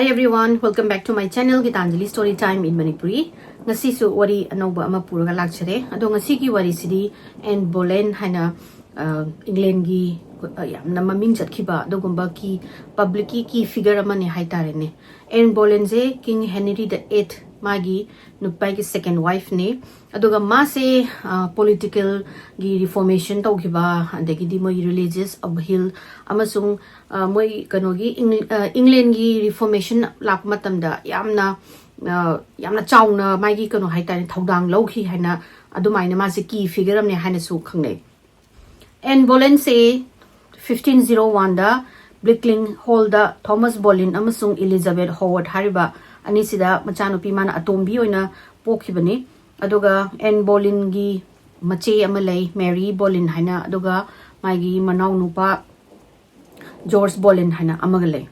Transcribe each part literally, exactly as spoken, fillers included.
Hi everyone, welcome back to my channel Gitanjali Story Time in Manipuri. ꯉꯁꯤꯁꯨ ꯋꯥꯔꯤ ꯑꯅꯧꯕ ꯑꯃ ꯄꯨꯔꯒ ꯂꯥꯛꯆꯔꯦ꯫ ꯑꯗꯣ ꯉꯁꯤꯒꯤ ꯋꯥꯔꯤꯁꯤꯗꯤ ꯑꯦꯟ ꯕꯣꯂꯦꯟ ꯍꯥꯏꯅ, ꯑ, ꯏꯪꯂꯦꯟꯒꯤ, ꯑ, ꯌꯥꯝꯅ ꯃꯃꯤꯡ ꯆꯠꯈꯤꯕ ꯑꯗꯨꯒꯨꯝꯕ ꯀꯤ, ꯄꯕ꯭ꯂꯤꯛꯀꯤ ꯀꯤ ꯐꯤꯒꯔ ꯑꯃꯅꯦ ꯍꯥꯏꯇꯥꯔꯦꯅꯦ꯫ ꯑꯦꯟ ꯕꯣꯂꯦꯟꯁꯦ ꯀꯤꯡ ꯍꯦꯅꯔꯤ ꯗ ꯑꯦꯠ ꯃꯥꯒꯤ ꯅꯨꯄꯥꯒꯤ ꯁꯦꯀꯦꯟ ꯋꯥꯏꯐꯅꯦ꯫ ꯑꯗꯨꯒ ꯃꯥꯁꯦ, ꯑ, ꯄꯣꯂꯤꯇꯤꯀꯦꯜꯒꯤ ꯔꯤꯐꯣꯔꯃꯦꯁꯟ ꯇꯧꯈꯤꯕ, ꯑꯗꯒꯤꯗꯤ ꯃꯣꯏ ꯔꯤꯂꯤꯖꯤꯌꯁ ꯑꯞꯍꯤꯜ ꯑꯃꯁꯨꯡ, ꯑ, ꯃꯣꯏ ꯀꯩꯅꯣꯒꯤ ꯏꯪ-, ꯑ, ꯏꯪꯂꯦꯟꯒꯤ ꯔꯤꯐꯣꯔꯃꯦꯁꯟ ꯂꯥꯛꯄ ꯃꯇꯝꯗ ꯌꯥꯝꯅ, ꯑ, ꯌꯥꯝꯅ ꯆꯥꯎꯅ ꯃꯥꯒꯤ ꯀꯩꯅꯣ ꯍꯥꯏꯇꯥꯔꯦ, ꯊꯧꯗꯥꯡ ꯂꯧꯈꯤ ꯍꯥꯏꯅ ꯑꯗꯨꯃꯥꯏꯅ ꯃꯥꯁꯦ ꯀꯤ ꯐꯤꯒꯔ ꯑꯃꯅꯦ ꯍꯥꯏꯅꯁꯨ ꯈꯪꯅꯩ꯫ ꯑꯦꯟ ꯕꯣꯂꯦꯟꯁꯦ ꯐꯤꯐꯇꯤꯟ ꯖꯤꯔꯣ ꯋꯥꯟꯗ ꯕ꯭ꯂꯤꯛꯂꯤꯡ ꯍꯣꯜꯗ ꯊꯣꯃꯁ ꯕꯣꯂꯤꯟ ꯑꯃꯁꯨꯡ ꯏꯂꯤꯖꯥꯕꯦꯊ ꯍꯣꯋꯥꯔꯗ ꯍꯥꯏꯔꯤꯕ ꯑꯅꯤꯁꯤꯗ ꯃꯆꯥꯅꯨꯄꯤ ꯃꯥꯅ ꯑꯇꯣꯝꯕꯤ ꯑꯣꯏꯅ ꯄꯣꯛꯈꯤꯕꯅꯤ꯫ ꯑꯗꯨꯒ ꯑꯦꯟ ꯕꯣꯂꯤꯟꯒꯤ ꯃꯆꯦ ꯑꯃ ꯂꯩ, ꯃꯦꯔꯤ ꯕꯣꯂꯤꯟ ꯍꯥꯏꯅ, ꯑꯗꯨꯒ ꯃꯥꯒꯤ ꯃꯅꯥꯎ ꯅꯨꯄꯥ ꯖꯣꯔꯖ ꯕꯣꯂꯤꯟ ꯍꯥꯏꯅ ꯑꯃꯒ ꯂꯩ꯫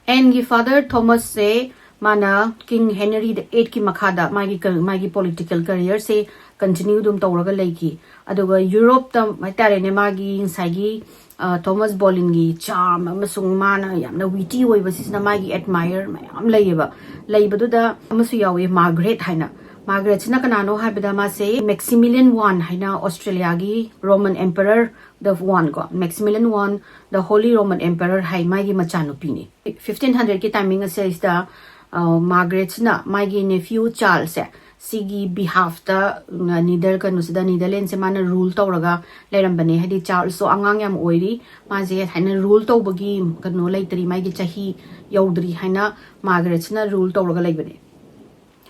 ꯑꯦꯟꯒꯤ ꯐꯥꯗꯔ ꯊꯣꯃꯁꯁꯦ ꯃꯥꯅ ꯀꯤꯡ ꯍꯦꯅꯔꯤ ꯗ ꯑꯦꯠꯀꯤ ꯃꯈꯥꯗ ꯃꯥꯒꯤ ꯀ-, ꯃꯥꯒꯤ ꯄꯣꯂꯤꯇꯤꯀꯦꯜ ꯀꯦꯔꯤꯌꯔꯁꯦ ꯀꯟꯇꯤꯅ꯭ꯌꯨ ꯑꯗꯨꯝ ꯇꯧꯔꯒ ꯂꯩꯈꯤ꯫ ꯑꯗꯨꯒ ꯌꯨꯔꯣꯞꯇ ꯍꯥꯏꯇꯥꯔꯦꯅꯦ, ꯃꯥꯒꯤ ꯉꯁꯥꯏꯒꯤ, ꯑ, ꯊꯣꯃꯁ ꯕꯣꯂꯤꯟꯒꯤ ꯆꯥꯔꯝ ꯑꯃꯁꯨꯡ ꯃꯥꯅ ꯌꯥꯝꯅ ꯋꯤꯇꯤ ꯑꯣꯏꯕꯁꯤꯁꯤꯅ ꯃꯥꯒꯤ ꯑꯦꯗꯃꯥꯌꯔ ꯃꯌꯥꯝ ꯂꯩꯌꯦꯕ꯫ ꯂꯩꯕꯗꯨꯗ ꯑꯃꯁꯨ ꯌꯥꯎꯋꯦ, ꯃꯥꯔꯒꯔꯦꯠ ꯍꯥꯏꯅ꯫ ꯃꯥꯔꯒꯔꯦꯠꯁꯤꯅ ꯀꯅꯥꯅꯣ ꯍꯥꯏꯕꯗ ꯃꯥꯁꯦ ꯃꯦꯛꯁꯤꯃꯤꯂꯤꯌꯟ ꯋꯥꯟ ꯍꯥꯏꯅ ꯑꯣꯁꯇ꯭ꯔꯦꯂꯤꯌꯥꯒꯤ ꯔꯣꯃꯟ ꯑꯦꯝꯄꯔꯔ ꯗ ꯋꯥꯟ ꯀꯣ, ꯃꯦꯛꯁꯤꯃꯤꯂꯤꯌꯟ ꯋꯥꯟ, ꯗ ꯍꯣꯂꯤ ꯔꯣꯃꯟ ꯑꯦꯝꯄꯔꯔ ꯍꯥꯏ ꯃꯥꯒꯤ ꯃꯆꯥꯅꯨꯄꯤꯅꯤ꯫ ꯐꯤꯐꯇꯤꯟ ꯍꯟꯗ꯭ꯔꯦꯠꯀꯤ ꯇꯥꯏꯃꯤꯡ ꯑꯁꯤꯗ, ꯑ, ꯃꯥꯔꯒꯔꯦꯠꯁꯤꯅ ꯃꯥꯒꯤ ꯅꯦꯐ꯭ꯌꯨ ꯆꯥꯔꯜꯁꯁꯦ ꯁꯤꯒꯤ ꯕꯤꯍꯥꯐꯇ, ꯎꯝ, ꯅꯤꯗꯔ-, ꯀꯩꯅꯣꯁꯤꯗ, ꯅꯤꯗꯔꯂꯦꯟꯁꯁꯦ ꯃꯥꯅ ꯔꯨꯜ ꯇꯧꯔꯒ ꯂꯩꯔꯝꯕꯅꯦ꯫ ꯍꯥꯏꯗꯤ ꯆꯥꯔꯜꯁꯁꯨ ꯑꯉꯥꯡ ꯌꯥꯝ ꯑꯣꯏꯔꯤ, ꯃꯥꯁꯦ ꯍꯥꯏꯅ ꯔꯨꯜ ꯇꯧꯕꯒꯤ ꯀꯩꯅꯣ ꯂꯩꯇ꯭ꯔꯤ, ꯃꯥꯒꯤ ꯆꯍꯤ ꯌꯧꯗ꯭ꯔꯤ ꯍꯥꯏꯅ ꯃꯥꯔꯒꯔꯦꯠꯁꯤꯅ ꯔꯨꯜ ꯇꯧꯔꯒ ꯂꯩꯕꯅꯦ꯫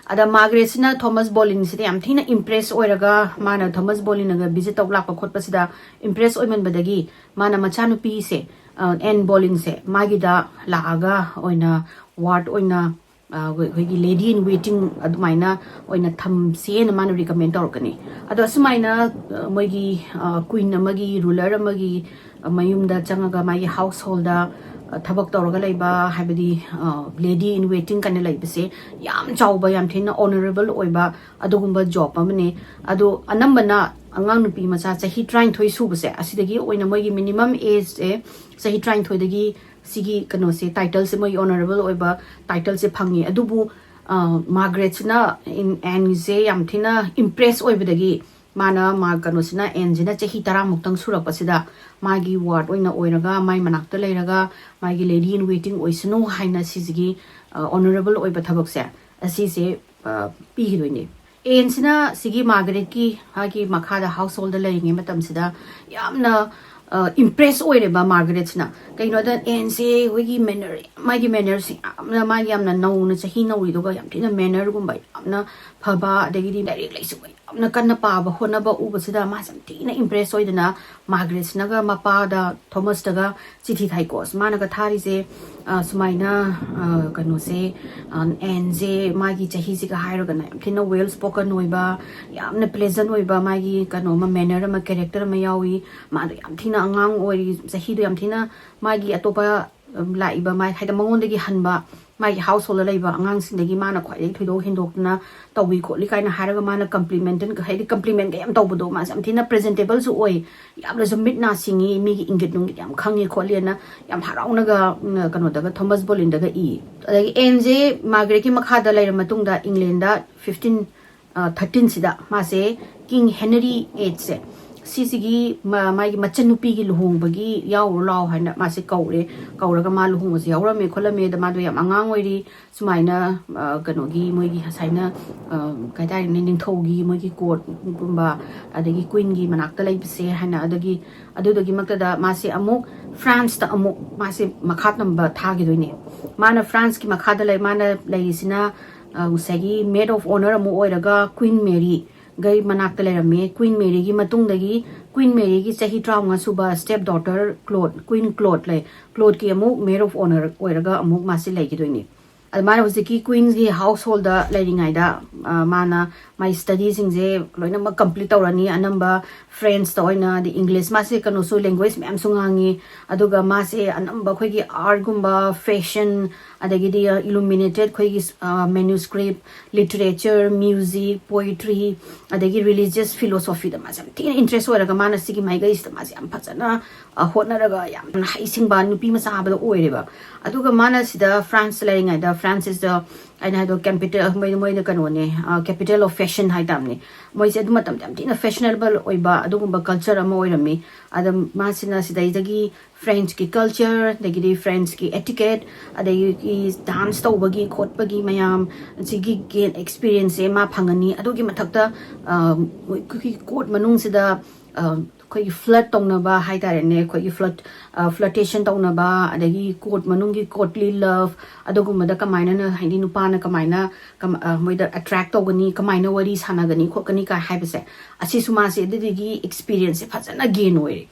ꯑꯗ ꯃꯥꯔꯒꯔꯦꯠꯁꯤꯅ ꯊꯣꯃꯁ ꯕꯣꯂꯤꯟꯁꯤꯗ ꯌꯥꯝ ꯊꯤꯅ ꯏꯝꯄ꯭ꯔꯦꯁ ꯑꯣꯏꯔꯒ, ꯃꯥꯅ ꯊꯣꯃꯁ ꯕꯣꯂꯤꯟꯒ ꯚꯤꯖꯤꯠ ꯇꯧꯕ ꯂꯥꯛꯄ ꯈꯣꯠꯄꯁꯤꯗ ꯏꯝꯄ꯭ꯔꯦꯁ ꯑꯣꯏꯃꯟꯕꯗꯒꯤ ꯃꯥꯅ ꯃꯆꯥꯅꯨꯄꯤꯁꯦ, ꯑ, ꯑꯦꯟ ꯕꯣꯂꯤꯟꯁꯦ ꯃꯥꯒꯤꯗ ꯂꯥꯛꯑꯒ ꯑꯣꯏꯅ ꯋꯥꯔꯗ ꯑꯣꯏꯅ, ꯑ, ꯑꯩꯈꯣꯏ-, ꯑꯩꯈꯣꯏꯒꯤ ꯂꯦꯗꯤ ꯏꯟ ꯋꯦꯇꯤꯡ ꯑꯗꯨꯃꯥꯏꯅ ꯑꯣꯏꯅ ꯊꯝꯁꯦꯅ ꯃꯥꯅ ꯔꯤꯀꯃꯦꯟ ꯇꯧꯔꯛꯀꯅꯤ꯫ ꯑꯗꯣ ꯑꯁꯨꯃꯥꯏꯅ, ꯑ, ꯃꯣꯏꯒꯤ, ꯑ, ꯀ꯭ꯋꯤꯟ ꯑꯃꯒꯤ, ꯔꯨꯂꯔ ꯑꯃꯒꯤ, ꯑ, ꯃꯌꯨꯝꯗ ꯆꯪꯉꯒ ꯃꯥꯒꯤ ꯍꯥꯎꯁ ꯍꯣꯜꯗ, ꯑ, ꯊꯕꯛ ꯇꯧꯔꯒ ꯂꯩꯕ, ꯍꯥꯏꯕꯗꯤ, ꯑ, ꯂꯦꯗꯤ ꯏꯟ ꯋꯦꯇꯤꯡ ꯀꯥꯏꯅ ꯂꯩꯕꯁꯦ ꯌꯥꯝ ꯆꯥꯎꯕ, ꯌꯥꯝ ꯊꯤꯅ ꯑꯣꯅꯔꯦꯕꯜ ꯑꯣꯏꯕ ꯑꯗꯨꯒꯨꯝꯕ ꯖꯣꯕ ꯑꯃꯅꯦ꯫ ꯑꯗꯣ ꯑꯅꯝꯕꯅ ꯑꯉꯥꯡ ꯅꯨꯄꯤ ꯃꯆꯥ ꯆꯍꯤ ꯇꯔꯥꯅꯤꯊꯣꯏ ꯁꯨꯕꯁꯦ, ꯑꯁꯤꯗꯒꯤ ꯑꯣꯏꯅ ꯃꯣꯏꯒꯤ minimum age ꯁꯦ ꯆꯍꯤ ꯇꯔꯥꯅꯤꯊꯣꯏꯗꯒꯤ ꯁꯤꯒꯤ ꯀꯩꯅꯣꯁꯦ, title ꯁꯦ, ꯃꯣꯏꯒꯤ honourable ꯑꯣꯏꯕ title ꯁꯦ ꯐꯪꯉꯤ꯫ ꯑꯗꯨꯕꯨ ꯃꯥꯔꯒꯔꯦꯠꯁꯤꯅ ꯑꯦꯟꯁꯦ ꯌꯥꯝ ꯊꯤꯅ impress ꯑꯣꯏꯕꯗꯒꯤ, ꯃꯥꯅ ꯃꯥ ꯀꯩꯅꯣꯁꯤꯅ, ꯑꯦꯟꯁꯤꯅ ꯆꯍꯤ ꯇꯔꯥꯃꯨꯛꯇꯪ ꯁꯨꯔꯛꯄꯁꯤꯗ ꯃꯥꯒꯤ ward ꯑꯣꯏꯅ ꯑꯣꯏꯔꯒ, ꯃꯥꯏ ꯃꯅꯥꯛꯇ ꯂꯩꯔꯒ, ꯃꯥꯒꯤ lady in waiting ꯑꯣꯏꯁꯅꯨ ꯍꯥꯏꯅ ꯁꯤꯁꯤꯒꯤ honourable ꯑꯣꯏꯕ ꯊꯕꯛꯁꯦ, ꯑꯁꯤꯁꯦ ꯄꯤꯈꯤꯗꯣꯏꯅꯦ꯫ ꯑꯦꯟꯁꯤꯅ ꯁꯤꯒꯤ ꯃꯥꯔꯒꯔꯦꯠꯀꯤ, ꯃꯥꯒꯤ ꯃꯈꯥꯗ household ꯗ ꯂꯩꯔꯤꯉꯩ ꯃꯇꯝꯁꯤꯗ ꯌꯥꯝꯅ impress ꯑꯣꯏꯔꯦꯕ ꯃꯥꯔꯒꯔꯦꯠꯁꯤꯅ꯫ ꯀꯩꯅꯣꯗ ꯑꯦꯟꯁꯦ ꯑꯩꯈꯣꯏꯒꯤ ꯃꯦꯅꯔ, ꯃꯥꯒꯤ ꯃꯦꯅꯔꯁꯦ ꯌꯥꯝꯅ, ꯃꯥꯒꯤ ꯌꯥꯝꯅ ꯅꯧꯅ ꯆꯍꯤ ꯅꯧꯔꯤꯗꯨꯒ ꯌꯥꯝ ꯊꯤꯅ ꯃꯦꯅꯔꯒꯨꯝꯕ ꯌꯥꯝꯅ ꯐꯕ, ꯑꯗꯒꯤꯗꯤ ꯂꯥꯏꯔꯤꯛ ꯂꯥꯏꯁꯨ ꯌꯥꯝꯅ ꯀꯟꯅ ꯄꯥꯕ ꯍꯣꯠꯅꯕ ꯎꯕꯁꯤꯗ ꯃꯥꯁꯦ ꯌꯥꯝ ꯊꯤꯅ impress ꯑꯣꯏꯗꯅ ꯃꯥꯔꯒꯔꯦꯠꯁꯤꯅꯒ ꯃꯄꯥꯗ, ꯊꯣꯃꯁꯇꯒ ꯆꯤꯊꯤ ꯊꯥꯏꯀꯣ꯫ ꯑꯁ, ꯃꯥꯅꯒ ꯊꯥꯔꯤꯁꯦ ꯁꯨꯃꯥꯏꯅ, ꯀꯩꯅꯣꯁꯦ, ꯑꯦꯟꯁꯦ ꯃꯥꯒꯤ ꯆꯍꯤꯁꯤꯒ ꯍꯥꯏꯔꯒꯅ ꯌꯥꯝ ꯊꯤꯅ well spoken ꯑꯣꯏꯕ, ꯌꯥꯝꯅ pleasant ꯑꯣꯏꯕ, ꯃꯥꯒꯤ ꯀꯩꯅꯣ ꯑꯃ, ꯃꯦꯅꯔ ꯑꯃ, ꯀꯦꯔꯦꯛꯇꯔ ꯑꯃ ꯌꯥꯎꯏ꯫ ꯃꯥꯗꯣ ꯌꯥꯝ ꯊꯤꯅ ꯑꯉꯥꯡ ꯑꯣꯏꯔꯤ, ꯆꯍꯤꯗꯣ ꯌꯥꯝ ꯊꯤꯅ ꯃꯥꯒꯤ ꯑꯇꯣꯞꯄ ꯂꯥꯛꯏꯕ, ꯃꯥꯏ ꯍꯥꯏꯗꯤ ꯃꯉꯣꯟꯗꯒꯤ ꯍꯟꯕ, ꯃꯥꯒꯤ household ꯗ ꯂꯩꯕ ꯑꯉꯥꯡꯁꯤꯡꯗꯒꯤ ꯃꯥꯅ ꯈ꯭ꯋꯥꯏꯗꯒꯤ ꯊꯣꯏꯗꯣꯛ ꯍꯦꯟꯗꯣꯛꯇꯅ ꯇꯧꯏ ꯈꯣꯠꯂꯤ ꯀꯥꯏꯅ ꯍꯥꯏꯔꯒ, ꯃꯥꯅ ꯀꯝꯄ꯭ꯂꯤꯃꯦꯟꯇꯦꯟ, ꯍꯥꯏꯗꯤ ꯀꯝꯄ꯭ꯂꯤꯃꯦꯟꯒ ꯌꯥꯝ ꯇꯧꯕꯗꯣ, ꯃꯥꯁꯦ ꯌꯥꯝ ꯊꯤꯅ presentable ꯁꯨ ꯑꯣꯏ, ꯌꯥꯝꯅꯁꯨ ꯃꯤꯠ ꯅꯥ ꯁꯤꯡꯉꯤ, ꯃꯤꯒꯤ ꯏꯪꯒꯤꯠ ꯅꯨꯡꯒꯤꯠ ꯌꯥꯝ ꯈꯪꯉꯤ ꯈꯣꯠꯂꯤꯅ ꯌꯥꯝ ꯍꯔꯥꯎꯅꯒ, ꯎꯝ, ꯀꯩꯅꯣꯗꯒ, ꯊꯣꯃꯁ ꯕꯣꯂꯤꯟꯗꯒ ꯏ꯫ ꯑꯗꯒꯤ ꯑꯦꯟꯁꯦ ꯃꯥꯔꯒꯔꯦꯠꯀꯤ ꯃꯈꯥꯗ ꯂꯩꯔ ꯃꯇꯨꯡꯗ ꯏꯪꯂꯦꯟꯗ fifteen thirteen ꯁꯤꯗ ꯃꯥꯁꯦ King Henry eight ꯁꯦ, ꯁꯤꯁꯤꯒꯤ ꯃꯥꯒꯤ ꯃꯆꯟꯅꯨꯄꯤꯒꯤ ꯂꯨꯍꯣꯡꯕꯒꯤ ꯌꯥꯎꯔꯨ ꯂꯥꯎ ꯍꯥꯏꯅ ꯃꯥꯁꯦ ꯀꯧꯔꯦ꯫ ꯀꯧꯔꯒ ꯃꯥ ꯂꯨꯍꯣꯡꯕꯁꯦ ꯌꯥꯎꯔꯝꯃꯦ ꯈꯣꯠꯂꯝꯃꯦ, ꯑꯗ ꯃꯥꯗꯣ ꯌꯥꯝ ꯑꯉꯥꯡ ꯑꯣꯏꯔꯤ, ꯁꯨꯃꯥꯏꯅ ꯀꯩꯅꯣꯒꯤ, ꯃꯣꯏꯒꯤ ꯉꯁꯥꯏꯅ ꯀꯩ ꯍꯥꯏꯇꯥꯔꯦꯅꯦ, ꯅꯤꯡꯊꯧꯒꯤ ꯃꯣꯏꯒꯤ ꯀꯣꯔꯠꯀꯨꯝꯕ, ꯑꯗꯒꯤ ꯀ꯭ꯋꯤꯟꯒꯤ ꯃꯅꯥꯛꯇ ꯂꯩꯕꯁꯦ ꯍꯥꯏꯅ꯫ ꯑꯗꯒꯤ ꯑꯗꯨꯗꯨꯒꯤ ꯃꯛꯇꯗ ꯃꯥꯁꯦ ꯑꯃꯨꯛ ꯐ꯭ꯔꯥꯟꯁꯇ ꯑꯃꯨꯛ ꯃꯥꯁꯦ ꯃꯈꯥ ꯇꯝꯕ ꯊꯥꯈꯤꯗꯣꯏꯅꯦ꯫ ꯃꯥꯅ ꯐ꯭ꯔꯥꯟꯁꯀꯤ ꯃꯈꯥꯗ ꯂꯩ, ꯃꯥꯅ ꯂꯩꯔꯤꯁꯤꯅ ꯉꯁꯥꯏꯒꯤ maid of honour ꯑꯃꯨꯛ ꯑꯣꯏꯔꯒ ꯀ꯭ꯋꯤꯟ ꯃꯦꯔꯤ ꯒꯩ ꯃꯅꯥꯛꯇ ꯂꯩꯔꯝꯃꯦ꯫ ꯀ꯭ꯋꯤꯟ ꯃꯦꯔꯤꯒꯤ ꯃꯇꯨꯡꯗꯒꯤ, ꯀ꯭ꯋꯤꯟ ꯃꯦꯔꯤꯒꯤ ꯆꯍꯤ ꯇꯔꯥꯃꯉꯥ ꯁꯨꯕ step daughter cloth, queen cloth ꯂꯩ꯫ ꯀ꯭ꯂꯣꯠꯀꯤ ꯑꯃꯨꯛ maid of honour ꯑꯣꯏꯔꯒ ꯑꯃꯨꯛ ꯃꯥꯁꯤ ꯂꯩꯈꯤꯗꯣꯏꯅꯤ꯫ ꯑꯗꯨꯃꯥꯏꯅ ꯍꯧꯖꯤꯛꯀꯤ ꯀ꯭ꯋꯤꯟꯒꯤ ꯍꯥꯎꯁ ꯍꯣꯜꯗ ꯂꯩꯔꯤꯉꯩꯗ, ꯑ, ꯃꯥꯅ ꯃꯥꯏ ꯁ꯭ꯇꯗꯤꯁꯤꯡꯁꯦ ꯂꯣꯏꯅꯃꯛ ꯀꯝꯄ꯭ꯂꯤꯠ ꯇꯧꯔꯅꯤ꯫ ꯑꯅꯝꯕ ꯐ꯭ꯔꯦꯟꯁꯇ ꯑꯣꯏꯅ, ꯑꯗꯩ ꯏꯪꯂꯤꯁ, ꯃꯥꯁꯦ ꯀꯩꯅꯣꯁꯨ, ꯂꯦꯡꯒ꯭ꯋꯦꯖ ꯃꯌꯥꯝꯁꯨ ꯉꯥꯡꯉꯤ꯫ ꯑꯗꯨꯒ ꯃꯥꯁꯦ ꯑꯅꯝꯕ ꯑꯩꯈꯣꯏꯒꯤ ꯑꯥꯔꯠꯀꯨꯝꯕ, ꯐꯦꯁꯟ, ꯑꯗꯒꯤꯗꯤ ꯏꯂꯨꯃꯤꯅꯦꯇꯦꯠ ꯑꯩꯈꯣꯏꯒꯤ, ꯑ, ꯃꯦꯅꯨꯁꯀ꯭ꯔꯤꯞ, ꯂꯤꯇꯔꯦꯆꯔ, ꯃ꯭ꯌꯨꯖꯤꯛ, ꯄꯣꯏꯇ꯭ꯔꯤ, ꯑꯗꯒꯤ ꯔꯤꯂꯤꯖꯤꯌꯁ ꯐꯤꯂꯣꯁꯣꯐꯤꯗ ꯃꯥꯁꯦ ꯌꯥꯝ ꯊꯤꯅ ꯏꯟꯇꯔꯦꯁ ꯑꯣꯏꯔꯒ, ꯃꯥꯅ ꯁꯤꯒꯤ ꯃꯥꯏꯀꯩꯁꯤꯗ ꯃꯥꯁꯦ ꯌꯥꯝ ꯐꯖꯅ, ꯑ, ꯍꯣꯠꯅꯔꯒ ꯌꯥꯝꯅ ꯍꯩꯁꯤꯡꯕ ꯅꯨꯄꯤ ꯃꯆꯥ ꯍꯥꯏꯕꯗꯣ ꯑꯣꯏꯔꯦꯕ꯫ ꯑꯗꯨꯒ ꯃꯥꯅ ꯁꯤꯗ ꯐ꯭ꯔꯥꯟꯁꯇ ꯂꯩꯔꯤꯉꯩꯗ, ꯐ꯭ꯔꯥꯟꯁ is the, ꯑꯩꯅ ꯍꯥꯏꯗꯣ, ꯀꯦꯄꯤꯇꯦꯜ, ꯃꯣꯏ, ꯃꯣꯏꯅ ꯀꯩꯅꯣꯅꯦ, ꯑ, capital of fashion ꯍꯥꯏ ꯇꯥꯕꯅꯦ꯫ ꯃꯣꯏꯁꯦ ꯑꯗꯨ ꯃꯇꯝꯗ ꯌꯥꯝ ꯊꯤꯅ ꯐꯦꯁꯅꯦꯕꯜ ꯑꯣꯏꯕ ꯑꯗꯨꯒꯨꯝꯕ ꯀꯜꯆꯔ ꯑꯃ ꯑꯣꯏꯔꯝꯃꯤ꯫ ꯑꯗ ꯃꯥꯁꯤꯅ ꯁꯤꯗꯩꯗꯒꯤ ꯐ꯭ꯔꯦꯟꯁꯀꯤ ꯀꯜꯆꯔ, ꯑꯗꯒꯤꯗꯤ ꯐ꯭ꯔꯦꯟꯁꯀꯤ ꯑꯦꯇꯤꯀꯦꯠ, ꯑꯗꯒꯤ ꯗꯥꯟꯁ ꯇꯧꯕꯒꯤ ꯈꯣꯠꯄꯒꯤ ꯃꯌꯥꯝ, ꯁꯤꯒꯤ ꯒꯦꯟ ꯑꯦꯛꯁꯄꯤꯔꯤꯌꯦꯟꯁꯁꯦ ꯃꯥ ꯐꯪꯉꯅꯤ꯫ ꯑꯗꯨꯒꯤ ꯃꯊꯛꯇ, ꯑ, ꯑꯩꯈꯣꯏꯒꯤ ꯀꯣꯔꯠ ꯃꯅꯨꯡꯁꯤꯗ, ꯑ, ꯑꯩꯈꯣꯏꯒꯤ ꯐ꯭ꯂꯔꯠ ꯇꯧꯅꯕ ꯍꯥꯏ ꯇꯥꯔꯦꯅꯦ, ꯑꯩꯈꯣꯏꯒꯤ ꯐ꯭ꯂꯔꯠ, ꯑ, ꯐ꯭ꯂꯔꯇꯦꯁꯟ ꯇꯧꯅꯕ, ꯑꯗꯒꯤ ꯀꯣꯔꯠ ꯃꯅꯨꯡꯒꯤ ꯀꯣꯔꯠꯂꯤ ꯂꯚ, ꯑꯗꯨꯒꯨꯝꯕꯗ ꯀꯃꯥꯏꯅ, ꯍꯥꯏꯗꯤ ꯅꯨꯄꯥꯅ ꯀꯃꯥꯏꯅ ꯀꯝ-, ꯑ, ꯃꯣꯏꯗ ꯑꯦꯇ꯭ꯔꯦꯛ ꯇꯧꯒꯅꯤ, ꯀꯃꯥꯏꯅ ꯋꯥꯔꯤ ꯁꯥꯟꯅꯒꯅꯤ ꯈꯣꯠꯀꯅꯤ ꯀꯥꯏ ꯍꯥꯏꯕꯁꯦ, ꯑꯁꯤꯁꯨ ꯃꯥꯁꯦ ꯑꯗꯨꯗꯒꯤ ꯑꯦꯛꯁꯄꯤꯔꯤꯌꯦꯟꯁꯁꯦ ꯐꯖꯅ ꯒꯦꯟ ꯑꯣꯏꯔꯦ꯫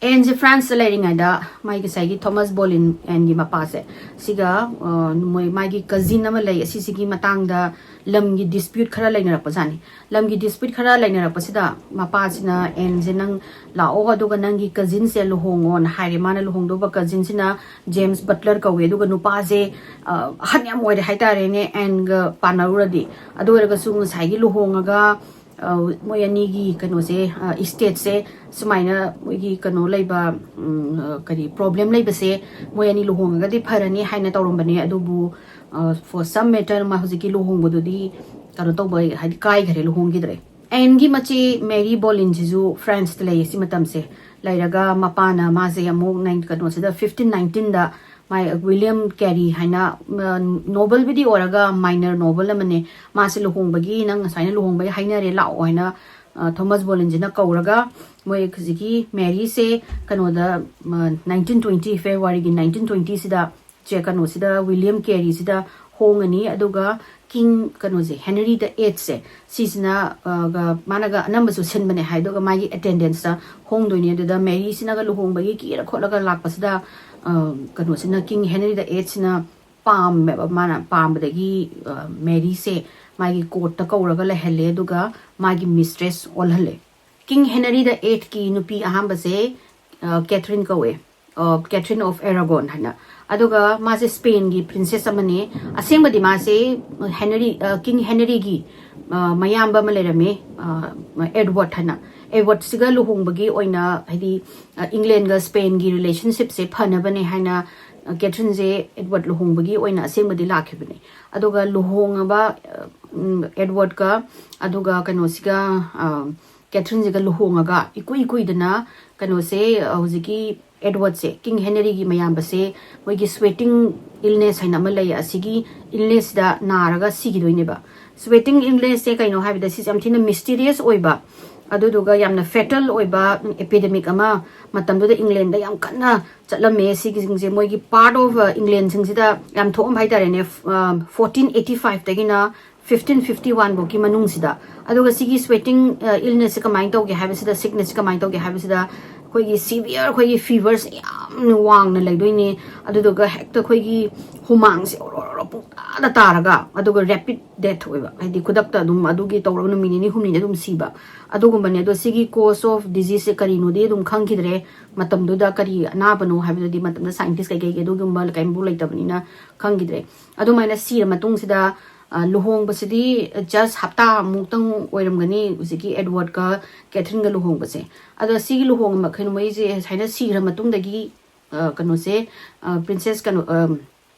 ꯑꯦꯟꯁꯦ ꯐ꯭ꯔꯥꯟꯁꯇ ꯂꯩꯔꯤꯉꯩꯗ ꯃꯥꯒꯤ ꯉꯁꯥꯏꯒꯤ ꯊꯣꯃꯥꯁ ꯕꯣꯂꯤꯟ, ꯑꯦꯟꯒꯤ ꯃꯄꯥꯁꯦ, ꯁꯤꯒ, ꯑ, ꯃꯣꯏ, ꯃꯥꯒꯤ ꯀꯖꯤꯟ ꯑꯃ ꯂꯩ, ꯑꯁꯤꯁꯤꯒꯤ ꯃꯇꯥꯡꯗ ꯂꯝꯒꯤ ꯗꯤꯁꯄ꯭ꯌꯨꯠ ꯈꯔ ꯂꯩꯅꯔꯛꯄꯖꯥꯠꯅꯤ꯫ ꯂꯝꯒꯤ ꯗꯤꯁꯄ꯭ꯌꯨꯠ ꯈꯔ ꯂꯩꯅꯔꯛꯄꯁꯤꯗ ꯃꯄꯥꯁꯤꯅ ꯑꯦꯟꯁꯦ, "ꯅꯪ ꯂꯥꯛꯑꯣ, ꯑꯗꯨꯒ ꯅꯪꯒꯤ ꯀꯖꯤꯟꯁꯦ ꯂꯨꯍꯣꯡꯉꯣꯅ" ꯍꯥꯏꯔꯦ꯫ ꯃꯥꯅ ꯂꯨꯍꯣꯡꯗꯧꯕ ꯀꯖꯤꯟꯁꯤꯅ ꯖꯦꯝꯁ ꯕꯠꯂꯔ ꯀꯧꯋꯦ꯫ ꯑꯗꯨꯒ ꯅꯨꯄꯥꯁꯦ, ꯑ, ꯑꯍꯟ ꯌꯥꯝ ꯑꯣꯏꯔꯦ ꯍꯥꯏꯇꯥꯔꯦꯅꯦ, ꯑꯦꯟꯒ ꯄꯥꯟꯅꯔꯨꯔꯗꯤ꯫ ꯑꯗꯨ ꯑꯣꯏꯔꯒꯁꯨ ꯉꯁꯥꯏꯒꯤ ꯂꯨꯍꯣꯡꯉꯒ, ꯑ, ꯃꯣꯏ ꯑꯅꯤꯒꯤ ꯀꯩꯅꯣꯁꯦ, ꯑ, ꯏꯁꯇꯦꯠꯁꯦ ꯁꯨꯃꯥꯏꯅ ꯃꯣꯏꯒꯤ ꯀꯩꯅꯣ ꯂꯩꯕ, ꯎꯝ, ꯑ, ꯀꯔꯤ, ꯄ꯭ꯔꯣꯕ꯭ꯂꯦꯝ ꯂꯩꯕꯁꯦ ꯃꯣꯏ ꯑꯅꯤ ꯂꯨꯍꯣꯡꯉꯒꯗꯤ ꯐꯔꯅꯤ ꯍꯥꯏꯅ ꯇꯧꯔꯝꯕꯅꯦ꯫ ꯑꯗꯨꯕꯨ, ꯑ, for some matter ꯃꯥ ꯍꯧꯖꯤꯛꯀꯤ ꯂꯨꯍꯣꯡꯕꯗꯨꯗꯤ ꯀꯩꯅꯣ ꯇꯧꯕ, ꯍꯥꯏꯗꯤ ꯀꯥꯏꯈꯔꯦ, ꯂꯨꯍꯣꯡꯈꯤꯗ꯭ꯔꯦ꯫ ꯑꯦꯟꯒꯤ ꯃꯆꯦ ꯃꯦꯔꯤ ꯕꯣꯂꯤꯟꯁꯤꯁꯨ ꯐ꯭ꯔꯥꯟꯁꯇ ꯂꯩꯌꯦ ꯁꯤ ꯃꯇꯝꯁꯦ꯫ ꯂꯩꯔꯒ ꯃꯄꯥꯅ ꯃꯥꯁꯦ ꯑꯃꯨꯛ ꯅꯥꯏꯟ-, ꯀꯩꯅꯣꯁꯤꯗ, ꯐꯤꯐꯇꯤꯟ ꯅꯥꯏꯟꯇꯤꯟꯗ ꯃꯥꯏ ꯋꯤꯂꯤꯌꯝ ꯀꯦꯔꯤ ꯍꯥꯏꯅ, ꯑ, ꯅꯣꯕꯜꯕꯨꯗꯤ ꯑꯣꯏꯔꯒ ꯃꯥꯏꯅꯔ ꯅꯣꯕꯜ ꯑꯃꯅꯦ꯫ ꯃꯥꯁꯦ ꯂꯨꯍꯣꯡꯕꯒꯤ, "ꯅꯪ ꯉꯁꯥꯏꯅ ꯂꯨꯍꯣꯡꯕꯒꯤ ꯍꯥꯏꯅꯔꯦ, ꯂꯥꯛꯑꯣ" ꯍꯥꯏꯅ, ꯑ, ꯊꯣꯃꯥꯁ ꯕꯣꯂꯤꯟꯁꯤꯅ ꯀꯧꯔꯒ, ꯃꯣꯏ ꯍꯧꯖꯤꯛꯀꯤ ꯃꯦꯔꯤꯁꯦ ꯀꯩꯅꯣꯗ, ꯑ, ꯅꯥꯏꯟꯇꯤꯟ ꯇ꯭ꯋꯦꯟꯇꯤ, ꯐꯦꯕ꯭ꯔꯨꯋꯥꯔꯤꯒꯤ ꯅꯥꯏꯟꯇꯤꯟ ꯇ꯭ꯋꯦꯟꯇꯤꯁꯤꯗ ꯆꯦ-, ꯀꯩꯅꯣꯁꯤꯗ, ꯋꯤꯂꯤꯌꯝ ꯀꯦꯔꯤꯁꯤꯗ ꯍꯣꯡꯉꯅꯤ꯫ ꯑꯗꯨꯒ ꯀꯤꯡ ꯀꯩꯅꯣꯁꯦ, ꯍꯦꯅꯔꯤ ꯗ ꯑꯦꯠꯁꯦ, ꯁꯤꯁꯤꯅ, ꯑ, ꯒ-, ꯃꯥꯅꯒ ꯑꯅꯝꯕꯁꯨ ꯁꯤꯟꯕꯅꯦ ꯍꯥꯏ꯫ ꯑꯗꯨꯒ ꯃꯥꯒꯤ ꯑꯦꯇꯦꯟꯗꯦꯟꯁꯇ ꯍꯣꯡꯗꯣꯏꯅꯦ꯫ ꯑꯗꯨꯗ ꯃꯦꯔꯤꯁꯤꯅꯒ ꯂꯨꯍꯣꯡꯕꯒꯤ ꯀꯦꯔ ꯈꯣꯠꯂꯒ ꯂꯥꯛꯄꯁꯤꯗ, ꯑ, ꯀꯩꯅꯣꯁꯤꯅ, ꯀꯤꯡ ꯍꯦꯅꯔꯤ ꯗ ꯑꯦꯠꯁꯤꯅ ꯄꯥꯝꯃꯦꯕ꯫ ꯃꯥꯅ ꯄꯥꯝꯕꯗꯒꯤ ꯃꯦꯔꯤꯁꯦ ꯃꯥꯒꯤ ꯀꯣꯔꯠꯇ ꯀꯧꯔꯒ ꯂꯩꯍꯜꯂꯦ, ꯑꯗꯨꯒ ꯃꯥꯒꯤ ꯃꯤꯁꯇ꯭ꯔꯦꯁ ꯑꯣꯜꯍꯜꯂꯦ꯫ ꯀꯤꯡ ꯍꯦꯅꯔꯤ ꯗ ꯑꯩꯠꯀꯤ ꯅꯨꯄꯤ ꯑꯍꯥꯟꯕꯁꯦ ꯀꯦꯊꯔꯤꯟ ꯀꯧꯋꯦ, ꯀꯦꯊꯔꯤꯟ ꯑꯣꯐ ꯑꯦꯔꯥꯒꯣꯟ ꯍꯥꯏꯅ꯫ ꯑꯗꯨꯒ ꯃꯥꯁꯦ ꯁ꯭ꯄꯦꯟꯒꯤ ꯄ꯭ꯔꯤꯟꯁꯦꯁ ꯑꯃꯅꯦ꯫ ꯑꯁꯦꯡꯕꯗꯤ ꯃꯥꯁꯦ ꯍꯦꯅꯔꯤ, ꯀꯤꯡ ꯍꯦꯅꯔꯤꯒꯤ ꯃꯌꯥꯝꯕ ꯑꯃ ꯂꯩꯔꯝꯃꯦ, ꯑꯦꯗꯋꯥꯔꯗ ꯍꯥꯏꯅ꯫ ꯑꯦꯗꯋꯥꯔꯗꯁꯤꯒ ꯂꯨꯍꯣꯡꯕꯒꯤ ꯑꯣꯏꯅ, ꯍꯥꯏꯗꯤ ꯏꯪꯂꯦꯟꯒ ꯁ꯭ꯄꯦꯟꯒꯤ ꯔꯤꯂꯦꯁꯟꯁꯤꯞꯁꯦ ꯐꯅꯕꯅꯦ ꯍꯥꯏꯅ ꯀꯦꯊꯔꯤꯟꯁꯦ ꯑꯦꯗꯋꯥꯔꯗ ꯂꯨꯍꯣꯡꯕꯒꯤ ꯑꯣꯏꯅ ꯑꯁꯦꯡꯕꯗꯤ ꯂꯥꯛꯈꯤꯕꯅꯦ꯫ ꯑꯗꯨꯒ ꯂꯨꯍꯣꯡꯉꯕ ꯑꯦꯗꯋꯥꯔꯗꯀ, ꯑꯗꯨꯒ ꯀꯩꯅꯣꯁꯤꯒ, ꯀꯦꯊꯔꯤꯟꯁꯤꯒ ꯂꯨꯍꯣꯡꯉꯒ ꯏꯀꯨꯏ ꯀꯨꯏꯗꯅ ꯀꯩꯅꯣꯁꯦ, ꯍꯧꯖꯤꯛꯀꯤ ꯑꯦꯗꯋꯥꯔꯗꯁꯦ, ꯀꯤꯡ ꯍꯦꯅꯔꯤꯒꯤ ꯃꯌꯥꯝꯕꯁꯦ, ꯃꯣꯏꯒꯤ ꯁ꯭ꯋꯦꯇꯤꯡ ꯏꯜꯅꯦꯁ ꯍꯥꯏꯅ ꯑꯃ ꯂꯩ, ꯑꯁꯤꯒꯤ ꯏꯜꯅꯦꯁꯁꯤꯗ ꯅꯥꯔꯒ ꯁꯤꯈꯤꯗꯣꯏꯅꯦꯕ꯫ ꯁ꯭ꯋꯦꯇꯤꯡ ꯏꯜꯅꯦꯁꯁꯦ ꯀꯩꯅꯣ ꯍꯥꯏꯕꯗ, ꯁꯤꯁꯦ ꯌꯥꯝ ꯊꯤꯅ ꯃꯤꯁꯇꯤꯔꯤꯌꯁ ꯑꯣꯏꯕ, ꯑꯗꯨꯗꯨꯒ ꯌꯥꯝꯅ ꯐꯦꯇꯜ ꯑꯣꯏꯕ ꯏꯄꯤꯗꯦꯃꯤꯛ ꯑꯃ ꯃꯇꯝꯗꯨꯗ ꯏꯪꯂꯦꯟꯗ ꯌꯥꯝ ꯀꯟꯅ ꯆꯠꯂꯝꯃꯦ꯫ ꯁꯤꯒꯤꯁꯤꯡꯁꯦ ꯃꯣꯏꯒꯤ ꯄꯥꯔꯠ ꯑꯣꯐ ꯏꯪꯂꯦꯟꯁꯤꯡꯁꯤꯗ ꯌꯥꯝ ꯊꯣꯛꯑꯝꯕ ꯍꯥꯏꯇꯥꯔꯦꯅꯦ꯫ ꯐꯣꯔꯇꯤꯟ ꯑꯩꯠꯇꯤ ꯐꯥꯏꯚꯇꯒꯤꯅ ꯐꯤꯐꯇꯤꯟ ꯐꯤꯐꯇꯤ ꯋꯥꯟꯐꯧꯒꯤ ꯃꯅꯨꯡꯁꯤꯗ꯫ ꯑꯗꯨꯒ ꯁꯤꯒꯤ ꯁ꯭ꯋꯦꯇꯤꯡ ꯏꯜꯅꯦꯁꯁꯦ ꯀꯃꯥꯏꯅ ꯇꯧꯒꯦ ꯍꯥꯏꯕꯁꯤꯗ, ꯁꯤꯛꯅꯦꯁꯁꯦ ꯀꯃꯥꯏꯅ ꯇꯧꯒꯦ ꯍꯥꯏꯕꯁꯤꯗ, ꯑꯩꯈꯣꯏꯒꯤ ꯁꯤꯚꯤꯌꯔ, ꯑꯩꯈꯣꯏꯒꯤ ꯐꯤꯚꯔꯁꯦ ꯌꯥꯝꯅ ꯋꯥꯡꯅ ꯂꯩꯗꯣꯏꯅꯦ꯫ ꯑꯗꯨꯗꯨꯒ ꯍꯦꯛꯇ ꯑꯩꯈꯣꯏꯒꯤ ꯍꯨꯃꯥꯡꯁꯦ ꯑꯣꯔꯣ ꯑꯣꯔꯣ ꯄꯨꯡꯇꯥꯗ ꯇꯥꯔꯒ, ꯑꯗꯨꯒ ꯔꯦꯄꯤꯠ ꯗꯦꯠ ꯑꯣꯏꯕ, ꯍꯥꯏꯗꯤ ꯈꯨꯗꯛꯇ ꯑꯗꯨꯝ ꯑꯗꯨꯒꯤ ꯇꯧꯔꯒ ꯅꯨꯃꯤꯠ ꯅꯤꯅꯤ ꯍꯨꯝꯅꯤꯗ ꯑꯗꯨꯝ ꯁꯤꯕ, ꯑꯗꯨꯒꯨꯝꯕꯅꯦ꯫ ꯑꯗꯣ ꯁꯤꯒꯤ ꯀꯣꯁ ꯑꯣꯐ ꯗꯤꯖꯤꯁꯁꯦ ꯀꯔꯤꯅꯣꯗꯤ ꯑꯗꯨꯝ ꯈꯪꯈꯤꯗ꯭ꯔꯦ꯫ ꯃꯇꯝꯗꯨꯗ ꯀꯔꯤ ꯑꯅꯥꯕꯅꯣ ꯍꯥꯏꯕꯗꯨꯗꯤ ꯃꯇꯝꯗ ꯁꯥꯏꯟꯇꯤꯁ ꯀꯩꯀꯩꯒꯤ ꯑꯗꯨꯒꯨꯝꯕ ꯀꯔꯤꯝꯐꯥꯎ ꯂꯩꯇꯕꯅꯤꯅ ꯈꯪꯈꯤꯗ꯭ꯔꯦ꯫ ꯑꯗꯨꯃꯥꯏꯅ ꯁꯤꯔ ꯃꯇꯨꯡꯁꯤꯗ, ꯑ, ꯂꯨꯍꯣꯡꯕꯁꯤꯗꯤ ꯖꯁ ꯍꯞꯇꯥꯃꯨꯛꯇꯪ ꯑꯣꯏꯔꯝꯒꯅꯤ ꯍꯧꯖꯤꯛꯀꯤ ꯑꯦꯗꯋꯥꯔꯗꯀ ꯀꯦꯊꯔꯤꯟꯒ ꯂꯨꯍꯣꯡꯕꯁꯦ꯫ ꯑꯗꯣ ꯁꯤꯒꯤ ꯂꯨꯍꯣꯡꯕ ꯃꯈꯩ ꯃꯣꯏꯁꯦ ꯁꯨꯃꯥꯏꯅ ꯁꯤꯈ꯭ꯔ ꯃꯇꯨꯡꯗꯒꯤ, ꯑ, ꯀꯩꯅꯣꯁꯦ, ꯑ, ꯄ꯭ꯔꯤꯟꯁꯦꯁ ꯀꯩꯅꯣ, ꯑ,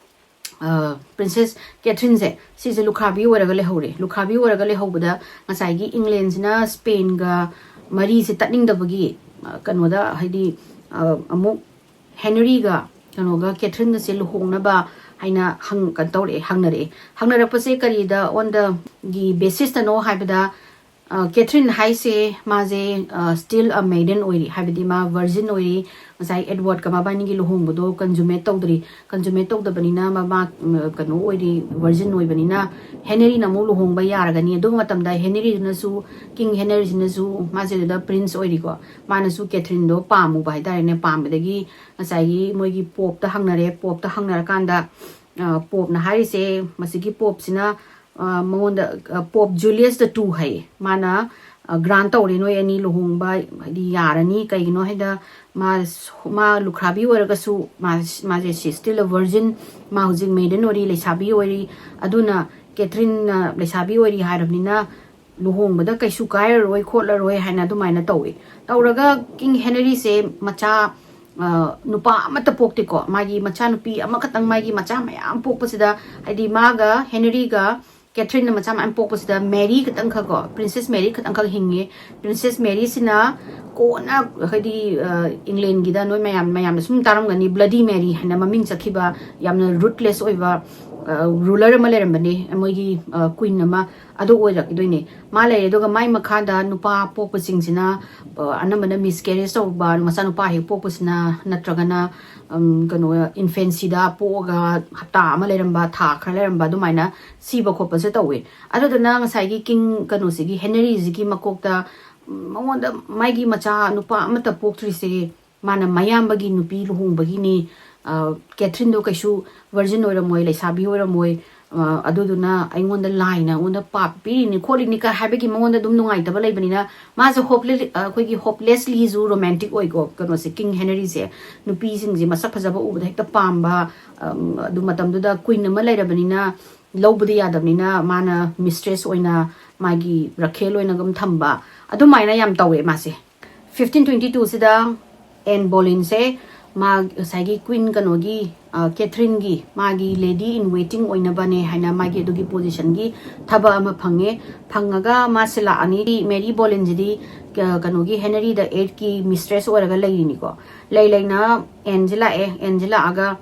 ꯑ, ꯄ꯭ꯔꯤꯟꯁꯦꯁ ꯀꯦꯊꯔꯤꯟꯁꯦ, ꯁꯤꯁꯦ ꯂꯨꯈ꯭ꯔꯥꯕꯤ ꯑꯣꯏꯔꯒ ꯂꯩꯍꯧꯔꯦ꯫ ꯂꯨꯈ꯭ꯔꯥꯕꯤ ꯑꯣꯏꯔꯒ ꯂꯩꯍꯧꯕꯗ ꯉꯁꯥꯏꯒꯤ ꯏꯪꯂꯦꯟꯁꯤꯅ ꯁ꯭ꯄꯦꯟꯒ ꯃꯔꯤꯁꯦ ꯇꯠꯅꯤꯡꯗꯕꯒꯤ, ꯑ, ꯀꯩꯅꯣꯗ, ꯍꯥꯏꯗꯤ, ꯑ, ꯑꯃꯨꯛ ꯍꯦꯅꯔꯤꯒ ꯀꯩꯅꯣꯒ ꯀꯦꯊꯔꯤꯟꯒꯁꯦ ꯂꯨꯍꯣꯡꯅꯕ ꯍꯥꯏꯅ ꯍꯪ-, ꯀꯩꯅꯣ ꯇꯧꯔꯛꯑꯦ, ꯍꯪꯅꯔꯛꯑꯦ꯫ ꯍꯪꯅꯔꯛꯄꯁꯦ ꯀꯔꯤꯗ, on the ꯒꯤ ꯕꯦꯁꯤꯁꯇꯅꯣ ꯍꯥꯏꯕꯗ, ꯑ, ꯀꯦꯊꯔꯤꯟ ꯍꯥꯏꯁꯦ ꯃꯥꯁꯦ, ꯑ, still a maiden ꯑꯣꯏꯔꯤ, ꯍꯥꯏꯕꯗꯤ ꯃꯥ ꯚꯔꯖꯤꯟ ꯑꯣꯏꯔꯤ꯫ ꯉꯁꯥꯏ ꯑꯦꯗꯋꯥꯔꯗꯀ ꯃꯕꯥꯅꯤꯒꯤ ꯂꯨꯍꯣꯡꯕꯗꯣ ꯀꯟꯖꯨꯃꯦꯠ ꯇꯧꯗ꯭ꯔꯤ꯫ ꯀꯟꯖꯨꯃꯦꯠ ꯇꯧꯗꯕꯅꯤꯅ ꯃꯃꯥ, ꯎꯝ, ꯀꯩꯅꯣ ꯑꯣꯏꯔꯤ, ꯚꯔꯖꯤꯟ ꯑꯣꯏꯕꯅꯤꯅ ꯍꯦꯅꯔꯤꯅ ꯑꯃꯨꯛ ꯂꯨꯍꯣꯡꯕ ꯌꯥꯔꯒꯅꯤ꯫ ꯑꯗꯨ ꯃꯇꯝꯗ ꯍꯦꯅꯔꯤꯗꯨꯅꯁꯨ, ꯀꯤꯡ ꯍꯦꯅꯔꯤꯁꯤꯅꯁꯨ, ꯃꯥꯁꯦ ꯑꯗꯨꯗ ꯄ꯭ꯔꯤꯟꯁ ꯑꯣꯏꯔꯤꯀꯣ, ꯃꯥꯅꯁꯨ ꯀꯦꯊꯔꯤꯟꯗꯣ ꯄꯥꯝꯃꯨꯕ ꯍꯥꯏꯇꯥꯔꯦꯅꯦ꯫ ꯄꯥꯝꯕꯗꯒꯤ ꯉꯁꯥꯏꯒꯤ ꯃꯣꯏꯒꯤ ꯄꯣꯞꯇ ꯍꯪꯅꯔꯦ꯫ ꯄꯣꯞꯇ ꯍꯪꯅꯔꯀꯥꯟꯗ, ꯄꯣꯞꯅ ꯍꯥꯏꯔꯤꯁꯦ, ꯃꯁꯤꯒꯤ ꯄꯣꯞꯁꯤꯅ ꯃꯉꯣꯟꯗ, ꯄꯣꯞ ꯖꯨꯂꯤꯌꯁꯇ ꯇꯨ ꯍꯥꯏꯌꯦ꯫ ꯃꯥꯅ ꯒ꯭ꯔꯥꯟ ꯇꯧꯔꯦ, ꯅꯣꯏ ꯑꯅꯤ ꯂꯨꯍꯣꯡꯕ ꯍꯥꯏꯗꯤ ꯌꯥꯔꯅꯤ꯫ ꯀꯩꯒꯤꯅꯣ ꯍꯥꯏꯗ, ꯃꯥ ꯃꯥ ꯂꯨꯈ꯭ꯔꯥꯕꯤ ꯑꯣꯏꯔꯒꯁꯨ ꯃꯥ ꯃꯥꯁꯦ ꯁꯤ ꯁ꯭ꯇꯤꯜ ꯑ ꯚꯔꯖꯤꯟ꯫ ꯃꯥ ꯍꯧꯖꯤꯛ ꯃꯦꯗꯟ ꯑꯣꯏꯔꯤ, ꯂꯩꯁꯥꯕꯤ ꯑꯣꯏꯔꯤ꯫ ꯑꯗꯨꯅ ꯀꯦꯊ꯭ꯔꯤꯟꯅ ꯂꯩꯁꯥꯕꯤ ꯑꯣꯏꯔꯤ ꯍꯥꯏꯔꯕꯅꯤꯅ ꯂꯨꯍꯣꯡꯕꯗ ꯀꯩꯁꯨ ꯀꯥꯏꯔꯔꯣꯏ ꯈꯣꯠꯂꯔꯣꯏ ꯍꯥꯏꯅ ꯑꯗꯨꯃꯥꯏꯅ ꯇꯧꯋꯤ꯫ ꯇꯧꯔꯒ ꯀꯤꯡ ꯍꯦꯅꯔꯤꯁꯦ ꯃꯆꯥ ꯅꯨꯄꯥ ꯑꯃꯠꯇ ꯄꯣꯛꯇꯦꯀꯣ꯫ ꯃꯥꯒꯤ ꯃꯆꯥꯅꯨꯄꯤ ꯑꯃꯈꯛꯇꯪ, ꯃꯥꯒꯤ ꯃꯆꯥ ꯃꯌꯥꯝ ꯄꯣꯛꯄꯁꯤꯗ, ꯍꯥꯏꯗꯤ ꯃꯥꯒ ꯍꯦꯅꯔꯤꯒ ꯀꯦꯊ꯭ꯔꯤꯟꯅ ꯃꯆꯥ ꯃꯌꯥꯝ ꯄꯣꯛꯄꯁꯤꯗ ꯃꯦꯔꯤ ꯈꯛꯇꯪꯈꯛ ꯀꯣ, ꯄ꯭ꯔꯤꯟꯁꯦꯁ ꯃꯦꯔꯤ ꯈꯛꯇꯪꯈꯛ ꯍꯤꯡꯉꯤ꯫ ꯄ꯭ꯔꯤꯟꯁꯦꯁ ꯃꯦꯔꯤꯁꯤꯅ ꯀꯣꯟꯅ, ꯍꯥꯏꯗꯤ, ꯏꯪꯂꯦꯟꯒꯤꯗ ꯅꯣꯏ ꯃꯌꯥꯝ ꯃꯌꯥꯝꯅ ꯁꯨꯝ ꯇꯥꯔꯝꯒꯅꯤ, ꯕ꯭ꯂꯗꯤ ꯃꯦꯔꯤ ꯍꯥꯏꯅ ꯃꯃꯤꯡ ꯆꯠꯈꯤꯕ ꯌꯥꯝꯅ ꯔꯨꯠꯂꯦꯁ ꯑꯣꯏꯕ ꯔꯨꯂꯔ ꯑꯃ ꯂꯩꯔꯝꯕꯅꯦ, ꯃꯣꯏꯒꯤ ꯀ꯭ꯋꯤꯟ ꯑꯃ꯫ ꯑꯗꯨ ꯑꯣꯏꯔꯛꯀꯗꯣꯏꯅꯦ꯫ ꯃꯥ ꯂꯩꯔꯦ꯫ ꯑꯗꯨꯒ ꯃꯥꯏ ꯃꯈꯥꯗ ꯅꯨꯄꯥ ꯄꯣꯛꯄꯁꯤꯡꯁꯤꯅ ꯑꯅꯝꯕꯅ ꯃꯤꯁꯀꯦꯔꯦꯖ ꯇꯧꯕ, ꯃꯆꯥꯅꯨꯄꯥ ꯍꯦꯛ ꯄꯣꯛꯄꯁꯤꯅ, ꯅꯠꯇ꯭ꯔꯒꯅ ꯀꯩꯅꯣ, ꯏꯟꯐꯦꯟꯁꯤꯗ ꯄꯣꯛꯑꯒ ꯍꯞꯇꯥ ꯑꯃ ꯂꯩꯔꯝꯕ, ꯊꯥ ꯈꯔ ꯂꯩꯔꯝꯕ, ꯑꯗꯨꯃꯥꯏꯅ ꯁꯤꯕ ꯈꯣꯠꯄꯁꯦ ꯇꯧꯋꯦ꯫ ꯑꯗꯨꯗꯨꯅ ꯉꯁꯥꯏꯒꯤ ꯀꯤꯡ ꯀꯩꯅꯣꯁꯤꯒꯤ, ꯍꯦꯅꯔꯤꯁꯤꯒꯤ ꯃꯀꯣꯛꯇ ꯃꯉꯣꯟꯗ ꯃꯥꯒꯤ ꯃꯆꯥ ꯅꯨꯄꯥ ꯑꯃꯠꯇ ꯄꯣꯛꯇ꯭ꯔꯤꯁꯦ ꯃꯥꯅ ꯃꯌꯥꯝꯕꯒꯤ ꯅꯨꯄꯤ ꯂꯨꯍꯣꯡꯕꯒꯤꯅꯤ꯫ ꯀꯦꯊ꯭ꯔꯤꯟꯗꯣ ꯀꯩꯁꯨ ꯚꯔꯖꯤꯟ ꯑꯣꯏꯔꯝꯃꯣꯏ, ꯂꯩꯁꯥꯕꯤ ꯑꯣꯏꯔꯝꯃꯣꯏ꯫ ꯑꯗꯨꯗꯨꯅ ꯑꯩꯉꯣꯟꯗ ꯂꯥꯏꯅ ꯑꯩꯉꯣꯟꯗ ꯄꯥꯞ ꯄꯤꯔꯤꯅꯤ ꯈꯣꯠꯂꯤꯅꯤ ꯀ ꯍꯥꯏꯕꯒꯤ ꯃꯉꯣꯟꯗ ꯑꯗꯨꯝ ꯅꯨꯡꯉꯥꯏꯇꯕ ꯂꯩꯕꯅꯤꯅ, ꯃꯥꯁꯦ ꯍꯣꯞꯂꯦ ꯑꯩꯈꯣꯏꯒꯤ ꯍꯣꯞꯂꯦꯁꯂꯤꯁꯨ ꯔꯣꯃꯥꯟꯇꯤꯛ ꯑꯣꯏꯀꯣ꯫ ꯀꯩꯅꯣꯁꯦ, ꯀꯤꯡ ꯍꯦꯅꯔꯤꯁꯦ ꯅꯨꯄꯤꯁꯤꯡꯁꯦ ꯃꯁꯛ ꯐꯖꯕ ꯎꯕꯗ ꯍꯦꯛꯇ ꯄꯥꯝꯕ, ꯑꯗꯨ ꯃꯇꯝꯗꯨꯗ ꯀ꯭ꯋꯤꯟ ꯑꯃ ꯂꯩꯔꯕꯅꯤꯅ ꯂꯧꯕꯗꯤ ꯌꯥꯗꯕꯅꯤꯅ ꯃꯥꯅ ꯃꯤꯁꯇ꯭ꯔꯦꯁ ꯑꯣꯏꯅ, ꯃꯥꯒꯤ ꯔꯈꯦꯜ ꯑꯣꯏꯅ ꯑꯗꯨꯝ ꯊꯝꯕ, ꯑꯗꯨꯃꯥꯏꯅ ꯌꯥꯝ ꯇꯧꯋꯦ ꯃꯥꯁꯦ꯫ ꯐꯤꯐꯇꯤꯟ ꯇ꯭ꯋꯦꯟꯇꯤ ꯇꯨꯁꯤꯗ ꯑꯦꯟ ꯕꯣꯂꯤꯟꯁꯦ ꯃꯥ ꯉꯁꯥꯏꯒꯤ ꯀ꯭ꯋꯤꯟ ꯀꯩꯅꯣꯒꯤ, ꯀꯦꯊ꯭ꯔꯤꯟꯒꯤ ꯃꯥꯒꯤ ꯂꯦꯗꯤ ꯏꯟ ꯋꯦꯇꯤꯡ ꯑꯣꯏꯅꯕꯅꯦ ꯍꯥꯏꯅ ꯃꯥꯒꯤ ꯑꯗꯨꯒꯤ ꯄꯣꯖꯤꯁꯟꯒꯤ ꯊꯕꯛ ꯑꯃ ꯐꯪꯉꯦ꯫ ꯐꯪꯉꯒ ꯃꯥꯁꯦ ꯂꯥꯛꯑꯅꯤ꯫ ꯃꯦꯔꯤ ꯕꯣꯂꯤꯟꯁꯤꯗꯤ ꯀꯩꯅꯣꯒꯤ ꯍꯦꯅꯔꯤꯗ ꯑꯩꯠꯀꯤ ꯃꯤꯁꯇ꯭ꯔꯦꯁ ꯑꯣꯏꯔꯒ ꯂꯩꯔꯤꯅꯤꯀꯣ꯫ ꯂꯩ ꯂꯩꯅ ꯑꯦꯟꯁꯦ ꯂꯥꯛꯑꯦ꯫ ꯑꯦꯟꯁꯦ ꯂꯥꯛꯑꯒ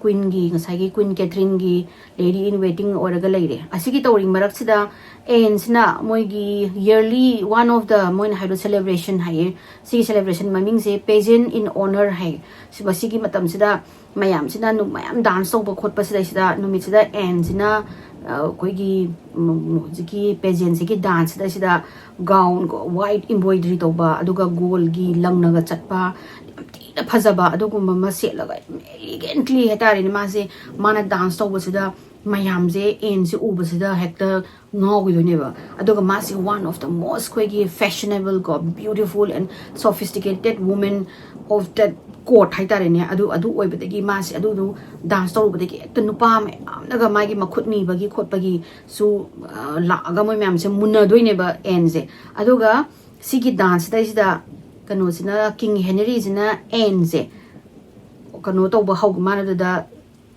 ꯀ꯭ꯋꯤꯟꯒꯤ, ꯉꯁꯥꯏꯒꯤ ꯀ꯭ꯋꯤꯟ ꯀꯦꯊ꯭ꯔꯤꯟꯒꯤ ꯂꯦꯗꯤ ꯏꯟ ꯋꯦꯇꯤꯡ ꯑꯣꯏꯔꯒ ꯂꯩꯔꯦ꯫ ꯑꯁꯤꯒꯤ ꯇꯧꯔꯤ ꯃꯔꯛꯁꯤꯗ ꯑꯦꯟꯁꯤꯅ ꯃꯣꯏꯒꯤ yearly one of the, ꯃꯣꯏꯅ ꯍꯥꯏꯕ celebration ꯍꯥꯏꯌꯦ꯫ ꯁꯤꯒꯤ celebration ꯃꯃꯤꯡꯁꯦ Pageant in Honour ꯍꯥꯏ꯫ ꯁꯤ, ꯃꯁꯤꯒꯤ ꯃꯇꯝꯁꯤꯗ ꯃꯌꯥꯝꯁꯤꯅ ꯃꯌꯥꯝ ꯗꯥꯟꯁ ꯇꯧꯕ ꯈꯣꯠꯄꯁꯤꯗꯩꯁꯤꯗ ꯅꯨꯃꯤꯠꯁꯤꯗ ꯑꯦꯟꯁꯤꯅ ꯑꯩꯈꯣꯏꯒꯤ ꯍꯧꯖꯤꯛꯀꯤ ꯄꯦꯖꯦꯟꯁꯤꯒꯤ ꯗꯥꯟꯁꯁꯤꯗꯩꯁꯤꯗ ꯒꯥꯎꯟ, ꯋꯥꯏꯠ ꯏꯝꯕ꯭ꯔꯣꯏꯗꯔꯤ ꯇꯧꯕ, ꯑꯗꯨꯒ ꯒꯣꯜꯒꯤ ꯂꯪꯅꯒ ꯆꯠꯄ, ꯌꯥꯝ ꯊꯤ ꯐꯖꯕ ꯑꯗꯨꯒꯨꯝꯕ ꯑꯃ ꯁꯦꯠꯂꯒ, ꯌꯥꯝ elegantly ꯍꯥꯏꯇꯥꯔꯦꯅꯦ, ꯃꯥꯁꯦ, ꯃꯥꯅ dance ꯇꯧꯕꯁꯤꯗ ꯃꯌꯥꯝꯁꯦ ꯑꯦꯟꯁꯦ ꯎꯕꯁꯤꯗ ꯍꯦꯛꯇ ꯉꯥꯎꯈꯤꯗꯣꯏꯅꯦꯕ꯫ ꯑꯗꯨꯒ ꯃꯥꯁꯦ one of the most ꯑꯩꯈꯣꯏꯒꯤ fashionable ꯀꯣ, beautiful and sophisticated woman of that court ꯍꯥꯏꯇꯥꯔꯦꯅꯦ꯫ ꯑꯗꯨ ꯑꯗꯨ ꯑꯣꯏꯕꯗꯒꯤ ꯃꯥꯁꯦ ꯑꯗꯨꯗꯨ dance ꯇꯧꯔꯨꯕꯗꯒꯤ ꯍꯦꯛꯇ ꯅꯨꯄꯥ ꯃꯌꯥꯝꯅꯒ ꯃꯥꯒꯤ ꯃꯈꯨꯠ ꯅꯤꯕꯒꯤ ꯈꯣꯠꯄꯒꯤꯁꯨ, ꯑ, ꯂꯥꯛꯑꯒ ꯃꯣꯏ ꯃꯌꯥꯝꯁꯦ ꯃꯨꯟꯅꯗꯣꯏꯅꯦꯕ ꯑꯦꯟꯁꯦ꯫ ꯑꯗꯨꯒ ꯁꯤꯒꯤ dance ꯁꯤꯗꯩꯁꯤꯗ ꯀꯩꯅꯣꯁꯤꯅ, King Henry ꯁꯤꯅ ꯑꯦꯟꯁꯦ ꯀꯩꯅꯣ ꯇꯧꯕ ꯍꯧ, ꯃꯥꯅ ꯑꯗꯨꯗ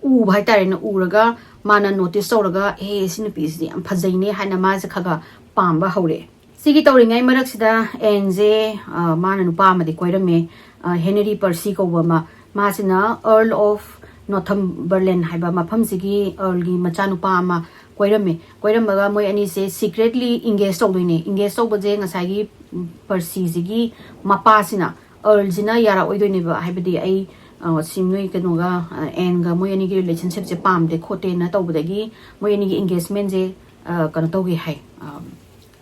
ꯎꯕ ꯍꯥꯏꯇꯥꯔꯦꯅꯦ, ꯎꯔꯒ ꯃꯥꯅ notice ꯇꯧꯔꯒ, "ꯑꯦ, ꯁꯤ ꯅꯨꯄꯤꯁꯤꯗꯤ ꯌꯥꯝ ꯐꯖꯩꯅꯦ" ꯍꯥꯏꯅ ꯃꯥꯁꯦ ꯈꯔ ꯈꯔ ꯄꯥꯝꯕ ꯍꯧꯔꯛꯑꯦ꯫ ꯁꯤꯒꯤ ꯇꯧꯔꯤꯉꯩ ꯃꯔꯛꯁꯤꯗ ꯑꯦꯟꯁꯦ, ꯑ, ꯃꯥꯅ ꯅꯨꯄꯥ ꯑꯃꯗꯤ ꯀꯣꯏꯔꯝꯃꯦ, ꯑ, Henry Percy ꯀꯧꯕ ꯑꯃ꯫ ꯃꯥꯁꯤꯅ Earl of Northumberland ꯍꯥꯏꯕ ꯃꯐꯝꯁꯤꯒꯤ earl ꯒꯤ ꯃꯆꯥꯅꯨꯄꯥ ꯑꯃ ꯀꯣꯏꯔꯝꯃꯦ꯫ ꯀꯣꯏꯔꯝꯃꯒ ꯃꯣꯏ ꯑꯅꯤꯁꯦ secretly engage ꯇꯧꯗꯣꯏꯅꯦ꯫ Engage ꯇꯧꯕꯁꯦ ꯉꯁꯥꯏꯒꯤ, ꯎꯝ, Percy ꯁꯤꯒꯤ ꯃꯄꯥꯁꯤꯅ, earl ꯁꯤꯅ ꯌꯥꯔꯛꯑꯣꯏꯗꯣꯏꯅꯦꯕ, ꯍꯥꯏꯕꯗꯤ ꯑꯩ, ꯑ, ꯁꯤ ꯅꯣꯏ ꯀꯩꯅꯣꯒ, ꯑ, ꯑꯦꯟꯒ ꯃꯣꯏ ꯑꯅꯤꯒꯤ relationship ꯁꯦ ꯄꯥꯝꯗꯦ ꯈꯣꯠꯇꯦꯅ ꯇꯧꯕꯗꯒꯤ ꯃꯣꯏ ꯑꯅꯤꯒꯤ engagement ꯁꯦ, ꯑ, ꯀꯩꯅꯣ ꯇꯧꯈꯤ ꯍꯥꯏ, ꯑ,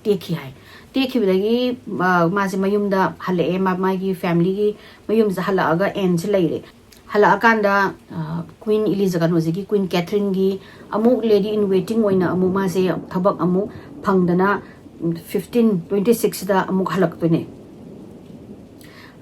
ꯇꯦꯛꯈꯤ ꯍꯥꯏ꯫ ꯇꯦꯛꯈꯤꯕꯗꯒꯤ, ꯑ, ꯃꯥꯁꯦ ꯃꯌꯨꯝꯗ ꯍꯜꯂꯛꯑꯦ, ꯃꯥ-, ꯃꯥꯒꯤ family ꯒꯤ ꯃꯌꯨꯝꯁꯦ ꯍꯜꯂꯛꯑꯒ ꯑꯦꯟꯁꯦ ꯂꯩꯔꯦ꯫ ꯍꯜꯂꯛꯑꯀꯥꯟꯗ, ꯑ, Queen Elizabeth, ꯀꯩꯅꯣꯁꯤꯒꯤ Queen Catherine ꯒꯤ ꯑꯃꯨꯛ lady in waiting ꯑꯣꯏꯅ ꯑꯃꯨꯛ ꯃꯥꯁꯦ ꯊꯕꯛ ꯑꯃꯨꯛ ꯐꯪꯗꯅ, ꯎꯝ, fifteen twenty six ꯁꯤꯗ ꯑꯃꯨꯛ ꯍꯜꯂꯛꯇꯣꯏꯅꯦ꯫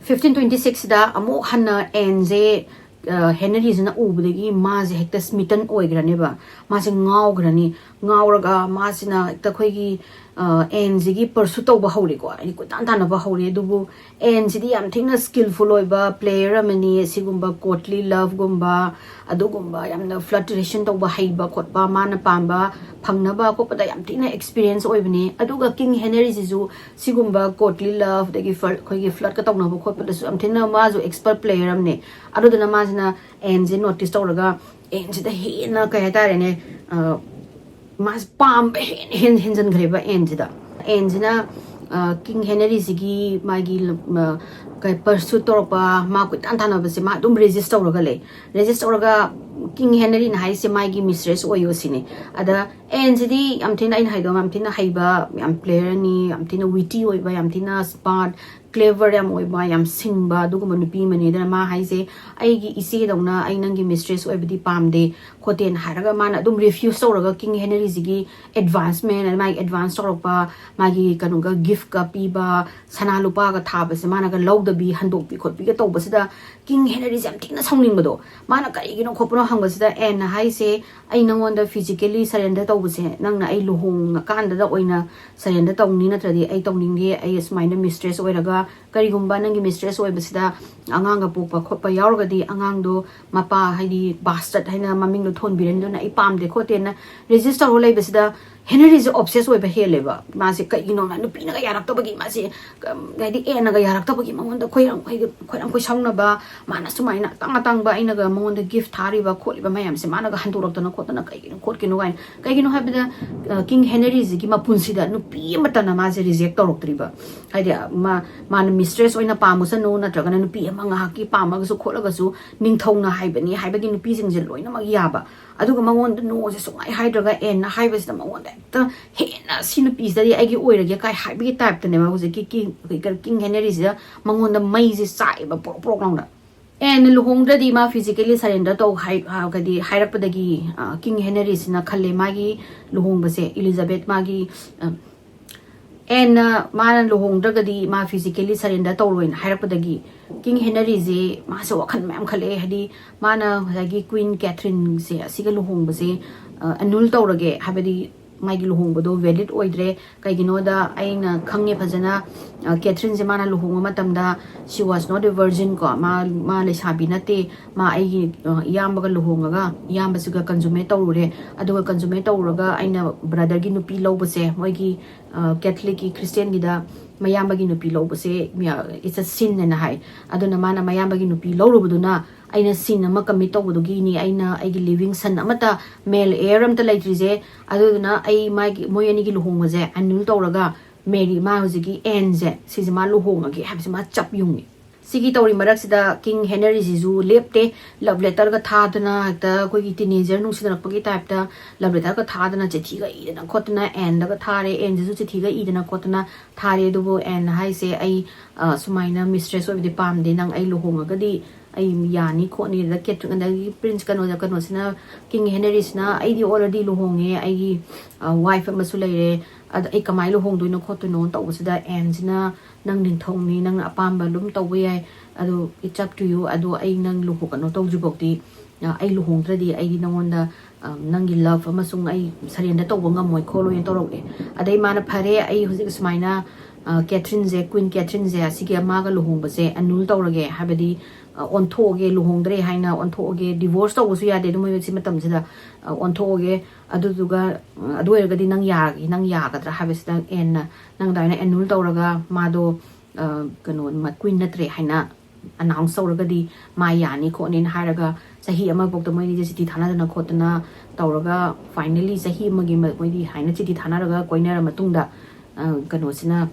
Fifteen twenty six ꯁꯤꯗ ꯑꯃꯨꯛ ꯍꯟꯅ ꯑꯦꯟꯁꯦ, ꯑ, ꯍꯦꯅꯔꯤꯁꯤꯅ ꯎꯕꯗꯒꯤ ꯃꯥꯁꯦ ꯍꯦꯛꯇ smitten ꯑꯣꯏꯈ꯭ꯔꯅꯦꯕ꯫ ꯃꯥꯁꯦ ꯉꯥꯎꯈ꯭ꯔꯅꯤ꯫ ꯉꯥꯎꯔꯒ ꯃꯥꯁꯤꯅ ꯍꯦꯛꯇ ꯑꯩꯈꯣꯏꯒꯤ, ꯑ, ꯑꯦꯟꯁꯤꯒꯤ pursue ꯇꯧꯕ ꯍꯧꯔꯦꯀꯣ, ꯍꯥꯏꯗꯤ ꯀꯣꯏꯇꯥꯟ ꯇꯥꯟꯅꯕ ꯍꯧꯔꯦ꯫ ꯑꯗꯨꯕꯨ ꯑꯦꯟꯁꯤꯗꯤ ꯌꯥꯝ ꯊꯤꯅ skilful ꯑꯣꯏꯕ player ꯑꯃꯅꯤ꯫ ꯁꯤꯒꯨꯝꯕ courtly love ꯒꯨꯝꯕ, ꯑꯗꯨꯒꯨꯝꯕ ꯌꯥꯝꯅ flirtation ꯇꯧꯕ ꯍꯩꯕ ꯈꯣꯠꯄ, ꯃꯥꯅ ꯄꯥꯝꯕ ꯐꯪꯅꯕ ꯈꯣꯠꯄꯗ ꯌꯥꯝ ꯊꯤꯅ experience ꯑꯣꯏꯕꯅꯤ꯫ ꯑꯗꯨꯒ King Henry ꯁꯤꯁꯨ ꯁꯤꯒꯨꯝꯕ courtly love, ꯑꯗꯒꯤ flirt, ꯑꯩꯈꯣꯏꯒꯤ flirt ꯀ ꯇꯧꯅꯕ ꯈꯣꯠꯄꯗꯁꯨ ꯌꯥꯝ ꯊꯤꯅ ꯃꯥꯁꯨ expert player ꯑꯃꯅꯤ꯫ ꯑꯗꯨꯗꯨꯅ ꯃꯥꯁꯤꯅ ꯑꯦꯟꯁꯦ notice ꯇꯧꯔꯒ ꯑꯦꯟꯁꯤꯗ ꯍꯦꯟꯅ, ꯀꯩ ꯍꯥꯏꯇꯥꯔꯦꯅꯦ, ꯑ, ꯃꯥꯁꯦ ꯄꯥꯝꯕ ꯍꯦꯟꯅ ꯍꯦꯟ-, ꯍꯦꯟꯖꯤꯟꯈ꯭ꯔꯦꯕ ꯑꯦꯟꯁꯤꯗ꯫ ꯑꯦꯟꯁꯤꯅ, ꯑ, King Henry ꯁꯤꯒꯤ ꯃꯥꯒꯤ, ꯑ, ꯀꯩ, pursue ꯇꯧꯔꯛꯄ, ꯃꯥ ꯀꯣꯏꯇꯥꯟ ꯇꯥꯟꯅꯕꯁꯦ ꯃꯥ ꯑꯗꯨꯝ resist ꯇꯧꯔꯒ ꯂꯩ꯫ Resist ꯇꯧꯔꯒ, King Henry ꯅ ꯍꯥꯏꯁꯦ ꯃꯥꯒꯤ mistress ꯑꯣꯏꯌꯣ ꯁꯤꯅꯤ꯫ ꯑꯗ ꯑꯦꯟꯁꯤꯗꯤ ꯌꯥꯝ ꯊꯤꯅ, ꯑꯩꯅ ꯍꯥꯏꯗꯣ, ꯌꯥꯝ ꯊꯤꯅ ꯍꯩꯕ, ꯌꯥꯝ player ꯅꯤ, ꯌꯥꯝ ꯊꯤꯅ witty ꯑꯣꯏꯕ, ꯌꯥꯝ ꯊꯤꯅ smart, ꯀ꯭ꯂꯦꯕꯔ ꯌꯥꯝ ꯑꯣꯏꯕ, ꯌꯥꯝ ꯁꯤꯡꯕ ꯑꯗꯨꯒꯨꯝꯕ ꯅꯨꯄꯤ ꯑꯃꯅꯤ꯫ ꯑꯗꯨꯅ ꯃꯥ ꯍꯥꯏꯁꯦ, "ꯑꯩꯒꯤ ꯏꯆꯦꯗꯧꯅ ꯑꯩ ꯅꯪꯒꯤ ꯃꯤꯁꯇ꯭ꯔꯦꯁ ꯑꯣꯏꯕꯗꯤ ꯄꯥꯝꯗꯦ" ꯈꯣꯠꯇꯦꯅ ꯍꯥꯏꯔꯒ ꯃꯥꯅ ꯑꯗꯨꯝ ꯔꯤꯐ꯭ꯌꯨꯁ ꯇꯧꯔꯒ ꯀꯤꯡ ꯍꯦꯅꯔꯤꯁꯤꯒꯤ ꯑꯦꯗꯚꯥꯟꯁꯃꯦꯟ, ꯃꯥꯒꯤ ꯑꯦꯗꯚꯥꯟꯁ ꯇꯧꯔꯛꯄ, ꯃꯥꯒꯤ ꯀꯩꯅꯣꯒ ꯒꯤꯐꯀ ꯄꯤꯕ, ꯁꯅꯥ ꯂꯨꯄꯥꯒ ꯊꯥꯕꯁꯦ ꯃꯥꯅꯒ ꯂꯧꯗꯕꯤ ꯍꯟꯗꯣꯛꯄꯤ ꯈꯣꯠꯄꯤꯒ ꯇꯧꯕꯁꯤꯗ ꯀꯤꯡ ꯍꯦꯅꯔꯤꯁꯦ ꯌꯥꯝ ꯊꯤꯅ ꯁꯥꯎꯅꯤꯡꯕꯗꯣ꯫ ꯃꯥꯅ ꯀꯔꯤꯒꯤꯅꯣ ꯈꯣꯠꯄꯅꯣ ꯍꯪꯕꯁꯤꯗ ꯑꯦꯟꯅ ꯍꯥꯏꯁꯦ, "ꯑꯩ ꯅꯪꯉꯣꯟꯗ ꯐꯤꯖꯤꯀꯦꯂꯤ ꯁꯔꯦꯟꯗꯔ ꯇꯧꯕꯁꯦ ꯅꯪꯅ ꯑꯩ ꯂꯨꯍꯣꯡꯉꯀꯥꯟꯗꯗ ꯑꯣꯏꯅ ꯁꯔꯦꯟꯗꯔ ꯇꯧꯅꯤ, ꯅꯠꯇ꯭ꯔꯗꯤ ꯑꯩ ꯇꯧꯅꯤꯡꯗꯦ꯫ ꯑꯩ ꯁꯨꯃꯥꯏꯅ ꯃꯤꯁꯇ꯭ꯔꯦꯁ ꯑꯣꯏꯔꯒ ꯀꯔꯤꯒꯨꯝꯕ ꯅꯪꯒꯤ ꯃꯤꯁꯇ꯭ꯔꯦꯁ ꯑꯣꯏꯕꯁꯤꯗ ꯑꯉꯥꯡꯒ ꯄꯣꯛꯄ ꯈꯣꯠꯄ ꯌꯥꯎꯔꯒꯗꯤ ꯑꯉꯥꯡꯗꯣ ꯃꯄꯥ ꯍꯥꯏꯗꯤ ꯕꯥꯁꯇꯔꯠ ꯍꯥꯏꯅ ꯃꯃꯤꯡꯗꯣ ꯊꯣꯟꯕꯤꯔꯅꯤ, ꯑꯗꯨꯅ ꯑꯩ ꯄꯥꯝꯗꯦ" ꯈꯣꯠꯇꯦꯅ ꯔꯦꯖꯤꯁ ꯇꯧꯔꯒ ꯂꯩꯕꯁꯤꯗ ꯍꯦꯅꯔꯤꯁꯦ ꯑꯣꯞꯁꯦꯁ ꯑꯣꯏꯕ ꯍꯦꯜꯂꯦꯕ꯫ ꯃꯥꯁꯦ ꯀꯩꯒꯤꯅꯣ ꯅꯨꯄꯤꯅꯒ ꯌꯥꯔꯛꯇꯕꯒꯤ, ꯃꯥꯁꯦ ꯀꯝ-, ꯍꯥꯏꯗꯤ ꯑꯦꯟꯅꯒ ꯌꯥꯔꯛꯇꯕꯒꯤ ꯃꯉꯣꯟꯗ ꯈꯣꯏꯔꯝ-, ꯍꯥꯏꯗꯤ ꯈꯣꯏꯔꯝ ꯈꯣꯏꯁꯥꯎꯅꯕ, ꯃꯥꯅ ꯁꯨꯃꯥꯏꯅ ꯑꯇꯥꯡ ꯑꯇꯥꯡꯕ ꯑꯩꯅꯒ ꯃꯉꯣꯟꯗ ꯒꯤꯐ ꯊꯥꯔꯤꯕ ꯈꯣꯠꯂꯤꯕ ꯃꯌꯥꯝꯁꯦ ꯃꯥꯅꯒ ꯍꯟꯗꯣꯔꯛꯇꯅ ꯈꯣꯠꯇꯅ ꯀꯩꯒꯤꯅꯣ ꯈꯣꯠꯀꯤꯅꯣ ꯀꯥꯏꯅ꯫ ꯀꯩꯒꯤꯅꯣ ꯍꯥꯏꯕꯗ, ꯑ, ꯀꯤꯡ ꯍꯦꯅꯔꯤꯁꯤꯒꯤ ꯃꯄꯨꯟꯁꯤꯗ ꯅꯨꯄꯤ ꯑꯃꯠꯇꯅ ꯃꯥꯁꯦ ꯔꯤꯖꯦꯛ ꯇꯧꯔꯛꯇ꯭ꯔꯤꯕ꯫ ꯍꯥꯏꯗꯤ, ꯑ, ꯃꯥ, ꯃꯥꯅ ꯃꯤꯁꯇ꯭ꯔꯦꯁ ꯑꯣꯏꯅ ꯄꯥꯝꯃꯁꯅꯨ, ꯅꯠꯇ꯭ꯔꯒꯅ ꯅꯨꯄꯤ ꯑꯃ ꯉꯥꯏꯍꯥꯛꯀꯤ ꯄꯥꯝꯃꯒꯁꯨ ꯈꯣꯠꯂꯒꯁꯨ ꯅꯤꯡꯊꯧꯅ ꯍꯥꯏꯕꯅꯤ ꯍꯥꯏꯕꯒꯤ ꯅꯨꯄꯤꯁꯤꯡꯁꯦ ꯂꯣꯏꯅꯃꯛ ꯌꯥꯕ꯫ ꯑꯗꯨꯒ ꯃꯉꯣꯟꯗ ꯅꯣꯁꯦ ꯁꯨꯡꯍꯥꯏ ꯍꯥꯏꯗ꯭ꯔꯒ ꯑꯦꯟꯅ ꯍꯥꯏꯕꯁꯤꯗ ꯃꯉꯣꯟꯗ ꯍꯦꯛꯇ ꯍꯦꯟꯅ "ꯁꯤ ꯅꯨꯄꯤꯁꯤꯗꯗꯤ ꯑꯩꯒꯤ ꯑꯣꯏꯔꯒꯦ" ꯀꯥꯏ ꯍꯥꯏꯕꯒꯤ ꯇꯥꯏꯞꯇꯅꯦꯕ ꯍꯧꯖꯤꯛꯀꯤ ꯀꯤꯡ, ꯀꯤꯡ ꯍꯦꯅꯔꯤꯁꯤꯗ ꯃꯉꯣꯟꯗ ꯃꯩꯁꯦ ꯆꯥꯛꯑꯦꯕ ꯄ꯭ꯔꯣꯛ ꯄ꯭ꯔꯣꯛ ꯂꯥꯎꯅ꯫ ꯑꯦꯟꯅ ꯂꯨꯍꯣꯡꯗ꯭ꯔꯗꯤ ꯃꯥ ꯐꯤꯖꯤꯀꯦꯂꯤ ꯁꯔꯦꯟꯗꯔ ꯇꯧ ꯍꯥꯏ-, ꯍꯥꯏꯔꯒꯗꯤ, ꯍꯥꯏꯔꯛꯄꯗꯒꯤ, ꯑ, ꯀꯤꯡ ꯍꯦꯅꯔꯤꯁꯤꯅ ꯈꯜꯂꯦ ꯃꯥꯒꯤ ꯂꯨꯍꯣꯡꯕꯁꯦ, ꯏꯂꯤꯖꯥꯕꯦꯠ ꯃꯥꯒꯤ, ꯑ, ꯑꯦꯟꯅ ꯃꯥꯅ ꯂꯨꯍꯣꯡꯗ꯭ꯔꯒꯗꯤ ꯃꯥ ꯐꯤꯖꯤꯀꯦꯂꯤ ꯁꯔꯦꯟꯗꯔ ꯇꯧꯔꯣꯏꯅ ꯍꯥꯏꯔꯛꯄꯗꯒꯤ ꯀꯤꯡ ꯍꯦꯅꯔꯤꯁꯦ ꯃꯥꯁꯦ ꯋꯥꯈꯜ ꯃꯌꯥꯝ ꯈꯜꯂꯛꯑꯦ꯫ ꯍꯥꯏꯗꯤ ꯃꯥꯅ ꯉꯁꯥꯏꯒꯤ ꯀ꯭ꯋꯤꯟ ꯀꯦꯊꯔꯤꯟꯁꯦ ꯑꯁꯤꯒ ꯂꯨꯍꯣꯡꯕꯁꯦ, ꯑ, ꯑꯦꯅꯨꯜ ꯇꯧꯔꯒꯦ, ꯍꯥꯏꯕꯗꯤ ꯃꯥꯒꯤ ꯂꯨꯍꯣꯡꯕꯗꯣ ꯚꯦꯂꯤꯠ ꯑꯣꯏꯗ꯭ꯔꯦ꯫ ꯀꯩꯒꯤꯅꯣꯗ ꯑꯩꯅ ꯈꯪꯉꯦ ꯐꯖꯅ, ꯑ, ꯀꯦꯊꯔꯤꯟꯁꯦ ꯃꯥꯅ ꯂꯨꯍꯣꯡꯕ ꯃꯇꯝꯗ she was not a virgin ꯀꯣ, ꯃꯥ, ꯃꯥ ꯂꯩꯁꯥꯕꯤ ꯅꯠꯇꯦ, ꯃꯥ ꯑꯩꯒꯤ, ꯑ, ꯏꯌꯥꯝꯕꯒ ꯂꯨꯍꯣꯡꯉꯒ ꯏꯌꯥꯝꯕꯁꯤꯒ ꯀꯟꯖꯨꯃꯦꯠ ꯇꯧꯔꯨꯔꯦ꯫ ꯑꯗꯨꯒ ꯀꯟꯖꯨꯃꯦꯠ ꯇꯧꯔꯨꯔꯒ ꯑꯩꯅ ꯕ꯭ꯔꯗꯔꯒꯤ ꯅꯨꯄꯤ ꯂꯧꯕꯁꯦ, ꯃꯣꯏꯒꯤ, ꯑ, ꯀꯦꯊꯂꯤꯛꯀꯤ ꯈ꯭ꯔꯤꯁꯇꯤꯌꯥꯟꯒꯤꯗ ꯃꯌꯥꯝꯕꯒꯤ ꯅꯨꯄꯤ ꯂꯧꯕꯁꯦ, it's a sin ꯍꯥꯏꯅ ꯍꯥꯏ꯫ ꯑꯗꯨꯅ ꯃꯥꯅ ꯃꯌꯥꯝꯕꯒꯤ ꯅꯨꯄꯤ ꯂꯧꯔꯨꯕꯗꯨꯅ ꯑꯩꯅ ꯁꯤꯟ ꯑꯃ ꯀꯃꯤꯠ ꯇꯧꯕꯗꯨꯒꯤꯅꯤ, ꯑꯩꯅ ꯑꯩꯒꯤ ꯂꯤꯚꯤꯡ ꯁꯟ ꯑꯃꯠꯇ, ꯃꯦꯜ ꯍꯦꯌꯔ ꯑꯝꯇ ꯂꯩꯇ꯭ꯔꯤꯁꯦ꯫ ꯑꯗꯨꯗꯨꯅ ꯑꯩ ꯃꯥꯒꯤ, ꯃꯣꯏ ꯑꯅꯤꯒꯤ ꯂꯨꯍꯣꯡꯕꯁꯦ ꯑꯦꯅꯨꯜ ꯇꯧꯔꯒ ꯃꯦꯔꯤ, ꯃꯥ ꯍꯧꯖꯤꯛꯀꯤ ꯑꯦꯟꯁꯦ, ꯁꯤꯁꯦ ꯃꯥ ꯂꯨꯍꯣꯡꯉꯒꯦ ꯍꯥꯏꯕꯁꯦ ꯃꯥ ꯆꯞ ꯌꯨꯡꯉꯤ꯫ ꯁꯤꯒꯤ ꯇꯧꯔꯤ ꯃꯔꯛꯁꯤꯗ ꯀꯤꯡ ꯍꯦꯅꯔꯤꯁꯤꯁꯨ ꯂꯦꯞꯇꯦ꯫ ꯂꯕ ꯂꯦꯇꯔꯒ ꯊꯥꯗꯅ, ꯍꯦꯛꯇ ꯑꯩꯈꯣꯏꯒꯤ ꯇꯤꯅꯦꯖꯔ ꯅꯨꯡꯁꯤꯅꯔꯛꯄꯒꯤ ꯇꯥꯏꯞꯇ ꯂꯕ ꯂꯦꯇꯔꯒ ꯊꯥꯗꯅ, ꯆꯤꯊꯤꯒ ꯏꯗꯅ ꯈꯣꯠꯇꯅ ꯑꯦꯟꯗꯒ ꯊꯥꯔꯦ꯫ ꯑꯦꯟꯁꯤꯁꯨ ꯆꯤꯊꯤꯒ ꯏꯗꯅ ꯈꯣꯠꯇꯅ ꯊꯥꯔꯦ꯫ ꯑꯗꯨꯕꯨ ꯑꯦꯟ ꯍꯥꯏꯁꯦ, "ꯑꯩ, ꯑ, ꯁꯨꯃꯥꯏꯅ ꯃꯤꯁꯇ꯭ꯔꯦꯁ ꯑꯣꯏꯕꯗꯤ ꯄꯥꯝꯗꯦ, ꯅꯪ ꯑꯩ ꯂꯨꯍꯣꯡꯉꯒꯗꯤ ꯑꯩ ꯌꯥꯅꯤ ꯈꯣꯠꯅꯤ"꯫ ꯑꯗ ꯀꯦꯊ꯭ꯔꯤꯟ, ꯑꯗꯒꯤ ꯄ꯭ꯔꯤꯟꯁ ꯀꯩꯅꯣꯗ, ꯀꯩꯅꯣꯁꯤꯅ, ꯀꯤꯡ ꯍꯦꯅꯔꯤꯁꯤꯅ, "ꯑꯩꯗꯤ ꯑꯣꯜꯔꯦꯗꯤ ꯂꯨꯍꯣꯡꯉꯦ, ꯑꯩꯒꯤ, ꯑ, ꯋꯥꯏꯐ ꯑꯃꯁꯨ ꯂꯩꯔꯦ, ꯑꯗ ꯑꯩ ꯀꯃꯥꯏꯅ ꯂꯨꯍꯣꯡꯗꯣꯏꯅꯣ ꯈꯣꯠꯇꯣꯏꯅꯣ?" ꯇꯧꯕꯁꯤꯗ ꯑꯦꯟꯁꯤꯅ, "ꯅꯪ ꯅꯤꯡꯊꯧꯅꯤ, ꯅꯪꯅ ꯑꯄꯥꯝꯕ ꯑꯗꯨꯝ ꯇꯧꯕ ꯌꯥꯏ, ꯑꯗꯣ it's up to you, ꯑꯗꯣ ꯑꯩ ꯅꯪ ꯂꯨꯍꯣ-, ꯀꯩꯅꯣ ꯇꯧꯗ꯭ꯔꯤꯐꯥꯎꯗꯤ, ꯑ, ꯑꯩ ꯂꯨꯍꯣꯡꯗ꯭ꯔꯗꯤ ꯑꯩꯗꯤ ꯅꯪꯉꯣꯟꯗ, ꯑ, ꯅꯪꯒꯤ ꯂꯚ ꯑꯃꯁꯨꯡ ꯑꯩ ꯁꯔꯦꯟꯗꯔ ꯇꯧꯕ ꯉꯝꯃꯣꯏ ꯈꯣꯠꯂꯣꯏꯅ" ꯇꯧꯔꯛꯑꯦ꯫ ꯑꯗꯩ ꯃꯥꯅ, "ꯐꯔꯦ, ꯑꯩ ꯍꯧꯖꯤꯛ ꯁꯨꯃꯥꯏꯅ, ꯑ, ꯀꯦꯊ꯭ꯔꯤꯟꯁꯦ, ꯀ꯭ꯋꯤꯟ ꯀꯦꯊ꯭ꯔꯤꯟꯁꯦ, ꯑꯁꯤꯒꯤ ꯃꯥꯒ ꯂꯨꯍꯣꯡꯕꯁꯦ ꯑꯦꯅꯨꯜ ꯇꯧꯔꯒꯦ, ꯍꯥꯏꯕꯗꯤ, ꯑ, ꯑꯣꯟꯊꯣꯛꯑꯒꯦ, ꯂꯨꯍꯣꯡꯗ꯭ꯔꯦ ꯍꯥꯏꯅ ꯑꯣꯟꯊꯣꯛꯑꯒꯦ, ꯗꯤꯚꯣꯔꯁ ꯇꯧꯕꯁꯨ ꯌꯥꯗꯦ ꯑꯗꯨ ꯃꯣꯏ ꯁꯤ ꯃꯇꯝꯁꯤꯗ, ꯑ, ꯑꯣꯟꯊꯣꯛꯑꯒꯦ, ꯑꯗꯨꯗꯨꯒ, ꯑ, ꯑꯗꯨ ꯑꯣꯏꯔꯒꯗꯤ ꯅꯪ ꯌꯥꯔꯒꯦ, ꯅꯪ ꯌꯥꯒꯗ꯭ꯔꯥ?" ꯍꯥꯏꯕꯁꯤꯗ ꯑꯦꯟꯅ, "ꯅꯪ ꯑꯗꯨꯃꯥꯏꯅ ꯑꯦꯅꯨꯜ ꯇꯧꯔꯒ ꯃꯥꯗꯣ, ꯑ, ꯀꯩꯅꯣ, ꯃ-, ꯀ꯭ꯋꯤꯟ ꯅꯠꯇ꯭ꯔꯦ ꯍꯥꯏꯅ ꯑꯅꯥꯎꯟꯁ ꯇꯧꯔꯒꯗꯤ ꯃꯥ ꯌꯥꯅꯤ ꯈꯣꯠꯅꯤꯅ" ꯍꯥꯏꯔꯒ ꯆꯍꯤ ꯑꯃꯐꯥꯎꯗ ꯃꯣꯏꯅꯤꯁꯦ ꯆꯤꯊꯤ ꯊꯥꯅꯗꯅ ꯈꯣꯠꯇꯅ ꯇꯧꯔꯒ, ꯐꯥꯏꯅꯦꯂꯤ ꯆꯍꯤ ꯑꯃꯒꯤ ꯃ-, ꯃꯣꯏꯗꯤ ꯍꯥꯏꯅ ꯆꯤꯊꯤ ꯊꯥꯅꯔꯒ ꯀꯣꯏꯅꯔ ꯃꯇꯨꯡꯗ, ꯑ, ꯀꯩꯅꯣꯁꯤꯅ,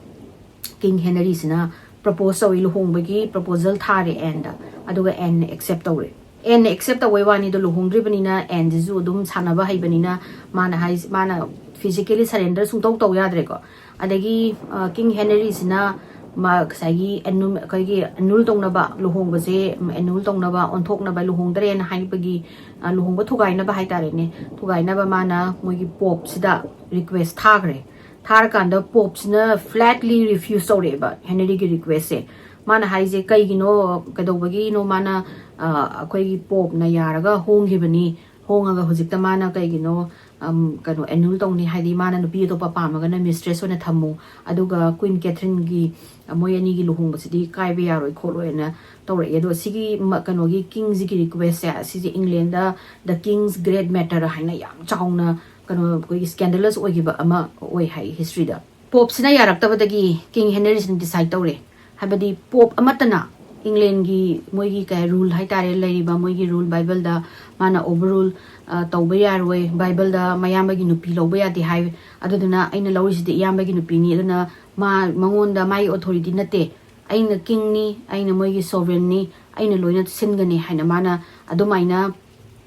ꯀꯤꯡ ꯍꯦꯅꯔꯤꯁꯤꯅ ꯄ꯭ꯔꯄꯣꯁ ꯇꯧꯏ, ꯂꯨꯍꯣꯡꯕꯒꯤ ꯄ꯭ꯔꯄꯣꯖꯜ ꯊꯥꯔꯦ ꯑꯦꯟꯗ꯫ ꯑꯗꯨꯒ ꯑꯦꯟꯅ ꯑꯦꯛꯁꯦꯞ ꯇꯧꯔꯦ꯫ ꯑꯦꯟꯅ ꯑꯦꯛꯁꯦꯞ ꯇꯧꯕꯩ ꯋꯥꯅꯤꯗꯣ, ꯂꯨꯍꯣꯡꯗ꯭ꯔꯤꯕꯅꯤꯅ ꯑꯦꯟꯁꯤꯁꯨ ꯑꯗꯨꯝ ꯁꯥꯟꯅꯕ ꯍꯩꯕꯅꯤꯅ ꯃꯥꯅ ꯍꯥꯏꯁ-, ꯃꯥꯅ ꯐꯤꯖꯤꯀꯦꯂꯤ ꯁꯔꯦꯟꯗꯔ ꯁꯨꯡꯇꯧ ꯇꯧ ꯌꯥꯗ꯭ꯔꯦꯀꯣ꯫ ꯑꯗꯒꯤ, ꯑ, ꯀꯤꯡ ꯍꯦꯅꯔꯤꯁꯤꯅ ꯃꯥ ꯉꯁꯥꯏꯒꯤ ꯑꯦꯅꯨ-, ꯑꯩꯈꯣꯏꯒꯤ ꯑꯦꯅꯨꯜ ꯇꯧꯅꯕ, ꯂꯨꯍꯣꯡꯕꯁꯦ, ꯎꯝ, ꯑꯦꯅꯨꯜ ꯇꯧꯅꯕ, ꯑꯣꯟꯊꯣꯛꯅꯕ, ꯂꯨꯍꯣꯡꯗ꯭ꯔꯦꯅ ꯍꯥꯏꯕꯒꯤ, ꯑ, ꯂꯨꯍꯣꯡꯕ ꯊꯨꯒꯥꯏꯅꯕ ꯍꯥꯏꯇꯥꯔꯦꯅꯦ, ꯊꯨꯒꯥꯏꯅꯕ ꯃꯥꯅ ꯃꯣꯏꯒꯤ ꯄꯣꯞꯁꯤꯗ ꯔꯤꯀ꯭ꯋꯦꯁ ꯊꯥꯈ꯭ꯔꯦ꯫ ꯊꯥꯔꯀꯥꯟꯗ ꯄꯣꯞꯁꯤꯅ ꯐ꯭ꯂꯦꯠꯂꯤ ꯔꯤꯐ꯭ꯌꯨꯁ ꯇꯧꯔꯛꯑꯦꯕ ꯍꯦꯅꯔꯤꯒꯤ ꯔꯤꯀ꯭ꯋꯦꯁꯁꯦ꯫ ꯃꯥꯅ ꯍꯥꯏꯁꯦ, "ꯀꯩꯒꯤꯅꯣ, ꯀꯩꯗꯧꯕꯒꯤꯅꯣ ꯃꯥꯅ, ꯑ, ꯑꯩꯈꯣꯏꯒꯤ ꯄꯣꯞꯅ ꯌꯥꯔꯒ ꯍꯣꯡꯈꯤꯕꯅꯤ, ꯍꯣꯡꯉꯒ ꯍꯧꯖꯤꯛꯇ ꯃꯥꯅ ꯀꯩꯒꯤꯅꯣ, ꯑꯝ, ꯀꯩꯅꯣ, ꯑꯦꯅꯨꯜ ꯇꯧꯅꯤ? ꯍꯥꯏꯗꯤ ꯃꯥꯅ ꯅꯨꯄꯤ ꯑꯇꯣꯞꯄ ꯄꯥꯝꯃꯒꯅ ꯃꯤꯁꯇ꯭ꯔꯦꯁ ꯑꯣꯏꯅ ꯊꯝꯃꯨ, ꯑꯗꯨꯒ ꯀ꯭ꯋꯤꯟ ꯀꯦꯊ꯭ꯔꯤꯟꯒꯤ, ꯑ, ꯃꯣꯏ ꯑꯅꯤꯒꯤ ꯂꯨꯍꯣꯡꯕꯁꯤꯗꯤ ꯀꯥꯏꯕ ꯌꯥꯔꯣꯏ ꯈꯣꯠꯂꯣꯏꯅ" ꯇꯧꯔꯛꯑꯦ꯫ ꯑꯗꯣ ꯁꯤꯒꯤ ꯃ-, ꯀꯩꯅꯣꯒꯤ ꯀꯤꯡꯁꯤꯒꯤ ꯔꯤꯀ꯭ꯋꯦꯁꯁꯦ, ꯁꯤꯁꯦ England "The King's Great Matter" ꯍꯥꯏꯅ ꯌꯥꯝ ꯆꯥꯎꯅ ꯀꯩꯅꯣ, ꯑꯩꯈꯣꯏꯒꯤ ꯁ꯭ꯀꯦꯟꯗꯂꯁ ꯑꯣꯏꯈꯤꯕ ꯑꯃ ꯑꯣꯏ ꯍꯥꯏ ꯍꯤꯁꯇ꯭ꯔꯤꯗ꯫ ꯄꯣꯞꯁꯤꯅ ꯌꯥꯔꯛꯇꯕꯗꯒꯤ ꯀꯤꯡ ꯍꯦꯅꯔꯤꯁꯤꯅ ꯗꯤꯁꯥꯏꯗ ꯇꯧꯔꯦ, ꯍꯥꯏꯕꯗꯤ ꯄꯣꯞ ꯑꯃꯠꯇꯅ ꯏꯪꯂꯦꯟꯒꯤ ꯃꯣꯏꯒꯤ ꯀꯩ ꯔꯨꯜ ꯍꯥꯏꯇꯥꯔꯦ, ꯂꯩꯔꯤꯕ ꯃꯣꯏꯒꯤ ꯔꯨꯜ ꯕꯥꯏꯕꯜꯗ ꯃꯥꯅ ꯑꯣꯚꯔꯔꯨꯜ, ꯑ, ꯇꯧꯕ ꯌꯥꯔꯣꯏ, ꯕꯥꯏꯕꯜꯗ ꯃꯌꯥꯝꯕꯒꯤ ꯅꯨꯄꯤ ꯂꯧꯕ ꯌꯥꯗꯦ ꯍꯥꯏ꯫ ꯑꯗꯨꯗꯨꯅ ꯑꯩꯅ ꯂꯧꯔꯤꯁꯤꯗꯤ ꯏꯌꯥꯝꯕꯒꯤ ꯅꯨꯄꯤꯅꯤ, ꯑꯗꯨꯅ ꯃꯥ, ꯃꯉꯣꯟꯗ ꯃꯥꯒꯤ ꯑꯣꯊꯣꯔꯤꯇꯤ ꯅꯠꯇꯦ, "ꯑꯩꯅ king ꯅꯤ, ꯑꯩꯅ ꯃꯣꯏꯒꯤ sovereign ꯅꯤ, ꯑꯩꯅ ꯂꯣꯏꯅ ꯁꯤꯟꯒꯅꯤ" ꯍꯥꯏꯅ ꯃꯥꯅ ꯑꯗꯨꯃꯥꯏꯅ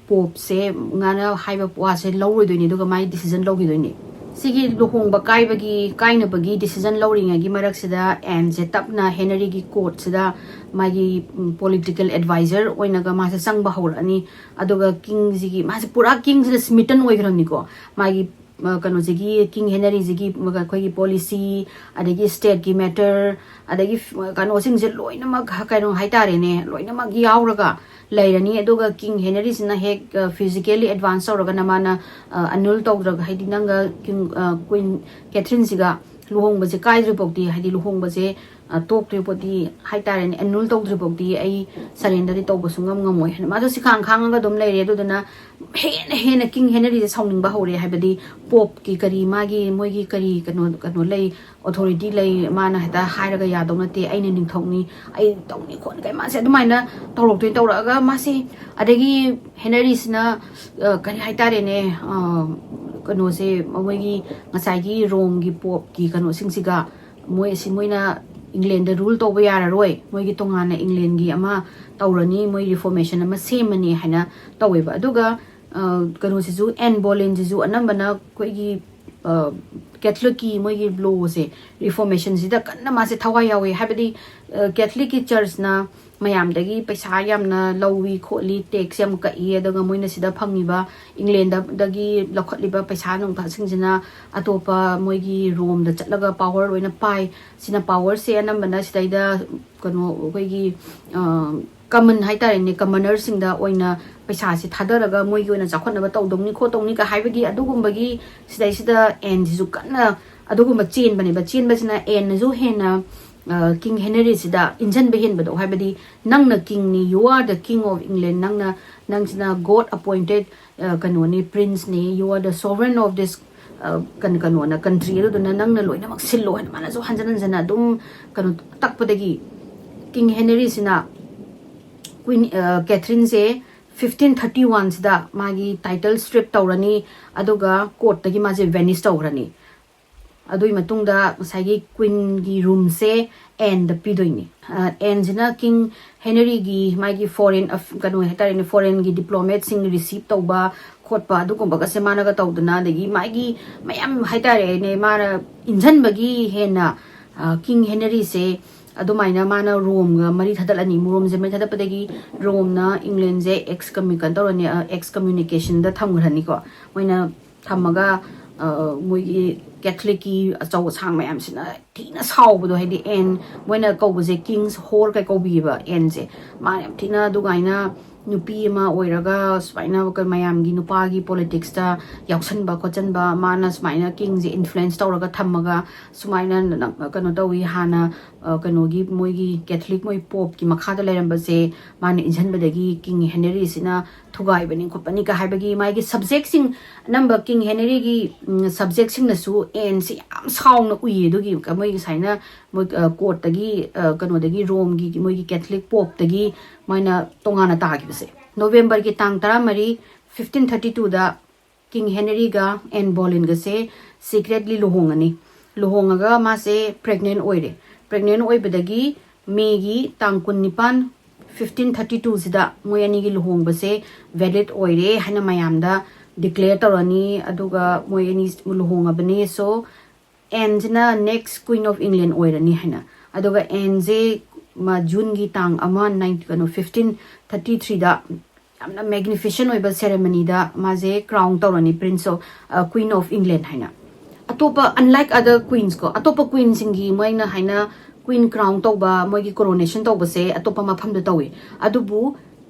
Pope ꯁꯦ, ꯃꯥꯅ ꯍꯥꯏꯕ ꯋꯥꯁꯦ ꯂꯧꯔꯣꯏꯗꯣꯏꯅꯤ, ꯑꯗꯨꯒ ꯃꯥꯒꯤ decision ꯂꯧꯈꯤꯗꯣꯏꯅꯤ꯫ ꯁꯤꯒꯤ ꯂꯨꯍꯣꯡꯕ ꯀꯥꯏꯕꯒꯤ, ꯀꯥꯏꯅꯕꯒꯤ decision ꯂꯧꯔꯤꯉꯩꯒꯤ ꯃꯔꯛꯁꯤꯗ Anne ꯁꯦ ꯇꯞꯅ Henry ꯒꯤ court ꯁꯤꯗ ꯃꯥꯒꯤ, ꯎꯝ, political advisor ꯑꯣꯏꯅꯒ ꯃꯥꯁꯦ ꯆꯪꯕ ꯍꯧꯔꯛꯑꯅꯤ꯫ ꯑꯗꯨꯒ king ꯁꯤꯒꯤ, ꯃꯥꯁꯦ ꯄꯨꯔꯥ king ꯁꯤꯗ smitten ꯑꯣꯏꯈ꯭ꯔꯕꯅꯤꯀꯣ꯫ ꯃꯥꯒꯤ, ꯑ, ꯀꯩꯅꯣꯁꯤꯒꯤ, king Henry ꯁꯤꯒꯤ ꯑꯩꯈꯣꯏꯒꯤ policy, ꯑꯗꯒꯤ state ꯀꯤ matter, ꯑꯗꯒꯤ ꯐ-, ꯀꯩꯅꯣꯁꯤꯡꯁꯦ ꯂꯣꯏꯅꯃꯛ, ꯀꯩꯅꯣ ꯍꯥꯏꯇꯥꯔꯦꯅꯦ, ꯂꯣꯏꯅꯃꯛ ꯌꯥꯎꯔꯒ ꯂꯩꯔꯅꯤ꯫ ꯑꯗꯨꯒ king Henry ꯁꯤꯅ ꯍꯦꯛ, ꯑ, physically advance ꯇꯧꯔꯒꯅ ꯃꯥꯅ, ꯑ, annul ꯇꯧꯗ꯭ꯔꯒ, ꯍꯥꯏꯗꯤ ꯅꯪꯒ king, ꯑ, Queen Catherine ꯁꯤꯒ ꯂꯨꯍꯣꯡꯕꯁꯦ ꯀꯥꯏꯗ꯭ꯔꯤ ꯐꯥꯎꯗꯤ, ꯍꯥꯏꯗꯤ ꯂꯨꯍꯣꯡꯕꯁꯦ, ꯑ, ꯇꯣꯛꯇ꯭ꯔꯤ ꯐꯥꯎꯗꯤ ꯍꯥꯏꯇꯥꯔꯦꯅꯦ, annul ꯇꯧꯗ꯭ꯔꯤ ꯐꯥꯎꯗꯤ ꯑꯩ surrender ꯗꯤ ꯇꯧꯕ ꯁꯨꯡꯉꯝ ꯉꯝꯃꯣꯏ ꯍꯥꯏꯅ ꯃꯥꯗꯣ ꯁꯤꯈꯥꯡ ꯈꯥꯡꯉꯒ ꯑꯗꯨꯝ ꯂꯩꯔꯦ꯫ ꯑꯗꯨꯗꯨꯅ ꯍꯦꯟꯅ ꯍꯦꯟꯅ king Henry ꯁꯦ ꯁꯥꯎꯅꯤꯡꯕ ꯍꯧꯔꯦ꯫ ꯍꯥꯏꯕꯗꯤ Pope ꯀꯤ ꯀꯔꯤ, ꯃꯥꯒꯤ, ꯃꯣꯏꯒꯤ ꯀꯔꯤ ꯀꯩꯅꯣ, ꯀꯩꯅꯣ ꯂꯩ, authority ꯂꯩ, ꯃꯥꯅ ꯍꯦꯛꯇ ꯍꯥꯏꯔꯒ ꯌꯥꯗꯧ ꯅꯠꯇꯦ, ꯑꯩꯅ ꯅꯤꯡꯊꯧꯅꯤ, ꯑꯩ ꯇꯧꯅꯤ ꯈꯣꯠꯅꯤ ꯀꯩ, ꯃꯥꯁꯦ ꯑꯗꯨꯃꯥꯏꯅ ꯇꯧꯔꯛꯇꯣꯏ ꯇꯧꯔꯛꯑꯒ ꯃꯥꯁꯦ, ꯑꯗꯒꯤ Henry ꯁꯤꯅ, ꯑ, ꯀꯔꯤ ꯍꯥꯏꯇꯥꯔꯦꯅꯦ, ꯑ, ꯀꯩꯅꯣꯁꯦ, ꯃꯣꯏꯒꯤ ꯉꯁꯥꯏꯒꯤ Rome ꯒꯤ Pope ꯀꯤ ꯀꯩꯅꯣꯁꯤꯡꯁꯤꯒ, ꯃꯣꯏ ꯑꯁꯤ, ꯃꯣꯏꯅ England ꯗ rule ꯇꯧꯕ ꯌꯥꯔꯔꯣꯏ, ꯃꯣꯏꯒꯤ ꯇꯣꯉꯥꯟꯅ England ꯒꯤ ꯑꯃ ꯇꯧꯔꯅꯤ, ꯃꯣꯏ reformation ꯑꯃ ꯁꯦꯝꯃꯅꯤ ꯍꯥꯏꯅ ꯇꯧꯋꯦꯕ꯫ ꯑꯗꯨꯒ, ꯑ, ꯀꯩꯅꯣꯁꯤꯁꯨ, Anne Boleyn ꯁꯤꯁꯨ ꯑꯅꯝꯕꯅ ꯑꯩꯈꯣꯏꯒꯤ, ꯑ, Catholic ꯀꯤ ꯃꯣꯏꯒꯤ law ꯁꯦ, reformation ꯁꯤꯗ ꯀꯟꯅ ꯃꯥꯁꯦ ꯊꯋꯥꯏ ꯌꯥꯎꯋꯦ꯫ ꯍꯥꯏꯕꯗꯤ, ꯑ, Catholic ꯀꯤ church ꯅ ꯃꯌꯥꯝꯗꯒꯤ ꯄꯩꯁꯥ ꯌꯥꯝꯅ ꯂꯧꯏ ꯈꯣꯠꯂꯤ, tax ꯌꯥꯝ ꯀꯛꯏ, ꯑꯗꯨꯒ ꯃꯣꯏꯅ ꯁꯤꯗ ꯐꯪꯉꯤꯕ, England ꯗꯒꯤ ꯂꯧꯈꯠꯂꯤꯕ ꯄꯩꯁꯥ ꯅꯨꯡꯁꯥꯁꯤꯡꯁꯤꯅ ꯑꯇꯣꯞꯄ ꯃꯣꯏꯒꯤ Rome ꯗ ꯆꯠꯂꯒ power ꯂꯣꯏꯅ ꯄꯥꯏ꯫ ꯁꯤꯅ power ꯁꯦ ꯑꯅꯝꯕꯅ ꯁꯤꯗꯩꯗ ꯀꯩꯅꯣ, ꯑꯩꯈꯣꯏꯒꯤ, ꯑ, common ꯍꯥꯏꯇꯥꯔꯦꯅꯦ, commoner ꯁꯤꯡꯗ ꯑꯣꯏꯅ ꯄꯩꯁꯥꯁꯦ ꯊꯥꯗꯔꯒ ꯃꯣꯏꯒꯤ ꯑꯣꯏꯅ ꯆꯥꯎꯈꯠꯅꯕ ꯇꯧꯗꯧꯅꯤ ꯈꯣꯠꯇꯧꯅꯤ ꯀ ꯍꯥꯏꯕꯒꯤ ꯑꯗꯨꯒꯨꯝꯕꯒꯤ ꯁꯤꯗꯩꯁꯤꯗ Anne ꯁꯤꯁꯨ ꯀꯟꯅ ꯑꯗꯨꯒꯨꯝꯕ ꯆꯦꯟꯕꯅꯦꯕ꯫ ꯆꯦꯟꯕꯁꯤꯅ Anne ꯅꯁꯨ ꯍꯦꯟꯅ, ꯑ, king Henry ꯁꯤꯗ ꯏꯟꯖꯟꯕ ꯍꯦꯟꯕꯗꯣ, ꯍꯥꯏꯕꯗꯤ, "ꯅꯪꯅ king ꯅꯤ, you are the king of England, ꯅꯪꯅ, ꯅꯪꯁꯤꯅ God appointed, ꯑ, ꯀꯩꯅꯣꯅꯤ, prince ꯅꯤ, you are the sovereign of this, ꯑ, ꯀꯩꯅꯣ, ꯀꯩꯅꯣꯅ, country, ꯑꯗꯨꯗꯨꯅ ꯅꯪꯅ ꯂꯣꯏꯅꯃꯛ ꯁꯤꯜꯂꯣ" ꯍꯥꯏꯅ ꯃꯥꯅꯁꯨ ꯍꯟꯖꯟ ꯍꯟꯖꯟꯅ ꯑꯗꯨꯝ ꯀꯩꯅꯣ ꯇꯛꯄꯗꯒꯤ, king Henry ꯁꯤꯅ Queen, ꯑ, Catherine ꯁꯦ fifteen thirty one ꯁꯤꯗ ꯃꯥꯒꯤ title strip ꯇꯧꯔꯅꯤ, ꯑꯗꯨꯒ court ꯇꯒꯤ ꯃꯥꯁꯦ vanish ꯇꯧꯈ꯭ꯔꯅꯤ꯫ ꯑꯗꯨꯒꯤ ꯃꯇꯨꯡꯗ ꯉꯁꯥꯏꯒꯤ ꯀ꯭ꯋꯤꯟꯒꯤ ꯔꯨꯝꯁꯦ ꯑꯦꯟꯗ ꯄꯤꯗꯣꯏꯅꯤ꯫ ꯑꯦꯟꯁꯤꯅ ꯀꯤꯡ ꯍꯦꯅꯔꯤꯒꯤ ꯃꯥꯒꯤ ꯐꯣꯔꯦꯟ, ꯀꯩꯅꯣ ꯍꯥꯏꯇꯥꯔꯦꯅꯦ, ꯐꯣꯔꯦꯟꯒꯤ ꯗꯤꯄ꯭ꯂꯣꯃꯦꯠꯁꯤꯡ ꯔꯤꯁꯤꯞ ꯇꯧꯕ ꯈꯣꯠꯄ ꯑꯗꯨꯒꯨꯝꯕꯒꯁꯦ ꯃꯥꯅꯒ ꯇꯧꯗꯅ, ꯑꯗꯒꯤ ꯃꯥꯒꯤ ꯃꯌꯥꯝ ꯍꯥꯏꯇꯥꯔꯦꯅꯦ, ꯃꯥꯅ ꯏꯟꯁꯤꯟꯕꯒꯤ ꯍꯦꯟꯅ ꯀꯤꯡ ꯍꯦꯅꯔꯤꯁꯦ ꯑꯗꯨꯃꯥꯏꯅ ꯃꯥꯅ ꯔꯣꯝꯒ ꯃꯔꯤ ꯊꯗꯠꯂꯅꯤ꯫ ꯔꯣꯝꯁꯦ ꯃꯔꯤ ꯊꯗꯠꯄꯗꯒꯤ ꯔꯣꯝꯅ ꯏꯪꯂꯦꯟꯁꯦ ꯑꯦꯛꯁ ꯀꯝꯃ꯭ꯌꯨ-, ꯀꯩꯅꯣ ꯇꯧꯔꯅꯤ, ꯑꯦꯛꯁ ꯀꯝꯃ꯭ꯌꯨꯅꯤꯀꯦꯁꯟꯗ ꯊꯝꯈ꯭ꯔꯅꯤꯀꯣ꯫ ꯃꯣꯏꯅ ꯊꯝꯃꯒ ꯃꯣꯏꯒꯤ ꯀꯦꯊꯂꯤꯛꯀꯤ ꯑꯆꯧ ꯑꯁꯥꯡ ꯃꯌꯥꯝꯁꯤꯅ ꯊꯤꯅ ꯁꯥꯎꯕꯗꯣ, ꯍꯥꯏꯗꯤ ꯑꯦꯟ, ꯃꯣꯏꯅ ꯀꯧꯕꯁꯦ ꯀꯤꯡꯁ ꯍꯣꯔ ꯀꯩ ꯀꯧꯕꯤꯌꯦꯕ ꯑꯦꯟꯁꯦ꯫ ꯃꯥ ꯌꯥꯝ ꯊꯤꯅ ꯑꯗꯨꯃꯥꯏꯅ ꯅꯨꯄꯤ ꯑꯃ ꯑꯣꯏꯔꯒ ꯁꯨꯃꯥꯏꯅ ꯃꯌꯥꯝꯒꯤ ꯅꯨꯄꯥꯒꯤ ꯄꯣꯂꯤꯇꯤꯛꯁꯇ ꯌꯥꯎꯁꯟꯕ ꯈꯣꯠꯆꯟꯕ, ꯃꯥꯅ ꯁꯨꯃꯥꯏꯅ ꯀꯤꯡꯁꯦ ꯏꯟꯐ꯭ꯂꯨꯌꯦꯟꯁ ꯇꯧꯔꯒ ꯊꯝꯃꯒ ꯁꯨꯃꯥꯏꯅ ꯀꯩꯅꯣ ꯇꯧꯋꯤ꯫ ꯍꯥꯟꯅ ꯀꯩꯅꯣꯒꯤ ꯃꯣꯏꯒꯤ ꯀꯦꯊꯂꯤꯛ ꯃꯣꯏ ꯄꯣꯞꯀꯤ ꯃꯈꯥꯗ ꯂꯩꯔꯝꯕꯁꯦ ꯃꯥꯅ ꯏꯟꯁꯤꯟꯕꯗꯒꯤ ꯀꯤꯡ ꯍꯦꯅꯔꯤꯁꯤꯅ ꯊꯨꯒꯥꯏꯕꯅꯤ ꯈꯣꯠꯄꯅꯤꯒ ꯍꯥꯏꯕꯒꯤ ꯃꯥꯒꯤ ꯁꯕꯖꯦꯛꯁꯤꯡ, ꯑꯅꯝꯕ ꯀꯤꯡ ꯍꯦꯅꯔꯤꯒꯤ ꯁꯕꯖꯦꯛꯁꯤꯡꯅꯁꯨ ꯑꯦꯟꯁꯤ ꯌꯥꯝ ꯁꯥꯎꯅ ꯎꯏꯌꯦ꯫ ꯑꯗꯨꯒꯤ ꯃꯣꯏ ꯉꯁꯥꯏꯅ ꯃꯣꯏ ꯀꯣꯔꯠꯇꯒꯤ, ꯀꯩꯅꯣꯗꯒꯤ, ꯔꯣꯝꯒꯤ ꯃꯣꯏꯒꯤ ꯀꯦꯊꯂꯤꯛ ꯄꯣꯞꯇꯒꯤ ꯃꯣꯏꯅ ꯇꯣꯉꯥꯟꯅ ꯇꯥꯈꯤꯕꯁꯦ꯫ ꯅꯣꯕꯦꯝꯕꯔꯒꯤ ꯇꯥꯡ ꯇꯔꯥꯃꯔꯤ, ꯐꯤꯐꯇꯤꯟ ꯊꯥꯔꯇꯤ ꯇꯨꯗ ꯀꯤꯡ ꯍꯦꯅꯔꯤꯒ ꯑꯦꯟ ꯕꯣꯂꯤꯟꯒꯁꯦ ꯁꯤꯀ꯭ꯔꯦꯠꯂꯤ ꯂꯨꯍꯣꯡꯉꯅꯤ꯫ ꯂꯨꯍꯣꯡꯉꯒ ꯃꯥꯁꯦ ꯄ꯭ꯔꯦꯒꯅꯦꯟ ꯑꯣꯏꯔꯦ꯫ ꯄ꯭ꯔꯦꯒꯅꯦꯟ ꯑꯣꯏꯕꯗꯒꯤ ꯃꯦꯒꯤ ꯇꯥꯡ ꯀꯨꯟꯅꯤꯄꯥꯟ, ꯐꯤꯐꯇꯤꯟ ꯊꯥꯔꯇꯤ ꯇꯨꯁꯤꯗ ꯃꯣꯏ ꯑꯅꯤꯒꯤ ꯂꯨꯍꯣꯡꯕꯁꯦ ꯚꯦꯂꯤꯠ ꯑꯣꯏꯔꯦ ꯍꯥꯏꯅ ꯃꯌꯥꯝꯗ ꯗꯤꯀ꯭ꯂꯦꯌꯔ ꯇꯧꯔꯅꯤ꯫ ꯑꯗꯨꯒ ꯃꯣꯏ ꯑꯅꯤ ꯂꯨꯍꯣꯡꯉꯕꯅꯤ꯫ ꯁꯣ ꯑꯦꯟꯁꯤꯅ ꯅꯦꯛꯁ ꯀ꯭ꯋꯤꯟ ꯑꯣꯐ ꯏꯪꯂꯦꯟ ꯑꯣꯏꯔꯅꯤ ꯍꯥꯏꯅ꯫ ꯑꯗꯨꯒ ꯑꯦꯟꯁꯦ ꯃꯥ ꯖꯨꯟꯒꯤ ꯇꯥꯡ ꯑꯃ, ꯅꯥꯏꯟ, ꯀꯩꯅꯣ, ꯐꯤꯐꯇꯤꯟ ꯊꯥꯔꯇꯤ ꯊ꯭ꯔꯤꯗ ꯌꯥꯝꯅ ꯃꯦꯒꯅꯤꯐꯤꯁꯦꯟ ꯑꯣꯏꯕ ꯁꯦꯔꯦꯃꯅꯤꯗ ꯃꯥꯁꯦ ꯀ꯭ꯔꯥꯎꯟ ꯇꯧꯔꯅꯤ, ꯄ꯭ꯔꯤꯟꯁ ꯑꯣꯐ, ꯀ꯭ꯋꯤꯟ ꯑꯣꯐ ꯏꯪꯂꯦꯟ ꯍꯥꯏꯅ꯫ ꯑꯇꯣꯞꯄ, ꯑꯟꯂꯥꯏꯛ ꯑꯗꯔ ꯀ꯭ꯋꯤꯟꯁ ꯀꯣ, ꯑꯇꯣꯞꯄ ꯀ꯭ꯋꯤꯟꯁꯤꯡꯒꯤ ꯃꯣꯏꯅ ꯍꯥꯏꯅ ꯀ꯭ꯋꯤꯟ ꯀ꯭ꯔꯥꯎꯟ ꯇꯧꯕ, ꯃꯣꯏꯒꯤ ꯀꯣꯔꯣꯅꯦꯁꯟ ꯇꯧꯕꯁꯦ ꯑꯇꯣꯞꯄ ꯃꯐꯝꯗ ꯇꯧꯋꯤ꯫ ꯑꯗꯨꯕꯨ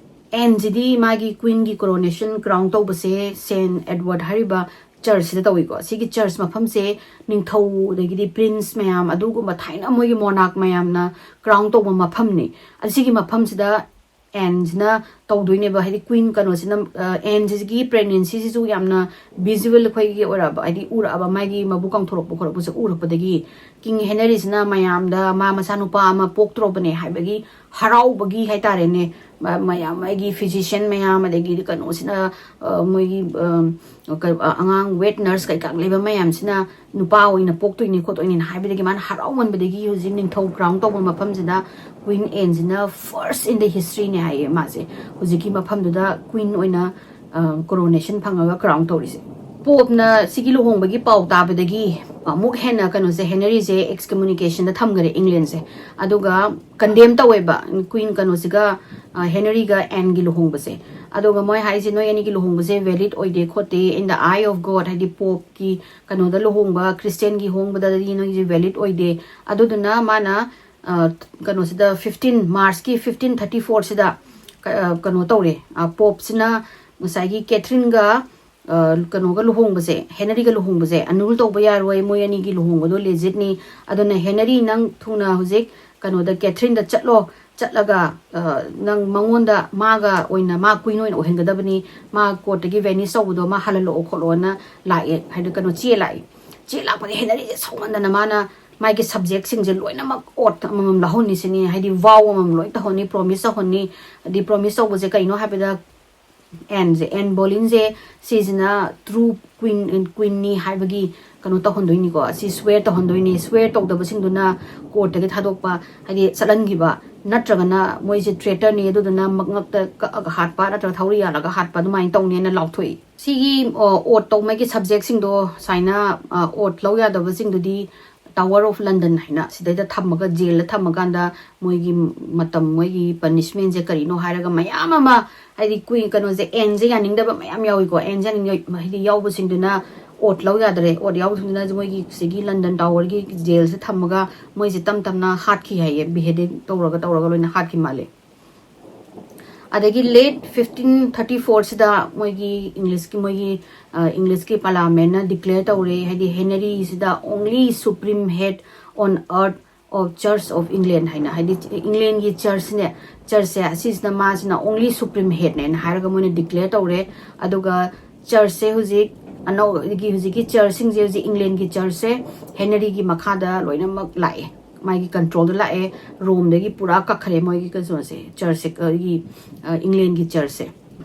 ꯑꯦꯟꯁꯤꯗꯤ ꯃꯥꯒꯤ ꯀ꯭ꯋꯤꯟꯒꯤ ꯀꯣꯔꯣꯅꯦꯁꯟ ꯀ꯭ꯔꯥꯎꯟ ꯇꯧꯕꯁꯦ ꯁꯦꯟ ꯑꯦꯗꯋꯥꯔꯗ ꯍꯥꯏꯔꯤꯕ ꯆꯔꯆꯁꯤꯗ ꯇꯧꯋꯤꯀꯣ꯫ ꯁꯤꯒꯤ ꯆꯔꯆ ꯃꯐꯝꯁꯦ ꯅꯤꯡꯊꯧ, ꯑꯗꯒꯤꯗꯤ ꯄ꯭ꯔꯤꯟꯁ ꯃꯌꯥꯝ, ꯑꯗꯨꯒꯨꯝꯕ ꯊꯥꯏꯅ ꯃꯣꯏꯒꯤ ꯃꯣꯅꯥꯔꯛ ꯃꯌꯥꯝꯅ ꯀ꯭ꯔꯥꯎꯟ ꯇꯧꯕ ꯃꯐꯝꯅꯤ꯫ ꯑꯁꯤꯒꯤ ꯃꯐꯝꯁꯤꯗ ꯑꯦꯟꯁꯤꯅ ꯇꯧꯗꯣꯏꯅꯦꯕ, ꯍꯥꯏꯗꯤ ꯀ꯭ꯋꯤꯟ ꯀꯩꯅꯣꯁꯤꯅ, ꯑ, ꯑꯦꯟꯁꯤꯒꯤ ꯄ꯭ꯔꯦꯒꯅꯦꯟꯁꯤꯁꯤꯁꯨ ꯌꯥꯝꯅ ꯚꯤꯖꯨꯋꯦꯜ ꯑꯩꯈꯣꯏꯒꯤ ꯑꯣꯏꯔꯛꯑꯕ, ꯍꯥꯏꯗꯤ ꯎꯔꯛꯑꯕ, ꯃꯥꯒꯤ ꯃꯕꯨꯛ ꯀꯪꯊꯣꯔꯛꯄ ꯈꯣꯠꯂꯛꯄꯁꯦ ꯎꯔꯛꯄꯗꯒꯤ ꯀꯤꯡ ꯍꯦꯅꯔꯤꯁꯤꯅ ꯃꯌꯥꯝꯗ ꯃꯥ ꯃꯆꯥꯅꯨꯄꯥ ꯑꯃ ꯄꯣꯛꯇ꯭ꯔꯣꯕꯅꯦ ꯍꯥꯏꯕꯒꯤ ꯍꯔꯥꯎꯕꯒꯤ ꯍꯥꯏꯇꯥꯔꯦꯅꯦ, ꯃ- ꯃꯌꯥꯝ ꯑꯩꯒꯤ physician ꯃꯌꯥꯝ, ꯑꯗꯒꯤꯗꯤ ꯀꯩꯅꯣꯁꯤꯅ, ꯑ, ꯃꯣꯏꯒꯤ, ꯑ, ꯀ- ꯑ, ꯑꯉꯥꯡ wet nurse ꯀꯩꯀꯥ ꯂꯩꯕ ꯃꯌꯥꯝꯁꯤꯅ ꯅꯨꯄꯥ ꯑꯣꯏꯅ ꯄꯣꯛꯇꯣꯏꯅꯤ ꯈꯣꯠꯇꯣꯏꯅꯤꯅ ꯍꯥꯏꯕꯗꯒꯤ ꯃꯥꯅ ꯍꯔꯥꯎꯃꯟꯕꯗꯒꯤ ꯍꯧꯖꯤꯛ ꯅꯤꯡꯊꯧ crown ꯇꯧꯕ ꯃꯐꯝꯁꯤꯗ Queen Anneꯁꯤꯅ first in the historyꯅꯦ ꯍꯥꯏꯌꯦ ꯃꯥꯁꯦ꯫ ꯍꯧꯖꯤꯛꯀꯤ ꯃꯐꯝꯗꯨꯗ queen ꯑꯣꯏꯅ, ꯑ, coronation ꯐꯪꯉꯒ crown ꯇꯧꯔꯤꯁꯦ꯫ Popeꯅ ꯁꯤꯒꯤ ꯂꯨꯍꯣꯡꯕꯒꯤ ꯄꯥꯎ ꯇꯥꯕꯗꯒꯤ ꯑꯃꯨꯛ ꯍꯦꯟꯅ ꯀꯩꯅꯣꯁꯦ, Henryꯁꯦ excommunicationꯗ ꯊꯝꯈꯔꯦ Englandꯁꯦ꯫ ꯑꯗꯨꯒ condemn ꯇꯧꯋꯦꯕ queen ꯀꯩꯅꯣꯁꯤꯒ, ꯑ, Henryꯒ Anneꯒꯤ ꯂꯨꯍꯣꯡꯕꯁꯦ꯫ ꯑꯗꯨꯒ ꯃꯣꯏ ꯍꯥꯏꯁꯦ, "ꯅꯣꯏ ꯑꯅꯤꯒꯤ ꯂꯨꯍꯣꯡꯕꯁꯦ valid ꯑꯣꯏꯗꯦ ꯈꯣꯠꯇꯦ, in the eye of God", ꯍꯥꯏꯗꯤ Popeꯀꯤ ꯀꯩꯅꯣꯗ ꯂꯨꯍꯣꯡꯕ, Christianꯒꯤ ꯍꯣꯡꯕꯗꯗꯤ ꯅꯣꯏꯒꯤꯁꯦ valid ꯑꯣꯏꯗꯦ꯫ ꯑꯗꯨꯗꯨꯅ ꯃꯥꯅ, ꯑ, ꯀꯩꯅꯣꯁꯤꯗ fifteen Marchꯀꯤ fifteen thirty fourꯁꯤꯗ ꯀ-, ꯑ, ꯀꯩꯅꯣ ꯇꯧꯔꯦ, ꯑ, Popeꯁꯤꯅ ꯉꯁꯥꯏꯒꯤ Catherineꯒ, ꯑ, ꯀꯩꯅꯣꯒ ꯂꯨꯍꯣꯡꯕꯁꯦ, Henryꯒ ꯂꯨꯍꯣꯡꯕꯁꯦ annul ꯇꯧꯕ ꯌꯥꯔꯣꯏ, ꯃꯣꯏ ꯑꯅꯤꯒꯤ ꯂꯨꯍꯣꯡꯕꯗꯣ legitꯅꯤ꯫ ꯑꯗꯨꯅ Henry, ꯅꯪ ꯊꯨꯅ ꯍꯧꯖꯤꯛ ꯀꯩꯅꯣꯗ Catherineꯗ ꯆꯠꯂꯣ, ꯆꯠꯂꯒ, ꯑ, ꯅꯪ ꯃꯉꯣꯟꯗ, ꯃꯥꯒ ꯑꯣꯏꯅ, ꯃꯥ queen ꯑꯣꯏꯅ ꯑꯣꯏꯍꯟꯒꯗꯕꯅꯤ, ꯃꯥ courtꯇꯒꯤ vanish ꯇꯧꯕꯗꯣ ꯃꯥ ꯍꯜꯍꯜꯂꯛꯑꯣ ꯈꯣꯠꯂꯣꯑꯣꯅ ꯂꯥꯛꯑꯦ, ꯍꯥꯏꯗꯤ ꯀꯩꯅꯣ, ꯆꯦ ꯂꯥꯛꯑꯦ꯫ ꯆꯦ ꯂꯥꯛꯄꯗ Henryꯁꯦ ꯁꯥꯎꯃꯟꯗꯅ ꯃꯥꯅ ꯃꯥꯒꯤ subjectꯁꯤꯡꯁꯦ ꯂꯣꯏꯅꯃꯛ oath ꯑꯃꯃꯝ ꯂꯧꯍꯟꯅꯤ ꯁꯤꯅꯤ, ꯍꯥꯏꯗꯤ vow ꯑꯃꯃꯝ ꯂꯣꯏ ꯇꯧꯍꯟꯅꯤ, promise ꯇꯧꯍꯟꯅꯤ꯫ ꯍꯥꯏꯗꯤ promise ꯇꯧꯕꯁꯦ ꯀꯩꯅꯣ ꯍꯥꯏꯕꯗ, Anneꯁꯦ, Anne Boleynꯁꯦ, ꯁꯤꯁꯤꯅ true queen, queenꯅꯤ ꯍꯥꯏꯕꯒꯤ ꯀꯩꯅꯣ ꯇꯧꯍꯟꯗꯣꯏꯅꯤꯀꯣ꯫ ꯑꯁꯤ swear ꯇꯧꯍꯟꯗꯣꯏꯅꯤ꯫ Swear ꯇꯧꯗꯕꯁꯤꯡꯗꯨꯅ courtꯇꯒꯤ ꯊꯥꯗꯣꯛꯄ, ꯍꯥꯏꯗꯤ ꯆꯠꯍꯟꯈꯤꯕ, ꯅꯠꯇ꯭ꯔꯒꯅ ꯃꯣꯏꯁꯦ traitorꯅꯤ, ꯑꯗꯨꯗꯨꯅ ꯃꯉꯛꯇ ꯀꯛꯑꯒ ꯍꯥꯠꯄ ꯅꯠꯇ꯭ꯔꯒ ꯊꯧꯔꯤ ꯌꯥꯜꯂꯒ ꯍꯥꯠꯄ, ꯑꯗꯨꯃꯥꯏꯅ ꯇꯧꯅꯦꯅ ꯂꯥꯎꯊꯣꯛꯏ꯫ ꯁꯤꯒꯤ, ꯑ, oath ꯇꯧꯕꯒꯤ subjectꯁꯤꯡꯗꯣ ꯁꯨꯃꯥꯏꯅ, ꯑ, oath ꯂꯧ ꯌꯥꯗꯕꯁꯤꯡꯗꯨꯗꯤ Tower of London ꯍꯥꯏꯅ ꯁꯤꯗꯩꯗ ꯊꯝꯃꯒ, jailꯗ ꯊꯝꯃꯀꯥꯟꯗ ꯃꯣꯏꯒꯤ ꯃꯇꯝ, ꯃꯣꯏꯒꯤ punishmentꯁꯦ ꯀꯔꯤꯅꯣ ꯍꯥꯏꯔꯒ ꯃꯌꯥꯝ ꯑꯃ, ꯍꯥꯏꯗꯤ queen, ꯀꯩꯅꯣꯁꯦ, Anneꯁꯦ ꯌꯥꯅꯤꯡꯗꯕ ꯃꯌꯥꯝ ꯌꯥꯎꯏꯀꯣ꯫ Anneꯁꯦ ꯌꯥꯅꯤꯡ-, ꯍꯥꯏꯗꯤ ꯌꯥꯎꯕꯁꯤꯡꯗꯨꯅ oath ꯂꯧ ꯌꯥꯗ꯭ꯔꯦ꯫ Oath ꯌꯥꯎꯕꯁꯤꯡꯗꯨꯅ ꯃꯣꯏꯒꯤ ꯁꯤꯒꯤ London Towerꯒꯤ jailꯁꯦ ꯊꯝꯃꯒ ꯃꯣꯏꯁꯦ ꯇꯞ ꯇꯞꯅ ꯍꯥꯠꯈꯤ ꯍꯥꯏꯌꯦ, beheading ꯇꯧꯔꯒ, ꯇꯧꯔꯒ ꯂꯣꯏꯅ ꯍꯥꯠꯈꯤ ꯃꯥꯜꯂꯦ꯫ ꯑꯗꯒꯤ late fifteen thirty fourꯁꯤꯗ ꯃꯣꯏꯒꯤ Englishꯀꯤ, ꯃꯣꯏꯒꯤ, ꯑ, Englishꯀꯤ Parliamentꯅ declare ꯇꯧꯔꯦ, ꯍꯥꯏꯗꯤ Henryꯁꯤꯗ only supreme head on earth of Church of England ꯍꯥꯏꯅ, ꯍꯥꯏꯗꯤ Englandꯒꯤ churchꯅꯦ, churchꯁꯦ ꯑꯁꯤꯁꯤꯅ ꯃꯥꯁꯤꯅ only supreme headꯅꯦꯅ ꯍꯥꯏꯔꯒ ꯃꯣꯏꯅ declare ꯇꯧꯔꯦ꯫ ꯑꯗꯨꯒ churchꯁꯦ ꯍꯧꯖꯤꯛ ꯑꯅꯧꯕꯒꯤ, ꯍꯧꯖꯤꯛꯀꯤ churchꯁꯤꯡꯁꯦ, ꯍꯧꯖꯤꯛ Englandꯒꯤ churchꯁꯦ Henryꯒꯤ ꯃꯈꯥꯗ ꯂꯣꯏꯅꯃꯛ ꯂꯥꯛꯑꯦ꯫ ꯃꯥꯒꯤ ꯀꯟꯇ꯭ꯔꯣꯜꯗ ꯂꯥꯛꯑꯦ꯫ ꯔꯣꯝꯗꯒꯤ ꯄꯨꯔꯥ ꯀꯛꯈ꯭ꯔꯦ ꯃꯣꯏꯒꯤ ꯀꯩꯅꯣꯁꯦ, ꯆꯔꯆꯁꯦ, ꯑꯩꯈꯣꯏꯒꯤ, ꯑ, ꯏꯪꯂꯦꯟꯒꯤ ꯆꯔꯆꯁꯦ꯫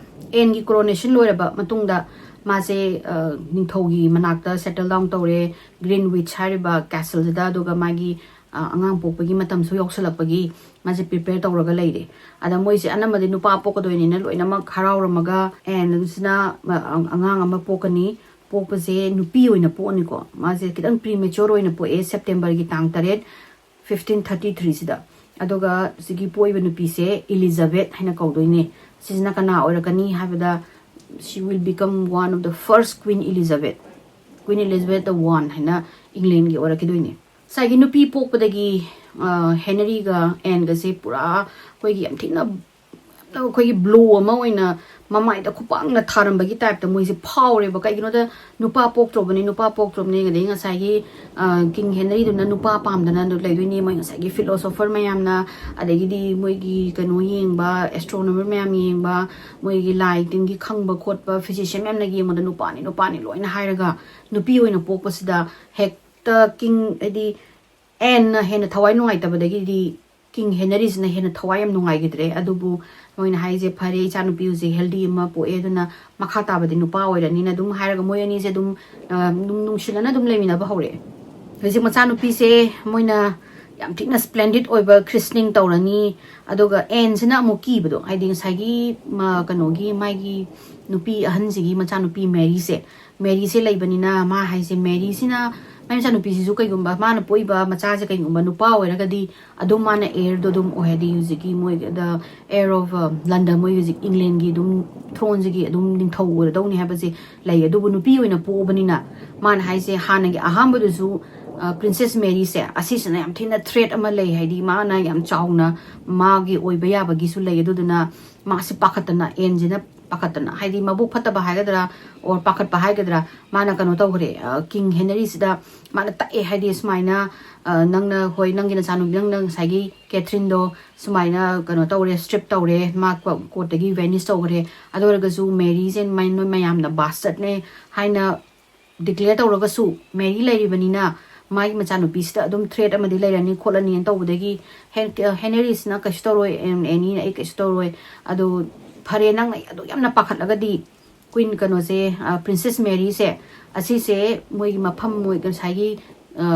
ꯑꯦꯟꯒꯤ ꯀꯣꯔꯣꯅꯦꯁꯟ ꯂꯣꯏꯔꯕ ꯃꯇꯨꯡꯗ ꯃꯥꯁꯦ, ꯑ, ꯅꯤꯡꯊꯧꯒꯤ ꯃꯅꯥꯛꯇ ꯁꯦꯇꯜ ꯗꯥꯎꯟ ꯇꯧꯔꯦ, ꯒ꯭ꯔꯤꯟꯋꯤꯆ ꯍꯥꯏꯔꯤꯕ ꯀꯦꯁꯜꯁꯤꯗ꯫ ꯑꯗꯨꯒ ꯃꯥꯒꯤ, ꯑ, ꯑꯉꯥꯡ ꯄꯣꯛꯄꯒꯤ ꯃꯇꯝꯁꯨ ꯌꯧꯁꯜꯂꯛꯄꯒꯤ ꯃꯥꯁꯦ ꯄ꯭ꯔꯤꯄꯦꯌꯔ ꯇꯧꯔꯒ ꯂꯩꯔꯦ꯫ ꯑꯗ ꯃꯣꯏꯁꯦ ꯑꯅꯝꯕꯗꯤ ꯅꯨꯄꯥ ꯄꯣꯛꯀꯗꯣꯏꯅꯤꯅ ꯂꯣꯏꯅꯃꯛ ꯍꯔꯥꯎꯔꯝꯃꯒ ꯑꯦꯟꯁꯤꯅ, ꯑ, ꯑꯉꯥꯡ ꯑꯃ ꯄꯣꯛꯀꯅꯤ꯫ ꯄꯣꯛꯄꯁꯦ ꯅꯨꯄꯤ ꯑꯣꯏꯅ ꯄꯣꯛꯑꯅꯤꯀꯣ꯫ ꯃꯥꯁꯦ ꯈꯤꯇꯪ ꯄ꯭ꯔꯤꯃꯦꯆꯣꯔ ꯑꯣꯏꯅ ꯄꯣꯛꯑꯦ, ꯁꯦꯞꯇꯦꯝꯕꯔꯒꯤ ꯇꯥꯡ ꯇꯔꯦꯠ, ꯐꯤꯐꯇꯤꯟ ꯊꯥꯔꯇꯤ ꯊ꯭ꯔꯤꯁꯤꯗ꯫ ꯑꯗꯨꯒ ꯁꯤꯒꯤ ꯄꯣꯛꯏꯕ ꯅꯨꯄꯤꯁꯦ ꯏꯂꯤꯖꯥꯕꯦꯠ ꯍꯥꯏꯅ ꯀꯧꯗꯣꯏꯅꯦ꯫ ꯁꯤꯁꯤꯅ ꯀꯅꯥ ꯑꯣꯏꯔꯛꯀꯅꯤ ꯍꯥꯏꯕꯗ, she will become one of the first Queen Elizabeth, Queen Elizabeth the One ꯍꯥꯏꯅ ꯏꯪꯂꯦꯟꯒꯤ ꯑꯣꯏꯔꯛꯈꯤꯗꯣꯏꯅꯦ꯫ ꯉꯁꯥꯏꯒꯤ ꯅꯨꯄꯤ ꯄꯣꯛꯄꯗꯒꯤ, ꯑ, ꯍꯦꯅꯔꯤꯒ ꯑꯦꯟꯒꯁꯦ ꯄꯨꯔꯥ ꯑꯩꯈꯣꯏꯒꯤ ꯌꯥꯝ ꯊꯤꯅ ꯑꯩꯈꯣꯏꯒꯤ ꯕ꯭ꯂꯣ ꯑꯃ ꯑꯣꯏꯅ ꯃꯃꯥꯏꯗ ꯈꯨꯄꯥꯛꯅ ꯊꯥꯔꯝꯕꯒꯤ ꯇꯥꯏꯞꯇ ꯃꯣꯏꯁꯦ ꯐꯥꯎꯔꯦꯕ꯫ ꯀꯩꯒꯤꯅꯣꯗ ꯅꯨꯄꯥ ꯄꯣꯛꯇ꯭ꯔꯕꯅꯤ, ꯅꯨꯄꯥ ꯄꯣꯛꯇ꯭ꯔꯕꯅꯤ, ꯑꯗꯩ ꯉꯁꯥꯏꯒꯤ, ꯑ, ꯀꯤꯡ ꯍꯦꯅꯔꯤꯗꯨꯅ ꯅꯨꯄꯥ ꯄꯥꯝꯗꯅ ꯂꯩꯗꯣꯏꯅꯦ꯫ ꯃꯣꯏ ꯉꯁꯥꯏꯒꯤ ꯐꯤꯂꯣꯁꯣꯐꯔ ꯃꯌꯥꯝꯅ, ꯑꯗꯒꯤꯗꯤ ꯃꯣꯏꯒꯤ ꯀꯩꯅꯣ ꯌꯦꯡꯕ, ꯑꯦꯁꯇ꯭ꯔꯣꯅꯣꯃꯔ ꯃꯌꯥꯝ ꯌꯦꯡꯕ, ꯃꯣꯏꯒꯤ ꯂꯥꯏ ꯇꯤꯟꯒꯤ ꯈꯪꯕ ꯈꯣꯠꯄ ꯐꯤꯖꯤꯁꯤꯌꯟ ꯃꯌꯥꯝꯅ ꯌꯦꯡꯕꯗ ꯅꯨꯄꯥꯅꯤ, ꯅꯨꯄꯥꯅꯤ ꯂꯣꯏꯅ ꯍꯥꯏꯔꯒ ꯅꯨꯄꯤ ꯑꯣꯏꯅ ꯄꯣꯛꯄꯁꯤꯗ ꯍꯦꯛꯇ ꯀꯤꯡ, ꯍꯥꯏꯗꯤ ꯑꯦꯟꯅ ꯍꯦꯟꯅ ꯊꯋꯥꯏ ꯅꯨꯡꯉꯥꯏꯇꯕꯗꯒꯤꯗꯤ ꯀꯤꯡ ꯍꯦꯅꯔꯤꯁꯤꯅ ꯍꯦꯟꯅ ꯊꯋꯥꯏ ꯌꯥꯝ ꯅꯨꯡꯉꯥꯏꯈꯤꯗ꯭ꯔꯦ꯫ ꯑꯗꯨꯕꯨ ꯃꯣꯏꯅ ꯍꯥꯏꯁꯦ, "ꯐꯔꯦ, ꯏꯆꯥꯅꯨꯄꯤ ꯍꯧꯖꯤꯛ ꯍꯦꯜꯗꯤ ꯑꯃ ꯄꯣꯛꯑꯦ, ꯑꯗꯨꯅ ꯃꯈꯥ ꯇꯥꯕꯗꯤ ꯅꯨꯄꯥ ꯑꯣꯏꯔꯅꯤꯅ" ꯑꯗꯨꯝ ꯍꯥꯏꯔꯒ ꯃꯣꯏ ꯑꯅꯤꯁꯦ ꯑꯗꯨꯝ, ꯑ, ꯑꯗꯨꯝ ꯅꯨꯡꯁꯤꯅꯅ ꯑꯗꯨꯝ ꯂꯩꯃꯤꯟꯅꯕ ꯍꯧꯔꯛꯑꯦ꯫ ꯍꯧꯖꯤꯛ ꯃꯆꯥꯅꯨꯄꯤꯁꯦ ꯃꯣꯏꯅ ꯌꯥꯝ ꯊꯤꯅ ꯁ꯭ꯄ꯭ꯂꯦꯟꯗꯤꯠ ꯑꯣꯏꯕ ꯈ꯭ꯔꯤꯁꯅꯤꯡ ꯇꯧꯔꯅꯤ꯫ ꯑꯗꯨꯒ ꯑꯦꯟꯁꯤꯅ ꯑꯃꯨꯛ ꯀꯤꯕꯗꯣ, ꯍꯥꯏꯗꯤ ꯉꯁꯥꯏꯒꯤ ꯃ-, ꯀꯩꯅꯣꯒꯤ ꯃꯥꯒꯤ ꯅꯨꯄꯤ ꯑꯍꯟꯁꯤꯒꯤ ꯃꯆꯥꯅꯨꯄꯤ ꯃꯦꯔꯤꯁꯦ, ꯃꯦꯔꯤꯁꯦ ꯂꯩꯕꯅꯤꯅ ꯃꯥ ꯍꯥꯏꯁꯦ, ꯃꯦꯔꯤꯁꯤꯅ ꯃꯥꯏ ꯃꯆꯥꯅꯨꯄꯤꯁꯤꯁꯨ ꯀꯩꯒꯨꯝꯕ ꯃꯥꯅ ꯄꯣꯛꯏꯕ ꯃꯆꯥꯁꯦ ꯀꯩꯒꯨꯝꯕ ꯅꯨꯄꯥ ꯑꯣꯏꯔꯒꯗꯤ ꯑꯗꯨꯝ ꯃꯥꯅ ꯍꯦꯌꯔꯗꯣ ꯑꯗꯨꯝ ꯑꯣꯏ, ꯍꯥꯏꯗꯤ ꯍꯧꯖꯤꯛꯀꯤ ꯃꯣꯏ the heir of, ꯑ, London, ꯃꯣꯏ ꯍꯧꯖꯤꯛ ꯏꯪꯂꯦꯟꯒꯤ ꯑꯗꯨꯝ ꯊ꯭ꯔꯣꯟꯁꯤꯒꯤ ꯑꯗꯨꯝ ꯅꯤꯡꯊꯧ ꯑꯣꯏꯔꯗꯧꯅꯤ ꯍꯥꯏꯕꯁꯦ ꯂꯩ꯫ ꯑꯗꯨꯕꯨ ꯅꯨꯄꯤ ꯑꯣꯏꯅ ꯄꯣꯛꯑꯕꯅꯤꯅ ꯃꯥꯅ ꯍꯥꯏꯁꯦ ꯍꯥꯟꯅꯒꯤ ꯑꯍꯥꯟꯕꯗꯨꯁꯨ, ꯑ, ꯄ꯭ꯔꯤꯟꯁꯦꯁ ꯃꯦꯔꯤꯁꯦ ꯑꯁꯤꯁꯤꯅ ꯌꯥꯝ ꯊꯤꯅ ꯊ꯭ꯔꯦꯠ ꯑꯃ ꯂꯩ, ꯍꯥꯏꯗꯤ ꯃꯥꯅ ꯌꯥꯝ ꯆꯥꯎꯅ ꯃꯥꯒꯤ ꯑꯣꯏꯕ ꯌꯥꯕꯒꯤꯁꯨ ꯂꯩ꯫ ꯑꯗꯨꯗꯨꯅ ꯃꯥꯁꯤ ꯄꯥꯈꯠꯇꯅ, ꯑꯦꯟꯁꯤꯅ ꯄꯥꯈꯠꯇꯅ, ꯍꯥꯏꯗꯤ ꯃꯕꯨꯛ ꯐꯠꯇꯕ ꯍꯥꯏꯒꯗ꯭ꯔꯥ, or ꯄꯥꯈꯠꯄ ꯍꯥꯏꯒꯗ꯭ꯔꯥ, ꯃꯥꯅ ꯀꯩꯅꯣ ꯇꯧꯈ꯭ꯔꯦ, ꯑ, ꯀꯤꯡ ꯍꯦꯅꯔꯤꯁꯤꯗ ꯃꯥꯅ ꯇꯛꯑꯦ, ꯍꯥꯏꯗꯤ ꯁꯨꯃꯥꯏꯅ, ꯑ, "ꯅꯪꯅ, ꯍꯣꯏ, ꯅꯪꯒꯤ ꯅꯆꯥꯅꯨꯄꯤ, ꯅꯪꯅ ꯉꯁꯥꯏꯒꯤ ꯀꯦꯊ꯭ꯔꯤꯟꯗꯣ ꯁꯨꯃꯥꯏꯅ ꯀꯩꯅꯣ ꯇꯧꯔꯦ, ꯁ꯭ꯇ꯭ꯔꯤꯞ ꯇꯧꯔꯦ, ꯃꯥ ꯀꯣ-, ꯀꯣꯔꯠꯇꯒꯤ ꯚꯦꯅꯤꯁ ꯇꯧꯈ꯭ꯔꯦ, ꯑꯗꯨ ꯑꯣꯏꯔꯒꯁꯨ ꯃꯦꯔꯤꯁꯦ ꯃ-, ꯅꯣꯏ ꯃꯌꯥꯝꯅ ꯕꯥꯁꯇꯔꯗꯅꯦ ꯍꯥꯏꯅ ꯗꯤꯀ꯭ꯂꯦꯌꯔ ꯇꯧꯔꯒꯁꯨ, ꯃꯦꯔꯤ ꯂꯩꯔꯤꯕꯅꯤꯅ ꯃꯥꯒꯤ ꯃꯆꯥꯅꯨꯄꯤꯁꯤꯗ ꯑꯗꯨꯝ ꯊ꯭ꯔꯦꯠ ꯑꯃꯗꯤ ꯂꯩꯔꯅꯤ ꯈꯣꯠꯂꯅꯤꯅ ꯇꯧꯕꯗꯒꯤ ꯍꯦꯟ-, ꯍꯦꯅꯔꯤꯁꯤꯅ ꯀꯩꯁꯨ ꯇꯧꯔꯣꯏ, ꯑꯦꯅꯤꯅ ꯑꯩ ꯀꯩꯁꯨ ꯇꯧꯔꯣꯏ, ꯑꯗꯨ ꯐꯔꯦ, ꯅꯪꯅ ꯑꯗꯨ ꯌꯥꯝꯅ ꯄꯥꯈꯠꯂꯒꯗꯤ ꯀ꯭ꯋꯤꯟ ꯀꯩꯅꯣꯁꯦ, ꯄ꯭ꯔꯤꯟꯁꯦꯁ ꯃꯦꯔꯤꯁꯦ, ꯑꯁꯤꯁꯦ ꯃꯣꯏꯒꯤ ꯃꯐꯝ, ꯃꯣꯏ ꯉꯁꯥꯏꯒꯤ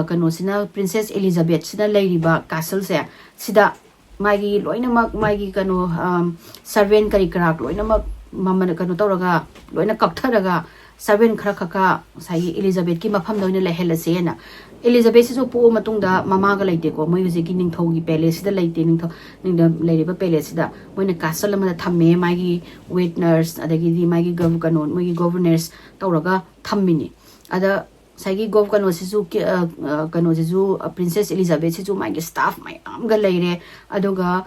ꯀꯩꯅꯣꯁꯤꯅ, ꯄ꯭ꯔꯤꯟꯁꯦꯁ ꯑꯦꯂꯤꯖꯥꯕꯦꯠꯁꯤꯅ ꯂꯩꯔꯤꯕ ꯀꯥꯁꯜꯁꯦ, ꯁꯤꯗ ꯃꯥꯒꯤ ꯂꯣꯏꯅꯃꯛ, ꯃꯥꯒꯤ ꯀꯩꯅꯣ, ꯁꯔꯚꯦꯟ ꯀꯔꯤ ꯀꯔꯥ ꯂꯣꯏꯅꯃꯛ ꯃꯃꯜ ꯀꯩꯅꯣ ꯇꯧꯔꯒ, ꯂꯣꯏꯅ ꯀꯛꯊꯔꯒ, ꯁꯔꯚꯦꯟ ꯈꯔ ꯈꯛꯀ ꯉꯁꯥꯏꯒꯤ ꯑꯦꯂꯤꯖꯥꯕꯦꯠꯀꯤ ꯃꯐꯝꯗ ꯑꯣꯏꯅ ꯂꯩꯍꯜꯂꯁꯦꯅ꯫ ꯑꯦꯂꯤꯖꯥꯕꯦꯠꯁꯤꯁꯨ ꯄꯣꯛꯑ ꯃꯇꯨꯡꯗ ꯃꯃꯥꯒ ꯂꯩꯇꯦꯀꯣ, ꯃꯣꯏ ꯍꯧꯖꯤꯛꯀꯤ ꯅꯤꯡꯊꯧꯒꯤ ꯄꯦꯂꯦꯁꯁꯤꯗ ꯂꯩꯇꯦ, ꯅꯤꯡꯊꯧ ꯅꯤꯡꯊꯧ ꯂꯩꯔꯤꯕ ꯄꯦꯂꯦꯁꯁꯤꯗ ꯃꯣꯏꯅ ꯀꯥꯁꯜ ꯑꯃꯗ ꯊꯝꯃꯦ, ꯃꯥꯒꯤ ꯋꯦꯠ ꯅꯔꯁ, ꯑꯗꯒꯤꯗꯤ ꯃꯥꯒꯤ ꯒꯚ-, ꯀꯩꯅꯣ, ꯃꯣꯏꯒꯤ ꯒꯣꯚꯔꯅꯔꯁ ꯇꯧꯔꯒ ꯊꯝꯃꯤꯅꯤ꯫ ꯑꯗ ꯉꯁꯥꯏꯒꯤ ꯒꯣꯚ-, ꯀꯩꯅꯣꯁꯤꯁꯨ ꯀꯤ-, ꯑ, ꯑ, ꯀꯩꯅꯣꯁꯤꯁꯨ, ꯑ, ꯄ꯭ꯔꯤꯟꯁꯦꯁ ꯑꯦꯂꯤꯖꯥꯕꯦꯠꯁꯤꯁꯨ ꯃꯥꯒꯤ ꯁ꯭ꯇꯥꯐ ꯃꯌꯥꯝꯒ ꯂꯩꯔꯦ꯫ ꯑꯗꯨꯒ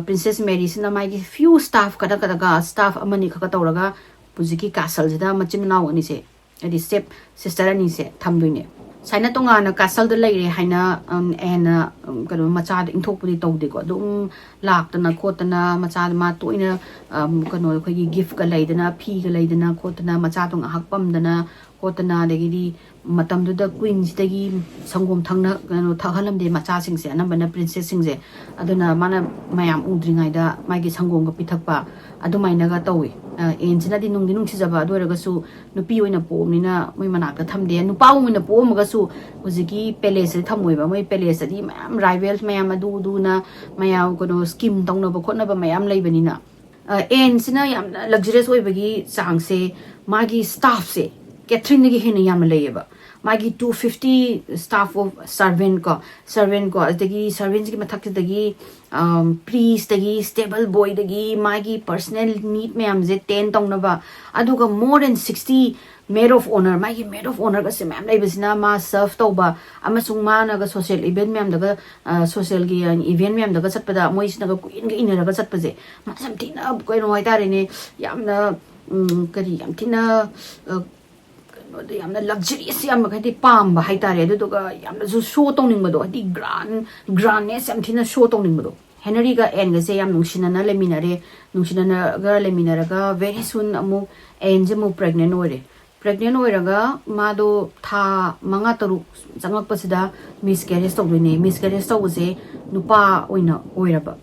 ꯄ꯭ꯔꯤꯟꯁꯦꯁ ꯃꯦꯔꯤꯁꯤꯅ ꯃꯥꯒꯤ ꯐ꯭ꯌꯨ ꯁ꯭ꯇꯥꯐ ꯈꯔ ꯈꯔꯒ, ꯁ꯭ꯇꯥꯐ ꯑꯃꯅꯤ ꯈꯛꯀ ꯇꯧꯔꯒ ꯍꯧꯖꯤꯛꯀꯤ ꯀꯥꯁꯜꯁꯤꯗ ꯃꯆꯤꯟ ꯃꯅꯥꯎ ꯑꯅꯤꯁꯦ, ꯍꯥꯏꯗꯤ ꯁ꯭ꯇꯦꯞ ꯁꯤꯁꯇꯔ ꯑꯅꯤꯁꯦ ꯊꯝꯗꯣꯏꯅꯦ꯫ ꯁꯨꯃꯥꯏꯅ ꯇꯣꯉꯥꯟꯅ ꯀꯥꯁꯜꯗ ꯂꯩꯔꯦ ꯍꯥꯏꯅ, ꯑꯝ, ꯑꯦꯟꯅ, ꯑꯝ, ꯀꯩꯅꯣ, ꯃꯆꯥꯗ ꯏꯟꯊꯣꯛꯄꯗꯤ ꯇꯧꯗꯦꯀꯣ꯫ ꯑꯗꯨꯝ ꯂꯥꯛꯇꯅ ꯈꯣꯠꯇꯅ ꯃꯆꯥꯗ ꯃꯥ ꯇꯣꯏꯅ, ꯑꯝ, ꯀꯩꯅꯣ, ꯑꯩꯈꯣꯏꯒꯤ ꯒꯤꯐꯀ ꯂꯩꯗꯅ, ꯐꯤꯒ ꯂꯩꯗꯅ ꯈꯣꯠꯇꯅ, ꯃꯆꯥꯗꯣ ꯉꯥꯏꯍꯥꯛ ꯄꯝꯗꯅ ꯈꯣꯠꯇꯅ, ꯑꯗꯒꯤꯗꯤ ꯃꯇꯝꯗꯨꯗ ꯀ꯭ꯋꯤꯟꯁꯤꯗꯒꯤ ꯁꯪꯒꯣꯝ ꯊꯛꯅ-, ꯀꯩꯅꯣ, ꯊꯛꯍꯜꯂꯝꯗꯦ ꯃꯆꯥꯁꯤꯡꯁꯦ, ꯑꯅꯝꯕꯅ ꯄ꯭ꯔꯤꯟꯁꯦꯁꯁꯤꯡꯁꯦ꯫ ꯑꯗꯨꯅ ꯃꯥꯅ ꯃꯌꯥꯝ ꯎꯗ꯭ꯔꯤꯉꯩꯗ ꯃꯥꯒꯤ ꯁꯪꯒꯣꯝꯒ ꯄꯤꯊꯛꯄ ꯑꯗꯨꯃꯥꯏꯅꯒ ꯇꯧꯏ꯫ ꯑ, ꯑꯦꯟꯁꯤꯅꯗꯤ ꯅꯨꯡꯗꯤ ꯅꯨꯡꯁꯤꯖꯕ, ꯑꯗꯨ ꯑꯣꯏꯔꯒꯁꯨ ꯅꯨꯄꯤ ꯑꯣꯏꯅ ꯄꯣꯛꯑꯕꯅꯤꯅ ꯃꯣꯏ ꯃꯅꯥꯛꯇ ꯊꯝꯗꯦ꯫ ꯅꯨꯄꯥ ꯑꯣꯏꯅ ꯄꯣꯛꯑꯝꯃꯒꯁꯨ ꯍꯧꯖꯤꯛꯀꯤ ꯄꯦꯂꯦꯁꯁꯤꯗ ꯊꯝꯃꯣꯏꯕ꯫ ꯃꯣꯏ ꯄꯦꯂꯦꯁꯇꯗꯤ ꯃꯌꯥꯝ ꯔꯥꯏꯚꯦꯜ ꯃꯌꯥꯝ, ꯑꯗꯨ ꯑꯗꯨꯅ ꯃꯌꯥꯝ ꯀꯩꯅꯣ, ꯁ꯭ꯀꯤꯝ ꯇꯧꯅꯕ ꯈꯣꯠꯅꯕ ꯃꯌꯥꯝ ꯂꯩꯕꯅꯤꯅ꯫ ꯑ, ꯑꯦꯟꯁꯤꯅ ꯌꯥꯝꯅ ꯂꯛꯖꯔꯤꯌꯁ ꯑꯣꯏꯕꯒꯤ ꯆꯥꯡꯁꯦ ꯃꯥꯒꯤ ꯁ꯭ꯇꯥꯐꯁꯦ ꯀꯦꯊꯔꯤꯟꯗꯒꯤ ꯍꯦꯟꯅ ꯌꯥꯝꯅ ꯂꯩꯌꯦꯕ꯫ ꯃꯥꯒꯤ two fifty staff of servant ꯀꯣ, ꯁꯔꯚꯦꯟ ꯀꯣ, ꯑꯗꯒꯤ ꯁꯔꯚꯦꯟꯁꯤꯒꯤ ꯃꯊꯛꯁꯤꯗꯒꯤ, ꯑꯝ, ꯄ꯭ꯔꯤꯁꯇꯒꯤ, ꯁ꯭ꯇꯦꯕꯜ ꯕꯣꯏꯗꯒꯤ, ꯃꯥꯒꯤ ꯄꯔꯁꯅꯦꯜ ꯅꯤꯗ ꯃꯌꯥꯝꯁꯦ ꯇꯦꯟ ꯇꯧꯅꯕ, ꯑꯗꯨꯒ more than sixty maid of honour, ꯃꯥꯒꯤ maid of honourꯒꯁꯦ ꯃꯌꯥꯝ ꯂꯩꯕꯁꯤꯅ ꯃꯥ ꯁꯔꯚ ꯇꯧꯕ ꯑꯃꯁꯨꯡ ꯃꯥꯅꯒ ꯁꯣꯁꯤꯌꯦꯜ ꯏꯚꯦꯟ ꯃꯌꯥꯝꯗꯒ, ꯑ, ꯁꯣꯁꯤꯌꯦꯜꯒꯤ ꯏꯚꯦꯟ ꯃꯌꯥꯝꯗꯒ ꯆꯠꯄꯗ ꯃꯣꯏꯁꯤꯅꯒ ꯀꯨꯏꯟꯒ ꯏꯟꯅꯔꯒ ꯆꯠꯄꯁꯦ, ꯃꯥꯁꯦ ꯌꯥꯝ ꯊꯤꯅ ꯀꯩꯅꯣ ꯍꯥꯏꯇꯥꯔꯦꯅꯦ, ꯌꯥꯝꯅ, ꯎꯝ, ꯀꯔꯤ, ꯌꯥꯝ ꯊꯤꯅ, ꯑ, ꯀꯩꯅꯣꯗ ꯌꯥꯝꯅ ꯂꯛꯖꯔꯤꯌꯁ ꯌꯥꯝꯅ ꯍꯥꯏꯗꯤ ꯄꯥꯝꯕ ꯍꯥꯏꯇꯥꯔꯦ꯫ ꯑꯗꯨꯗꯨꯒ ꯌꯥꯝꯅꯁꯨ ꯁꯣ ꯇꯧꯅꯤꯡꯕꯗꯣ, ꯍꯥꯏꯗꯤ ꯒ꯭ꯔꯥꯟ, ꯒ꯭ꯔꯥꯟꯅꯦꯁ ꯌꯥꯝ ꯊꯤꯅ ꯁꯣ ꯇꯧꯅꯤꯡꯕꯗꯣ꯫ ꯍꯦꯅꯔꯤꯒ ꯑꯦꯟꯒꯁꯦ ꯌꯥꯝ ꯅꯨꯡꯁꯤꯅꯅ ꯂꯩꯃꯤꯟꯅꯔꯦ꯫ ꯅꯨꯡꯁꯤꯅꯅꯒ ꯂꯩꯃꯤꯟꯅꯔꯒ very soon ꯑꯃꯨꯛ ꯑꯦꯟꯁꯦ ꯑꯃꯨꯛ ꯄ꯭ꯔꯦꯒꯅꯦꯟ ꯑꯣꯏꯔꯦ꯫ ꯄ꯭ꯔꯦꯒꯅꯦꯟ ꯑꯣꯏꯔꯒ ꯃꯥꯗꯣ ꯊꯥ ꯃꯉꯥ ꯇꯔꯨꯛ ꯆꯪꯉꯛꯄꯁꯤꯗ ꯃꯤꯁ ꯀꯦꯔꯦꯖ ꯇꯧꯗꯣꯏꯅꯦ꯫ ꯃꯤꯁ ꯀꯦꯔꯦꯖ ꯇꯧꯕꯁꯦ ꯅꯨꯄꯥ ꯑꯣꯏꯅ ꯑꯣꯏꯔꯕ,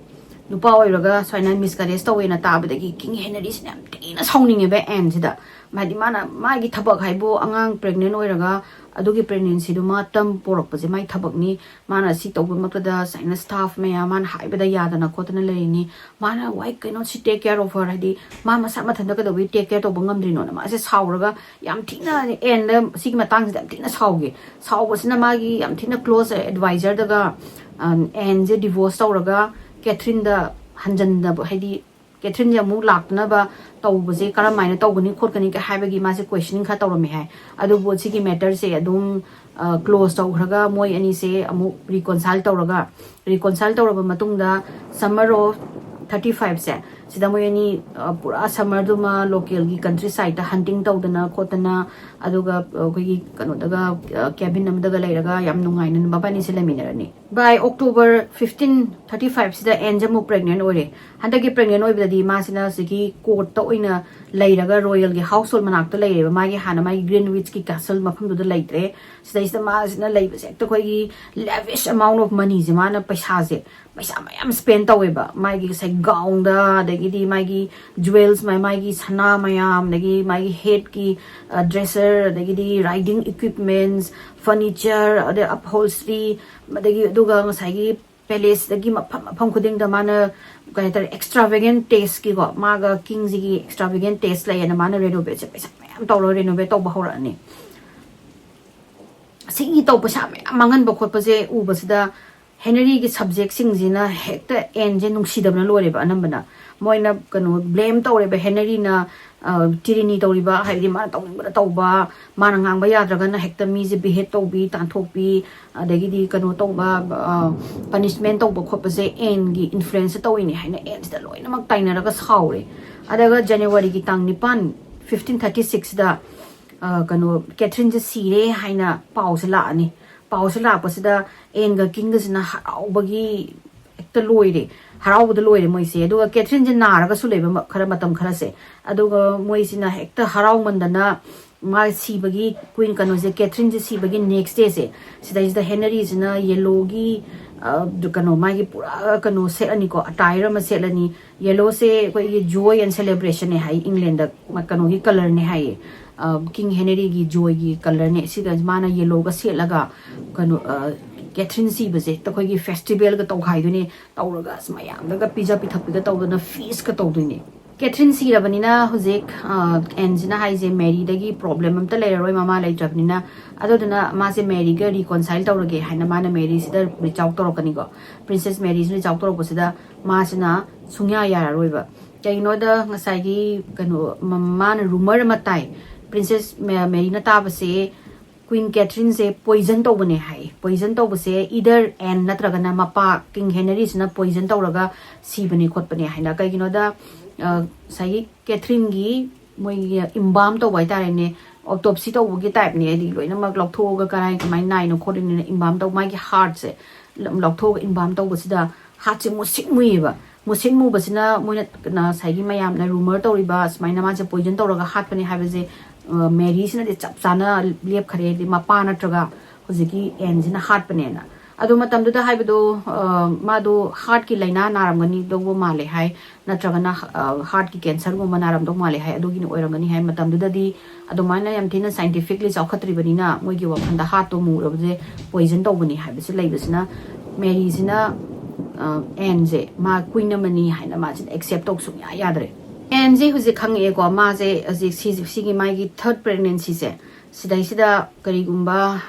ꯅꯨꯄꯥ ꯑꯣꯏꯔꯒ ꯁꯨꯃꯥꯏꯅ ꯃꯤꯁ ꯀꯦꯔꯦꯖ ꯇꯧꯋꯦꯅ ꯇꯥꯕꯗꯒꯤ ꯀꯤꯡ ꯍꯦꯅꯔꯤꯁꯤꯅ ꯌꯥꯝ ꯊꯤꯅ ꯁꯥꯎꯅꯤꯡꯉꯦꯕ ꯑꯦꯟꯁꯤꯗ꯫ ꯍꯥꯏꯗꯤ ꯃꯥꯅ ꯃꯥꯒꯤ ꯊꯕꯛ ꯍꯥꯏꯕꯨ ꯑꯉꯥꯡ ꯄ꯭ꯔꯦꯒꯅꯦꯟ ꯑꯣꯏꯔꯒ ꯑꯗꯨꯒꯤ ꯄ꯭ꯔꯦꯒꯅꯦꯟꯁꯤꯗꯨꯃ ꯇꯔꯝ ꯄꯣꯔꯛꯄꯁꯦ ꯃꯥꯒꯤ ꯊꯕꯛꯅꯤ꯫ ꯃꯥꯅ ꯁꯤ ꯇꯧꯕꯃꯛꯇꯗ ꯁꯨꯃꯥꯏꯅ ꯁ꯭ꯇꯥꯐ ꯃꯌꯥꯝ ꯃꯥꯅ ꯍꯥꯏꯕꯗ ꯌꯥꯗꯅ ꯈꯣꯠꯇꯅ ꯂꯩꯔꯤꯅꯤ꯫ ꯃꯥꯅ why cannot she take care of her? ꯍꯥꯏꯗꯤ ꯃꯥ ꯃꯁꯥ ꯃꯊꯟꯇ ꯀꯩꯗꯧꯕꯩ ꯇꯦꯛ ꯀꯦꯌꯔ ꯇꯧꯕ ꯉꯝꯗ꯭ꯔꯤꯅꯣꯅ ꯃꯥꯁꯦ ꯁꯥꯎꯔꯒ ꯌꯥꯝ ꯊꯤꯅ ꯑꯦꯟꯗ ꯁꯤꯒꯤ ꯃꯇꯥꯡꯁꯤꯗ ꯌꯥꯝ ꯊꯤꯅ ꯁꯥꯎꯒꯦ꯫ ꯁꯥꯎꯕꯁꯤꯅ ꯃꯥꯒꯤ ꯌꯥꯝ ꯊꯤꯅ ꯀ꯭ꯂꯣꯁ ꯑꯦꯗꯚꯥꯏꯖꯔꯗꯒ ꯑꯦꯟꯁꯦ ꯗꯤꯚꯣꯔꯁ ꯇꯧꯔꯒ ꯀꯦꯊ꯭ꯔꯤꯟꯗ ꯍꯟꯖꯟꯗꯕ, ꯍꯥꯏꯗꯤ ꯀꯦꯊ꯭ꯔꯤꯟꯁꯦ ꯑꯃꯨꯛ ꯂꯥꯛꯇꯅꯕ ꯇꯧꯕꯁꯦ ꯀꯔꯝꯍꯥꯏꯅ ꯇꯧꯒꯅꯤ ꯈꯣꯠꯀꯅꯤ ꯀ ꯍꯥꯏꯕꯒꯤ ꯃꯥꯁꯦ ꯀꯣꯏꯁꯟ ꯈꯔ ꯇꯧꯔꯝꯃꯦ ꯍꯥꯏ꯫ ꯑꯗꯨꯕꯨ ꯁꯤꯒꯤ ꯃꯦꯇꯔꯁꯦ ꯑꯗꯨꯝ ꯀ꯭ꯂꯣꯁ ꯇꯧꯈ꯭ꯔꯒ ꯃꯣꯏ ꯑꯅꯤꯁꯦ ꯑꯃꯨꯛ ꯔꯤꯀꯣꯟꯁꯥꯏꯜ ꯇꯧꯔꯒ, ꯔꯤꯀꯣꯟꯁꯥꯏꯜ ꯇꯧꯔꯕ ꯃꯇꯨꯡꯗ summer of thirty five ꯁꯦ ꯁꯤꯗ ꯃꯣꯏ ꯑꯅꯤ ꯄꯨꯔꯥ ꯁꯝꯃꯔꯗꯨꯃ ꯂꯣꯀꯦꯜꯒꯤ ꯀꯟꯇ꯭ꯔꯤ ꯁꯥꯏꯗꯠꯇ ꯍꯟꯇꯤꯡ ꯇꯧꯗꯅ ꯈꯣꯠꯇꯅ, ꯑꯗꯨꯒ ꯑꯩꯈꯣꯏꯒꯤ ꯀꯩꯅꯣꯗꯒ ꯀꯦꯕꯤꯟ ꯑꯃꯗꯒ ꯂꯩꯔꯒ ꯌꯥꯝ ꯅꯨꯡꯉꯥꯏꯅ ꯃꯕꯥꯅꯤꯁꯦ ꯂꯩꯃꯤꯟꯅꯔꯅꯤ꯫ By October fifteen thirty five ꯁꯤꯗ ꯑꯦꯟꯁꯦ ꯑꯃꯨꯛ ꯄ꯭ꯔꯦꯒꯅꯦꯟ ꯑꯣꯏꯔꯦ꯫ ꯍꯟꯗꯛꯀꯤ ꯄ꯭ꯔꯦꯒꯅꯦꯟ ꯑꯣꯏꯕꯗꯗꯤ ꯃꯥꯁꯤꯅ ꯁꯤꯒꯤ ꯀꯣꯔꯠꯇ ꯑꯣꯏꯅ ꯂꯩꯔꯒ ꯔꯣꯌꯦꯜꯒꯤ ꯍꯥꯎꯁ ꯍꯣꯜ ꯃꯅꯥꯛꯇ ꯂꯩꯔꯦꯕ꯫ ꯃꯥꯒꯤ ꯍꯥꯟꯅ ꯃꯥꯒꯤ ꯒ꯭ꯔꯤꯟꯋꯤꯆꯀꯤ ꯀꯦꯁꯜ ꯃꯐꯝꯗꯨꯗ ꯂꯩꯇ꯭ꯔꯦ꯫ ꯁꯤꯗꯩꯁꯤꯗ ꯃꯥꯁꯤꯅ ꯂꯩꯕꯁꯦ ꯍꯦꯛꯇ ꯑꯩꯈꯣꯏꯒꯤ lavish amount of moneyꯁꯦ, ꯃꯥꯅ ꯄꯩꯁꯥꯁꯦ, ꯄꯩꯁꯥ ꯃꯌꯥꯝ ꯁ꯭ꯄꯦꯟ ꯇꯧꯋꯦꯕ꯫ ꯃꯥꯒꯤ ꯉꯁꯥꯏ ꯒꯥꯎꯟꯗ, ꯑꯗꯒꯤꯗꯤ ꯃꯥꯒꯤ ꯖꯨꯋꯦꯜꯁ, ꯃꯥꯒꯤ ꯁꯅꯥ ꯃꯌꯥꯝ, ꯑꯗꯒꯤ ꯃꯥꯒꯤ ꯍꯦꯠꯀꯤ ꯗ꯭ꯔꯦꯁꯔ, ꯑꯗꯒꯤꯗꯤ ꯔꯥꯏꯗꯤꯡ ꯏꯀ꯭ꯋꯤꯞꯃꯦꯟꯁ, ꯐꯔꯅꯤꯆꯔ, ꯑꯗꯩ ꯑꯞꯍꯣꯜꯁꯇ꯭ꯔꯤ, ꯑꯗꯒꯤ ꯑꯗꯨꯒ ꯉꯁꯥꯏꯒꯤ ꯄꯦꯂꯦꯁꯇꯒꯤ ꯃꯐꯝ ꯃꯐꯝ ꯈꯨꯗꯤꯡꯗ ꯃꯥꯅ ꯀꯩ ꯍꯥꯏꯇꯥꯔꯦ, ꯑꯦꯛꯁꯇ꯭ꯔꯥꯚꯦꯒꯦꯟ ꯇꯦꯁꯀꯤꯀꯣ, ꯃꯥꯒ ꯀꯤꯡꯁꯤꯒꯤ ꯑꯦꯛꯁꯇ꯭ꯔꯥꯚꯦꯒꯦꯟ ꯇꯦꯁ ꯂꯩꯌꯦꯅ ꯃꯥꯅ ꯔꯦꯅꯣꯚꯦꯠꯁꯦ ꯄꯩꯁꯥ ꯃꯌꯥꯝ ꯇꯧꯔꯒ ꯔꯦꯅꯣꯚꯦꯠ ꯇꯧꯕ ꯍꯧꯔꯛꯑꯅꯤ꯫ ꯁꯤꯒꯤ ꯇꯧ ꯄꯩꯁꯥ ꯃꯌꯥꯝ ꯃꯥꯡꯍꯟꯕ ꯈꯣꯠꯄꯁꯦ ꯎꯕꯁꯤꯗ ꯍꯦꯅꯔꯤꯒꯤ ꯁꯕꯖꯦꯛꯁꯤꯡꯁꯤꯅ ꯍꯦꯛꯇ ꯑꯦꯟꯁꯦ ꯅꯨꯡꯁꯤꯗꯕꯅ ꯂꯣꯏꯔꯦꯕ꯫ ꯑꯅꯝꯕꯅ ꯃꯣꯏꯅ ꯀꯩꯅꯣ ꯕ꯭ꯂꯦꯝ ꯇꯧꯔꯦꯕ ꯍꯦꯅꯔꯤꯅ, ꯇꯤꯔꯤꯅꯤ ꯇꯧꯔꯤꯕ, ꯍꯥꯏꯕꯗꯤ ꯃꯥꯅ ꯇꯧꯅꯤꯡꯕꯗ ꯇꯧꯕ, ꯃꯥꯅ ꯉꯥꯡꯕ ꯌꯥꯗ꯭ꯔꯒꯅ ꯍꯦꯛꯇ ꯃꯤꯁꯦ ꯕꯤꯍꯦꯠ ꯇꯧꯕꯤ, ꯇꯥꯟꯊꯣꯛꯄꯤ, ꯑꯗꯒꯤꯗꯤ ꯀꯩꯅꯣ ꯇꯧꯕ, ꯄꯅꯤꯁꯃꯦꯟ ꯇꯧꯕ ꯈꯣꯠꯄꯁꯦ ꯑꯦꯟꯒꯤ ꯏꯟꯐ꯭ꯂꯨꯌꯦꯟꯁꯇ ꯇꯧꯔꯤꯅꯦ ꯍꯥꯏꯅ ꯑꯦꯟꯁꯤꯗ ꯂꯣꯏꯅꯃꯛ ꯇꯥꯏꯅꯔꯒ ꯁꯥꯎꯔꯦ꯫ ꯑꯗꯨꯒ ꯖꯅꯋꯥꯔꯤꯒꯤ ꯇꯥꯡ ꯅꯤꯄꯥꯟ, fifteen thirty sixꯇ ꯀꯩꯅꯣ ꯀꯦꯊ꯭ꯔꯤꯟꯁꯦ ꯁꯤꯔꯦ ꯍꯥꯏꯅ ꯄꯥꯎꯁꯦ ꯂꯥꯛꯑꯅꯤ꯫ ꯄꯥꯎꯁꯦ ꯂꯥꯛꯄꯁꯤꯗ ꯑꯦꯟꯒ ꯀꯤꯡꯒꯁꯤꯅ ꯍꯔꯥꯎꯕꯒꯤ ꯍꯦꯛꯇ ꯂꯣꯏꯔꯦ, ꯍꯔꯥꯎꯕꯗ ꯂꯣꯏꯔꯦ ꯃꯣꯏꯁꯦ꯫ ꯑꯗꯨꯒ ꯀꯦꯊ꯭ꯔꯤꯟꯁꯦ ꯅꯥꯔꯒꯁꯨ ꯂꯩꯕ ꯃ-, ꯈꯔ ꯃꯇꯝ ꯈꯔꯁꯦ꯫ ꯑꯗꯨꯒ ꯃꯣꯏꯁꯤꯅ ꯍꯦꯛꯇ ꯍꯔꯥꯎꯃꯟꯗꯅ ꯃꯥ ꯁꯤꯕꯒꯤ, ꯀ꯭ꯋꯤꯟ ꯀꯩꯅꯣꯁꯦ, ꯀꯦꯊꯔꯤꯟꯁꯦ ꯁꯤꯕꯒꯤ ꯅꯦꯛꯁ ꯗꯦꯁꯦ, ꯁꯤꯗꯩꯁꯤꯗ ꯍꯦꯅꯔꯤꯁꯤꯅ ꯌꯦꯂꯣꯒꯤ ꯀꯩꯅꯣ, ꯃꯥꯒꯤ ꯄꯨꯔꯥ ꯀꯩꯅꯣ ꯁꯦꯠꯂꯅꯤꯀꯣ, ꯑꯇꯥꯌꯔ ꯑꯃ ꯁꯦꯠꯂꯅꯤ꯫ ꯌꯦꯂꯣꯁꯦ ꯑꯩꯈꯣꯏꯒꯤ joy and celebrationꯅꯦ ꯍꯥꯏ, ꯏꯪꯂꯦꯟꯗ ꯀꯩꯅꯣꯒꯤ ꯀꯂꯔꯅꯦ ꯍꯥꯏꯌꯦ, ꯀꯤꯡ ꯍꯦꯅꯔꯤꯒꯤ joyꯒꯤ ꯀꯂꯔꯅꯦ꯫ ꯁꯤꯒ ꯃꯥꯅ ꯌꯦꯂꯣꯒ ꯁꯦꯠꯂꯒ ꯀꯩꯅꯣ, ꯀꯦꯊꯔꯤꯟ ꯁꯤꯕꯁꯦ ꯑꯩꯈꯣꯏꯒꯤ ꯐꯦꯁꯇꯤꯚꯦꯜꯒ ꯇꯧꯈꯥꯏꯗꯣꯏꯅꯦ, ꯇꯧꯔꯒ ꯑꯁ ꯃꯌꯥꯝꯗꯒ ꯄꯤꯖ ꯄꯤꯊꯛꯄꯤꯒ ꯇꯧꯗꯅ ꯐꯤꯁꯀ ꯇꯧꯗꯣꯏꯅꯦ꯫ ꯀꯦꯊꯔꯤꯟ ꯁꯤꯔꯕꯅꯤꯅ ꯍꯧꯖꯤꯛ ꯑꯦꯟꯁꯤꯅ ꯍꯥꯏꯁꯦ ꯃꯦꯔꯤꯗꯒꯤ ꯄ꯭ꯔꯣꯕ꯭ꯂꯦꯝ ꯑꯝꯇ ꯂꯩꯔꯔꯣꯏ, ꯃꯃꯥ ꯂꯩꯇ꯭ꯔꯕꯅꯤꯅ꯫ ꯑꯗꯨꯗꯨꯅ ꯃꯥꯁꯦ ꯃꯦꯔꯤꯒ ꯔꯤꯀꯣꯟꯁꯥꯏꯜ ꯇꯧꯔꯒꯦ ꯍꯥꯏꯅ ꯃꯥꯅ ꯃꯦꯔꯤꯁꯤꯗ ꯔꯤꯆ ꯑꯥꯎꯠ ꯇꯧꯔꯛꯀꯅꯤꯀꯣ꯫ ꯄ꯭ꯔꯤꯟꯁꯦꯁ ꯃꯦꯔꯤꯁꯤꯅ ꯔꯤꯆ ꯑꯥꯎꯠ ꯇꯧꯔꯛꯄꯁꯤꯗ ꯃꯥꯁꯤꯅ ꯁꯨꯡꯌꯥ ꯌꯥꯔꯔꯣꯏꯕ꯫ ꯀꯩꯒꯤꯅꯣꯗ ꯉꯁꯥꯏꯒꯤ ꯀꯩꯅꯣ, ꯃ-, ꯃꯥꯅ ꯔꯨꯃꯔ ꯑꯃ ꯇꯥꯏ, ꯄ꯭ꯔꯤꯟꯁꯦꯁ ꯃꯦ-, ꯃꯦꯔꯤꯅ ꯇꯥꯕꯁꯦ ꯀ꯭ꯋꯤꯟ ꯀꯦꯊꯔꯤꯟꯁꯦ ꯄꯣꯏꯖꯟ ꯇꯧꯕꯅꯦ ꯍꯥꯏ꯫ ꯄꯣꯏꯖꯟ ꯇꯧꯕꯁꯦ ꯏꯗꯔ ꯑꯦꯟ ꯅꯠꯇ꯭ꯔꯒꯅ ꯃꯄꯥ ꯀꯤꯡ ꯍꯦꯅꯔꯤꯁꯤꯅ ꯄꯣꯏꯖꯟ ꯇꯧꯔꯒ ꯁꯤꯕꯅꯦ ꯈꯣꯠꯄꯅꯦ ꯍꯥꯏꯅ꯫ ꯀꯩꯒꯤꯅꯣꯗ ꯉꯁꯥꯏꯒꯤ ꯀꯦꯊꯔꯤꯟꯒꯤ ꯃꯣꯏꯒꯤ ꯏꯝꯕꯥꯝ ꯇꯧꯕ ꯍꯥꯏꯇꯥꯔꯦꯅꯦ, ꯑꯣꯇꯣꯞꯁꯤ ꯇꯧꯕꯒꯤ ꯇꯥꯏꯞꯅꯦ꯫ ꯍꯥꯏꯗꯤ ꯂꯣꯏꯅꯃꯛ ꯂꯧꯊꯣꯛꯑꯒ ꯀꯔꯥꯏ ꯀꯃꯥꯏꯅ ꯅꯥꯏꯅꯣ ꯈꯣꯠꯂꯤꯅꯣꯅ ꯏꯝꯕꯥꯝ ꯇꯧ, ꯃꯥꯒꯤ ꯍꯥꯔꯠꯁꯦ ꯂꯧꯊꯣꯛꯑꯒ ꯏꯝꯕꯥꯝ ꯇꯧꯕꯁꯤꯗ ꯍꯥꯔꯠꯁꯦ ꯃꯨꯁꯤꯛ ꯃꯨꯏꯌꯦꯕ꯫ ꯃꯨꯁꯤꯟ ꯃꯨꯕꯁꯤꯅ ꯃꯣꯏꯅ ꯉꯁꯥꯏꯒꯤ ꯃꯌꯥꯝꯅ ꯔꯨꯃꯔ ꯇꯧꯔꯤꯕ ꯁꯨꯃꯥꯏꯅ ꯃꯥꯁꯦ ꯄꯣꯏꯖꯟ ꯇꯧꯔꯒ ꯍꯥꯠꯄꯅꯦ ꯍꯥꯏꯕꯁꯦ, ꯃꯦꯔꯤꯁꯤꯅꯗꯤ ꯆꯞ ꯆꯥꯅ ꯂꯦꯞꯈꯔꯦ, ꯍꯥꯏꯗꯤ ꯃꯄꯥ ꯅꯠꯇ꯭ꯔꯒ ꯍꯧꯖꯤꯛꯀꯤ ꯑꯦꯟꯁꯤꯅ ꯍꯥꯠꯄꯅꯦꯅ꯫ ꯑꯗꯨ ꯃꯇꯝꯗꯨꯗ ꯍꯥꯏꯕꯗꯣ, ꯃꯥꯗꯣ ꯍꯥꯔꯠꯀꯤ ꯂꯥꯏꯅꯥ ꯅꯥꯔꯝꯒꯅꯤꯗꯧꯕ ꯃꯥꯜꯂꯦ ꯍꯥꯏ, ꯅꯠꯇ꯭ꯔꯒꯅ ꯍꯥꯔꯠꯀꯤ ꯀꯦꯟꯁꯔꯒꯨꯝꯕ ꯅꯥꯔꯝꯗꯧ ꯃꯥꯜꯂꯦ ꯍꯥꯏ꯫ ꯑꯗꯨꯒꯤꯅ ꯑꯣꯏꯔꯝꯒꯅꯤ ꯍꯥꯏ꯫ ꯃꯇꯝꯗꯨꯗꯗꯤ ꯑꯗꯨꯃꯥꯏꯅ ꯌꯥꯝ ꯊꯤꯅ ꯁꯥꯏꯟꯇꯤꯐꯤꯛꯂꯤ ꯆꯥꯎꯈꯠꯇ꯭ꯔꯤꯕꯅꯤꯅ ꯃꯣꯏꯒꯤ ꯋꯥꯈꯜꯗ ꯍꯥꯔꯠꯇꯣ ꯃꯨꯔꯕꯁꯦ ꯄꯣꯏꯖꯟ ꯇꯧꯕꯅꯤ ꯍꯥꯏꯕꯁꯦ ꯂꯩꯕꯁꯤꯅ, ꯃꯦꯔꯤꯁꯤꯅ ꯑꯦꯟꯁꯦ ꯃꯥ ꯀ꯭ꯋꯤꯟ ꯑꯃꯅꯤ ꯍꯥꯏꯅ ꯃꯥꯁꯤꯅ ꯑꯦꯛꯁꯦꯞ ꯇꯧ ꯁꯨꯡꯌꯥ ꯌꯥꯗ꯭ꯔꯦ꯫ ꯑꯦꯟꯁꯦ ꯍꯧꯖꯤꯛ ꯈꯪꯉꯛꯑꯦꯀꯣ, ꯃꯥꯁꯦ ꯍꯧꯖꯤꯛ ꯁꯤ-, ꯁꯤꯒꯤ ꯃꯥꯒꯤ ꯊꯥꯔꯠ ꯄ꯭ꯔꯦꯒꯅꯦꯟꯁꯤꯁꯦ, ꯁꯤꯗꯩꯁꯤꯗ ꯀꯔꯤꯒꯨꯝꯕ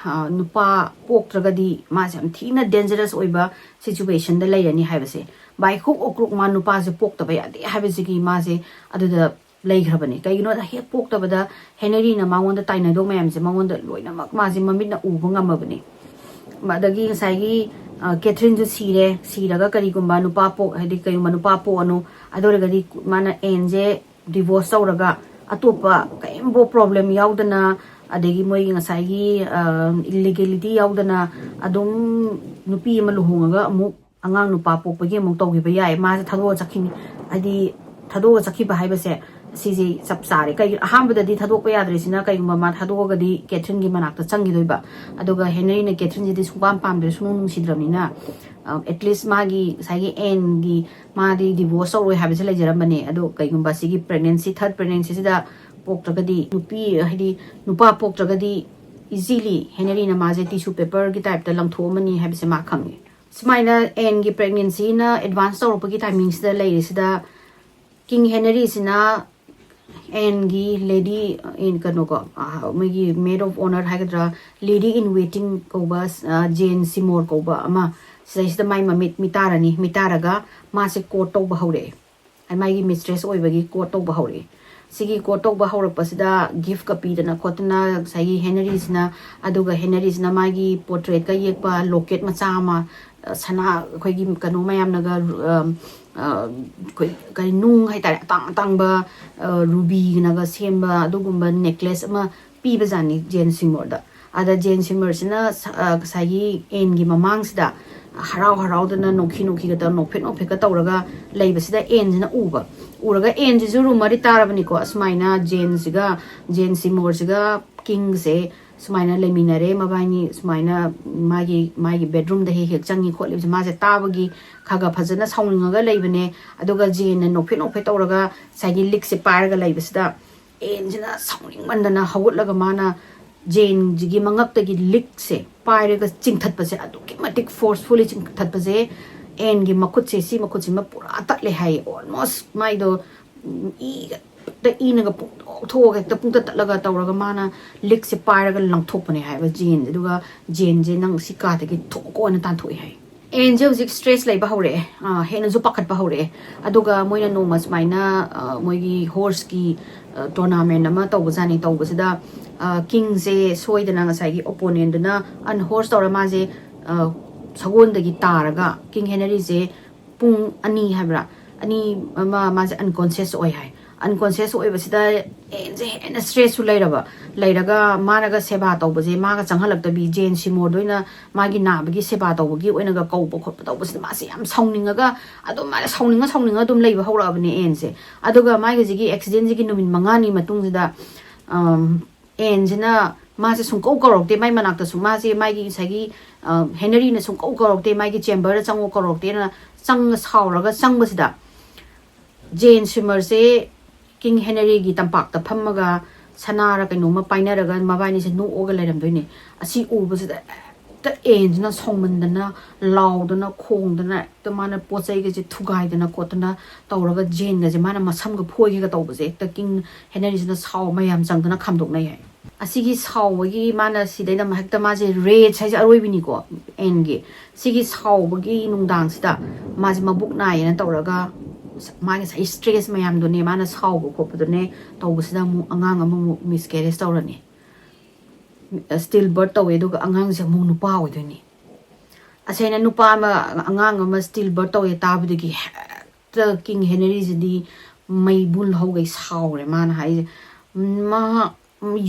ꯅꯨꯄꯥ ꯄꯣꯛꯇ꯭ꯔꯒꯗꯤ ꯃꯥꯁꯦ ꯌꯥꯝ ꯊꯤꯅ ꯗꯦꯟꯖꯔꯁ ꯑꯣꯏꯕ ꯁꯤꯆꯨꯋꯦꯁꯟꯗ ꯂꯩꯔꯅꯤ ꯍꯥꯏꯕꯁꯦ꯫ ꯕꯥꯏ ꯍꯨꯛ ꯑꯣ ꯀ꯭ꯔꯨꯛ ꯃꯥ ꯅꯨꯄꯥꯁꯦ ꯄꯣꯛꯇꯕ ꯌꯥꯗꯦ ꯍꯥꯏꯕꯁꯤꯒꯤ ꯃꯥꯁꯦ ꯑꯗꯨꯗ ꯂꯩꯈ꯭ꯔꯕꯅꯤ꯫ ꯀꯩꯒꯤꯅꯣꯗ ꯍꯦꯛ ꯄꯣꯛꯇꯕꯗ ꯍꯦꯅꯔꯤꯅ ꯃꯉꯣꯟꯗ ꯇꯥꯏꯅꯗꯧ ꯃꯌꯥꯝꯁꯦ ꯃꯉꯣꯟꯗ ꯂꯣꯏꯅꯃꯛ ꯃꯥꯁꯦ ꯃꯃꯤꯠꯅ ꯎꯕ ꯉꯝꯃꯕꯅꯤ꯫ ꯑꯗꯒꯤ ꯉꯁꯥꯏꯒꯤ ꯀꯦꯊꯔꯤꯟꯁꯨ ꯁꯤꯔꯦ, ꯁꯤꯔꯒ ꯀꯔꯤꯒꯨꯝꯕ ꯅꯨꯄꯥ ꯄꯣꯛ-, ꯍꯥꯏꯗꯤ ꯀꯔꯤꯒꯨꯝꯕ ꯅꯨꯄꯥ ꯄꯣꯛꯑꯅꯨ, ꯑꯗꯨ ꯑꯣꯏꯔꯒꯗꯤ ꯃꯥꯅ ꯑꯦꯟꯁꯦ ꯗꯤꯚꯣꯔꯁ ꯇꯧꯔꯒ ꯑꯇꯣꯞꯄ ꯀꯔꯤꯝꯐꯥꯎ ꯄ꯭ꯔꯣꯕ꯭ꯂꯦꯝ ꯌꯥꯎꯗꯅ, ꯑꯗꯒꯤ ꯃꯣꯏꯒꯤ ꯉꯁꯥꯏꯒꯤ ꯏꯂꯤꯒꯦꯂꯤꯇꯤ ꯌꯥꯎꯗꯅ ꯑꯗꯨꯝ ꯅꯨꯄꯤ ꯑꯃ ꯂꯨꯍꯣꯡꯉꯒ ꯑꯃꯨꯛ ꯑꯉꯥꯡ ꯅꯨꯄꯥ ꯄꯣꯛꯄꯒꯤ ꯑꯃꯨꯛ ꯇꯧꯈꯤꯕ ꯌꯥꯏ꯫ ꯃꯥꯁꯦ ꯊꯥꯗꯣꯛꯑ ꯆꯠꯈꯤꯅꯤ꯫ ꯍꯥꯏꯗꯤ ꯊꯥꯗꯣꯛꯑ ꯆꯠꯈꯤꯕ ꯍꯥꯏꯕꯁꯦ ꯁꯤꯁꯦ ꯆꯞ ꯆꯥꯔꯦ꯫ ꯀꯩ, ꯑꯍꯥꯟꯕꯗꯗꯤ ꯊꯥꯗꯣꯛꯄ ꯌꯥꯗ꯭ꯔꯤꯁꯤꯅ ꯀꯩꯒꯨꯝꯕ ꯃꯥ ꯊꯥꯗꯣꯛꯑꯒꯗꯤ ꯀꯦꯊ꯭ꯔꯤꯟꯒꯤ ꯃꯅꯥꯛꯇ ꯆꯪꯈꯤꯗꯣꯏꯕ꯫ ꯑꯗꯨꯒ ꯍꯦꯅꯔꯤꯅ ꯀꯦꯊ꯭ꯔꯤꯟꯁꯤꯗꯤ ꯁꯨꯡꯄꯥꯝ ꯄꯥꯝꯗ꯭ꯔꯦ, ꯁꯨꯡꯅꯨꯡ ꯅꯨꯡꯁꯤꯗ꯭ꯔꯕꯅꯤꯅ, ꯑꯦꯠꯂꯤꯁ ꯃꯥꯒꯤ ꯉꯁꯥꯏꯒꯤ ꯑꯦꯟꯒꯤ, ꯃꯥꯗꯤ ꯗꯤꯚꯣꯔꯁ ꯇꯧꯔꯣꯏ ꯍꯥꯏꯕꯁꯦ ꯂꯩꯖꯔꯝꯕꯅꯦ꯫ ꯑꯗꯣ ꯀꯩꯒꯨꯝꯕ ꯁꯤꯒꯤ ꯄ꯭ꯔꯦꯒꯅꯦꯟꯁꯤ, ꯊꯥꯔꯠ ꯄ꯭ꯔꯦꯒꯅꯦꯟꯁꯤꯁꯤꯗ ꯄꯣꯛꯇ꯭ꯔꯒꯗꯤ, ꯅꯨꯄꯤ ꯍꯥꯏꯗꯤ ꯅꯨꯄꯥ ꯄꯣꯛꯇ꯭ꯔꯒꯗꯤ ꯏꯖꯤꯂꯤ ꯍꯦꯅꯔꯤꯅ ꯃꯥꯁꯦ ꯇꯤꯁꯨ ꯄꯦꯄꯔꯒꯤ ꯇꯥꯏꯞꯇ ꯂꯪꯊꯣꯛꯑꯝꯃꯅꯤ ꯍꯥꯏꯕꯁꯦ ꯃꯥ ꯈꯪꯉꯦ꯫ ꯁꯨꯃꯥꯏꯅ ꯑꯦꯟꯒꯤ ꯄ꯭ꯔꯦꯒꯅꯦꯟꯁꯤꯅ ꯑꯦꯗꯚꯥꯟꯁ ꯇꯧꯔꯛꯄꯒꯤ ꯇꯥꯏꯃꯤꯡꯁꯤꯗ ꯂꯩꯔꯤꯁꯤꯗ, ꯀꯤꯡ ꯍꯦꯅꯔꯤꯁꯤꯅ ꯑꯦꯟꯒꯤ ꯂꯦꯗꯤ ꯏꯟ, ꯀꯩꯅꯣꯀꯣ, ꯑ, ꯃꯣꯏꯒꯤ ꯃꯦꯗ ꯑꯣꯐ ꯑꯣꯅꯔ ꯍꯥꯏꯒꯗ꯭ꯔꯥ, ꯂꯦꯗꯤ ꯏꯟ ꯋꯦꯇꯤꯡ ꯀꯧꯕ, ꯑ, ꯖꯦꯟ ꯁꯤꯃꯣꯔ ꯀꯧꯕ ꯑꯃ, ꯁꯤꯗꯩꯁꯤꯗ ꯃꯥꯏ ꯃꯃꯤꯠ ꯃꯤꯇꯥꯔꯅꯤ꯫ ꯃꯤꯇꯥꯔꯒ ꯃꯥꯁꯦ ꯀꯣꯔꯠ ꯇꯧꯕ ꯍꯧꯔꯛꯑꯦ꯫ ꯃꯥꯒꯤ ꯃꯤꯁꯇ꯭ꯔꯦꯁ ꯑꯣꯏꯕꯒꯤ ꯀꯣꯔꯠ ꯇꯧꯕ ꯍꯧꯔꯛꯑꯦ꯫ ꯁꯤꯒꯤ ꯀꯣꯔꯠ ꯇꯧꯕ ꯍꯧꯔꯛꯄꯁꯤꯗ ꯒꯤꯐꯀ ꯄꯤꯗꯅ ꯈꯣꯠꯇꯅ ꯉꯁꯥꯏꯒꯤ ꯍꯦꯅꯔꯤꯁꯤꯅ, ꯑꯗꯨꯒ ꯍꯦꯅꯔꯤꯁꯤꯅ ꯃꯥꯒꯤ ꯄꯣꯔꯇ꯭ꯔꯦꯠꯀ ꯌꯦꯛꯄ ꯂꯣꯀꯦꯠ ꯃꯆꯥ ꯑꯃ, ꯑ, ꯁꯅꯥ, ꯑꯩꯈꯣꯏꯒꯤ ꯀꯩꯅꯣ ꯃꯌꯥꯝꯅꯒ, ꯑ, ꯑ, ꯑꯩꯈꯣꯏ ꯀꯔꯤ, ꯅꯨꯡ ꯍꯥꯏꯇꯥꯔꯦ, ꯑꯇꯥꯡ ꯑꯇꯥꯡꯕ, ꯑ, ꯔꯨꯕꯤꯅꯒ ꯁꯦꯝꯕ ꯑꯗꯨꯒꯨꯝꯕ ꯅꯦꯀ꯭ꯂꯦꯁ ꯑꯃ ꯄꯤꯕꯖꯥꯠꯅꯤ ꯖꯦꯟ ꯁꯤꯃꯣꯔꯗ꯫ ꯑꯗ ꯖꯦꯟ ꯁꯤꯃꯣꯔꯁꯤꯅ ꯁ-, ꯑ, ꯉꯁꯥꯏꯒꯤ ꯑꯦꯟꯒꯤ ꯃꯃꯥꯡꯁꯤꯗ ꯍꯔꯥꯎ ꯍꯔꯥꯎꯗꯅ ꯅꯣꯛꯈꯤ ꯅꯣꯛꯈꯤꯒ ꯇꯧꯔ, ꯅꯣꯛꯐꯦꯠ ꯅꯣꯛꯐꯦꯠꯀ ꯇꯧꯔꯒ ꯂꯩꯕꯁꯤꯗ ꯑꯦꯟꯁꯤꯅ ꯎꯕ꯫ ꯎꯔꯒ ꯑꯦꯟꯁꯤꯁꯨ ꯔꯨꯃꯔꯗꯤ ꯇꯥꯔꯕꯅꯤꯀꯣ, ꯑꯁꯨꯃꯥꯏꯅ ꯖꯦꯟꯁꯤꯒ, ꯖꯦꯟ ꯁꯤꯃꯣꯔꯁꯤꯒ ꯀꯤꯡꯁꯦ ꯁꯨꯃꯥꯏꯅ ꯂꯩꯃꯤꯟꯅꯔꯦ, ꯃꯕꯥꯏꯅꯤ ꯁꯨꯃꯥꯏꯅ ꯃꯥꯒꯤ, ꯃꯥꯒꯤ ꯕꯦꯗꯔꯨꯝꯗ ꯍꯦꯛ ꯍꯦꯛ ꯆꯪꯉꯤ ꯈꯣꯠꯂꯤꯕꯁꯦ ꯃꯥꯁꯦ ꯇꯥꯕꯒꯤ ꯈꯔ ꯈꯔ ꯐꯖꯅ ꯁꯥꯎꯅꯤꯡꯉꯒ ꯂꯩꯕꯅꯦ꯫ ꯑꯗꯨꯒ ꯖꯦꯟꯅ ꯅꯣꯛꯐꯦꯠ ꯅꯣꯛꯐꯦꯠ ꯇꯧꯔꯒ ꯉꯁꯥꯏꯒꯤ ꯂꯤꯛꯁꯦ ꯄꯥꯏꯔꯒ ꯂꯩꯕꯁꯤꯗ ꯑꯦꯟꯁꯤꯅ ꯁꯥꯎꯅꯤꯡꯃꯟꯗꯅ ꯍꯧꯒꯠꯂꯒ ꯃꯥꯅ ꯖꯦꯟꯁꯤꯒꯤ ꯃꯉꯛꯇꯒꯤ ꯂꯤꯛꯁꯦ ꯄꯥꯏꯔꯒ ꯆꯤꯡꯊꯠꯄꯁꯦ, ꯑꯗꯨꯛꯀꯤ ꯃꯇꯤꯛ ꯐꯣꯔꯁꯐꯨꯜꯂꯤ ꯆꯤꯡꯊꯠꯄꯁꯦ, ꯑꯦꯟꯒꯤ ꯃꯈꯨꯠꯁꯦ, ꯁꯤ ꯃꯈꯨꯠꯁꯤꯃ ꯄꯨꯔꯥ ꯇꯠꯂꯦ ꯍꯥꯏꯌꯦ꯫ ꯑꯣꯜꯃꯣꯁ ꯃꯥꯏꯗꯣ, ꯎꯝ, ꯏꯒ ꯍꯦꯛꯇ ꯏꯅꯒ ꯄꯨꯡꯊꯣꯛ ꯊꯣꯛꯑꯒ ꯍꯦꯛꯇ ꯄꯨꯡꯇꯠ ꯇꯠꯂꯒ ꯇꯧꯔꯒ ꯃꯥꯅ ꯂꯤꯛꯁꯦ ꯄꯥꯏꯔꯒ ꯂꯪꯊꯣꯛꯄꯅꯦ ꯍꯥꯏꯕ ꯖꯦꯟꯁꯦ꯫ ꯑꯗꯨꯒ ꯖꯦꯟꯁꯦ, "ꯅꯪ ꯁꯤ ꯀꯥꯗꯒꯤ ꯊꯣꯛꯑꯣꯅ" ꯇꯥꯟꯊꯣꯛꯑꯦ ꯍꯥꯏ꯫ ꯑꯦꯟꯁꯦ ꯍꯧꯖꯤꯛ ꯁ꯭ꯇ꯭ꯔꯦꯁ ꯂꯩꯕ ꯍꯧꯔꯛꯑꯦ, ꯑ, ꯍꯦꯟꯅꯁꯨ ꯄꯥꯈꯠꯄ ꯍꯧꯔꯛꯑꯦ꯫ ꯑꯗꯨꯒ ꯃꯣꯏꯅ ꯅꯣꯡꯃ ꯁꯨꯃꯥꯏꯅ, ꯑ, ꯃꯣꯏꯒꯤ ꯍꯣꯔꯁꯀꯤ, ꯑ, ꯇꯣꯔꯅꯥꯃꯦꯟ ꯑꯃ ꯇꯧꯕꯖꯥꯠꯅꯤ꯫ ꯇꯧꯕꯁꯤꯗ, ꯑ, ꯀꯤꯡꯁꯦ ꯁꯣꯏꯗꯅ ꯉꯁꯥꯏꯒꯤ ꯑꯣꯄꯣꯅꯦꯟꯗꯨꯅ ꯑꯟꯍꯣꯔꯁ ꯇꯧꯔ ꯃꯥꯁꯦ, ꯑ, ꯁꯒꯣꯜꯗꯒꯤ ꯇꯥꯔꯒ ꯀꯤꯡ ꯍꯦꯅꯔꯤꯁꯦ ꯄꯨꯡ ꯑꯅꯤ ꯍꯥꯏꯕ꯭ꯔꯥ, ꯑꯅꯤ ꯑꯃ ꯃꯥꯁꯦ ꯑꯟꯀꯣꯟꯁꯤꯌꯁ ꯑꯣꯏ ꯍꯥꯏ꯫ ꯑꯟꯀꯣꯟꯁꯤꯌꯁ ꯑꯣꯏꯕꯁꯤꯗ ꯑꯦꯟꯁꯦ ꯍꯦꯟꯅ ꯁ꯭ꯇ꯭ꯔꯦꯁꯁꯨ ꯂꯩꯔꯕ, ꯂꯩꯔꯒ ꯃꯥꯅꯒ ꯁꯦꯕꯥ ꯇꯧꯕꯁꯦ ꯃꯥꯒ ꯆꯪꯍꯜꯂꯛꯇꯕꯤ, ꯖꯦꯟ ꯁꯤꯃꯣꯔꯗ ꯑꯣꯏꯅ ꯃꯥꯒꯤ ꯅꯥꯕꯒꯤ ꯁꯦꯕꯥ ꯇꯧꯕꯒꯤ ꯑꯣꯏꯅꯒ ꯀꯧꯕ ꯈꯣꯠꯄ ꯇꯧꯕꯁꯤꯗ ꯃꯥꯁꯦ ꯌꯥꯝ ꯁꯥꯎꯅꯤꯡꯉꯒ, ꯑꯗꯨꯝ ꯃꯥꯅ ꯁꯥꯎꯅꯤꯡꯉ ꯁꯥꯎꯅꯤꯡꯉ ꯑꯗꯨꯝ ꯂꯩꯕ ꯍꯧꯔꯛꯑꯕꯅꯦ ꯑꯦꯟꯁꯦ꯫ ꯑꯗꯨꯒ ꯃꯥꯒꯤ ꯍꯧꯖꯤꯛꯀꯤ ꯑꯦꯛꯁꯤꯗꯦꯟꯁꯤꯒꯤ ꯅꯨꯃꯤꯠ ꯃꯉꯥꯅꯤ ꯃꯇꯨꯡꯁꯤꯗ, ꯑꯝ, ꯑꯦꯟꯁꯤꯅ ꯃꯥꯁꯦ ꯁꯨꯡꯀꯧ ꯀꯧꯔꯛꯇꯦ, ꯃꯥꯏ ꯃꯅꯥꯛꯇꯁꯨ ꯃꯥꯁꯦ ꯃꯥꯒꯤ ꯉꯁꯥꯏꯒꯤ, ꯑ, ꯍꯦꯅꯔꯤꯅ ꯁꯨꯡꯀꯧ ꯀꯧꯔꯛꯇꯦ, ꯃꯥꯒꯤ ꯆꯦꯝꯕꯔꯗ ꯆꯪꯉꯣ ꯀꯧꯔꯛꯇꯦꯅ ꯆꯪꯉ ꯁꯥꯎꯔꯒ ꯆꯪꯕꯁꯤꯗ, ꯖꯦꯟ ꯁꯤꯃꯔꯁꯦ ꯀꯤꯡ ꯍꯦꯅꯔꯤꯒꯤ ꯇꯝꯄꯥꯛꯇ ꯐꯝꯃꯒ ꯁꯅꯥꯔ ꯀꯩꯅꯣꯝꯃ ꯄꯥꯏꯅꯔꯒ ꯃꯕꯥꯅꯤꯁꯦ ꯅꯣꯛꯑꯒ ꯂꯩꯔꯝꯗꯣꯏꯅꯦ꯫ ꯑꯁꯤ ꯎꯕꯁꯤꯗ ꯍꯦꯛꯇ ꯑꯦꯟꯁꯤꯅ ꯁꯥꯎꯃꯟꯗꯅ, ꯂꯥꯎꯗꯅ, ꯈꯣꯡꯗꯅ, ꯍꯦꯛꯇ ꯃꯥꯅ ꯄꯣꯠ ꯆꯩꯒꯁꯦ ꯊꯨꯒꯥꯏꯗꯅ ꯈꯣꯠꯇꯅ ꯇꯧꯔꯒ, ꯖꯦꯟꯒꯁꯦ ꯃꯥꯅ ꯃꯁꯝꯒ ꯐꯣꯏꯒꯦꯒ ꯇꯧꯕꯁꯦ ꯍꯦꯛꯇ ꯀꯤꯡ ꯍꯦꯅꯔꯤꯁꯤꯅ ꯁꯥꯎ ꯃꯌꯥꯝ ꯆꯪꯗꯅ ꯈꯥꯝꯗꯣꯛꯅꯩ ꯍꯥꯏ꯫ ꯑꯁꯤꯒꯤ ꯁꯥꯎꯕꯒꯤ ꯃꯥꯅ ꯁꯤꯗꯩꯗ ꯍꯦꯛꯇ ꯃꯥꯁꯦ ꯔꯦꯖ ꯍꯥꯏꯁꯦ ꯑꯔꯣꯏꯕꯤꯅꯤꯀꯣ, ꯑꯦꯟꯒꯤ꯫ ꯁꯤꯒꯤ ꯁꯥꯎꯕꯒꯤ ꯅꯨꯡꯗꯥꯡꯁꯤꯗ ꯃꯥꯁꯦ ꯃꯕꯨꯛ ꯅꯥꯏꯌꯦꯅ ꯇꯧꯔꯒ, ꯃꯥꯒꯤ ꯉꯁꯥꯏ ꯁ꯭ꯇ꯭ꯔꯦꯁ ꯃꯌꯥꯝꯗꯨꯅꯦ ꯃꯥꯅ ꯁꯥꯎꯕ ꯈꯣꯠꯄꯗꯨꯅꯦ ꯇꯧꯕꯁꯤꯗ ꯑꯃꯨꯛ ꯑꯉꯥꯡ ꯑꯃꯃꯨꯛ ꯃꯤꯁꯀꯦꯔꯦꯖ ꯇꯧꯔꯅꯤ꯫ ꯁ꯭ꯇꯤꯜ ꯕꯔꯠ ꯇꯧꯋꯦ, ꯑꯗꯨꯒ ꯑꯉꯥꯡꯁꯦ ꯑꯃꯨꯛ ꯅꯨꯄꯥ ꯑꯣꯏꯗꯣꯏꯅꯤ꯫ ꯑꯁꯦꯡꯅ ꯅꯨꯄꯥ ꯑꯃ, ꯑꯉꯥꯡ ꯑꯃ ꯁ꯭ꯇꯤꯜ ꯕꯔꯠ ꯇꯧꯋꯦ ꯇꯥꯕꯗꯒꯤ ꯍꯦꯛꯇ ꯀꯤꯡ ꯍꯦꯅꯔꯤꯁꯤꯗꯤ ꯃꯩꯕꯨꯜ ꯍꯧꯒꯩ ꯁꯥꯎꯔꯦ꯫ ꯃꯥꯅ ꯍꯥꯏꯁꯦ, "ꯃꯥ,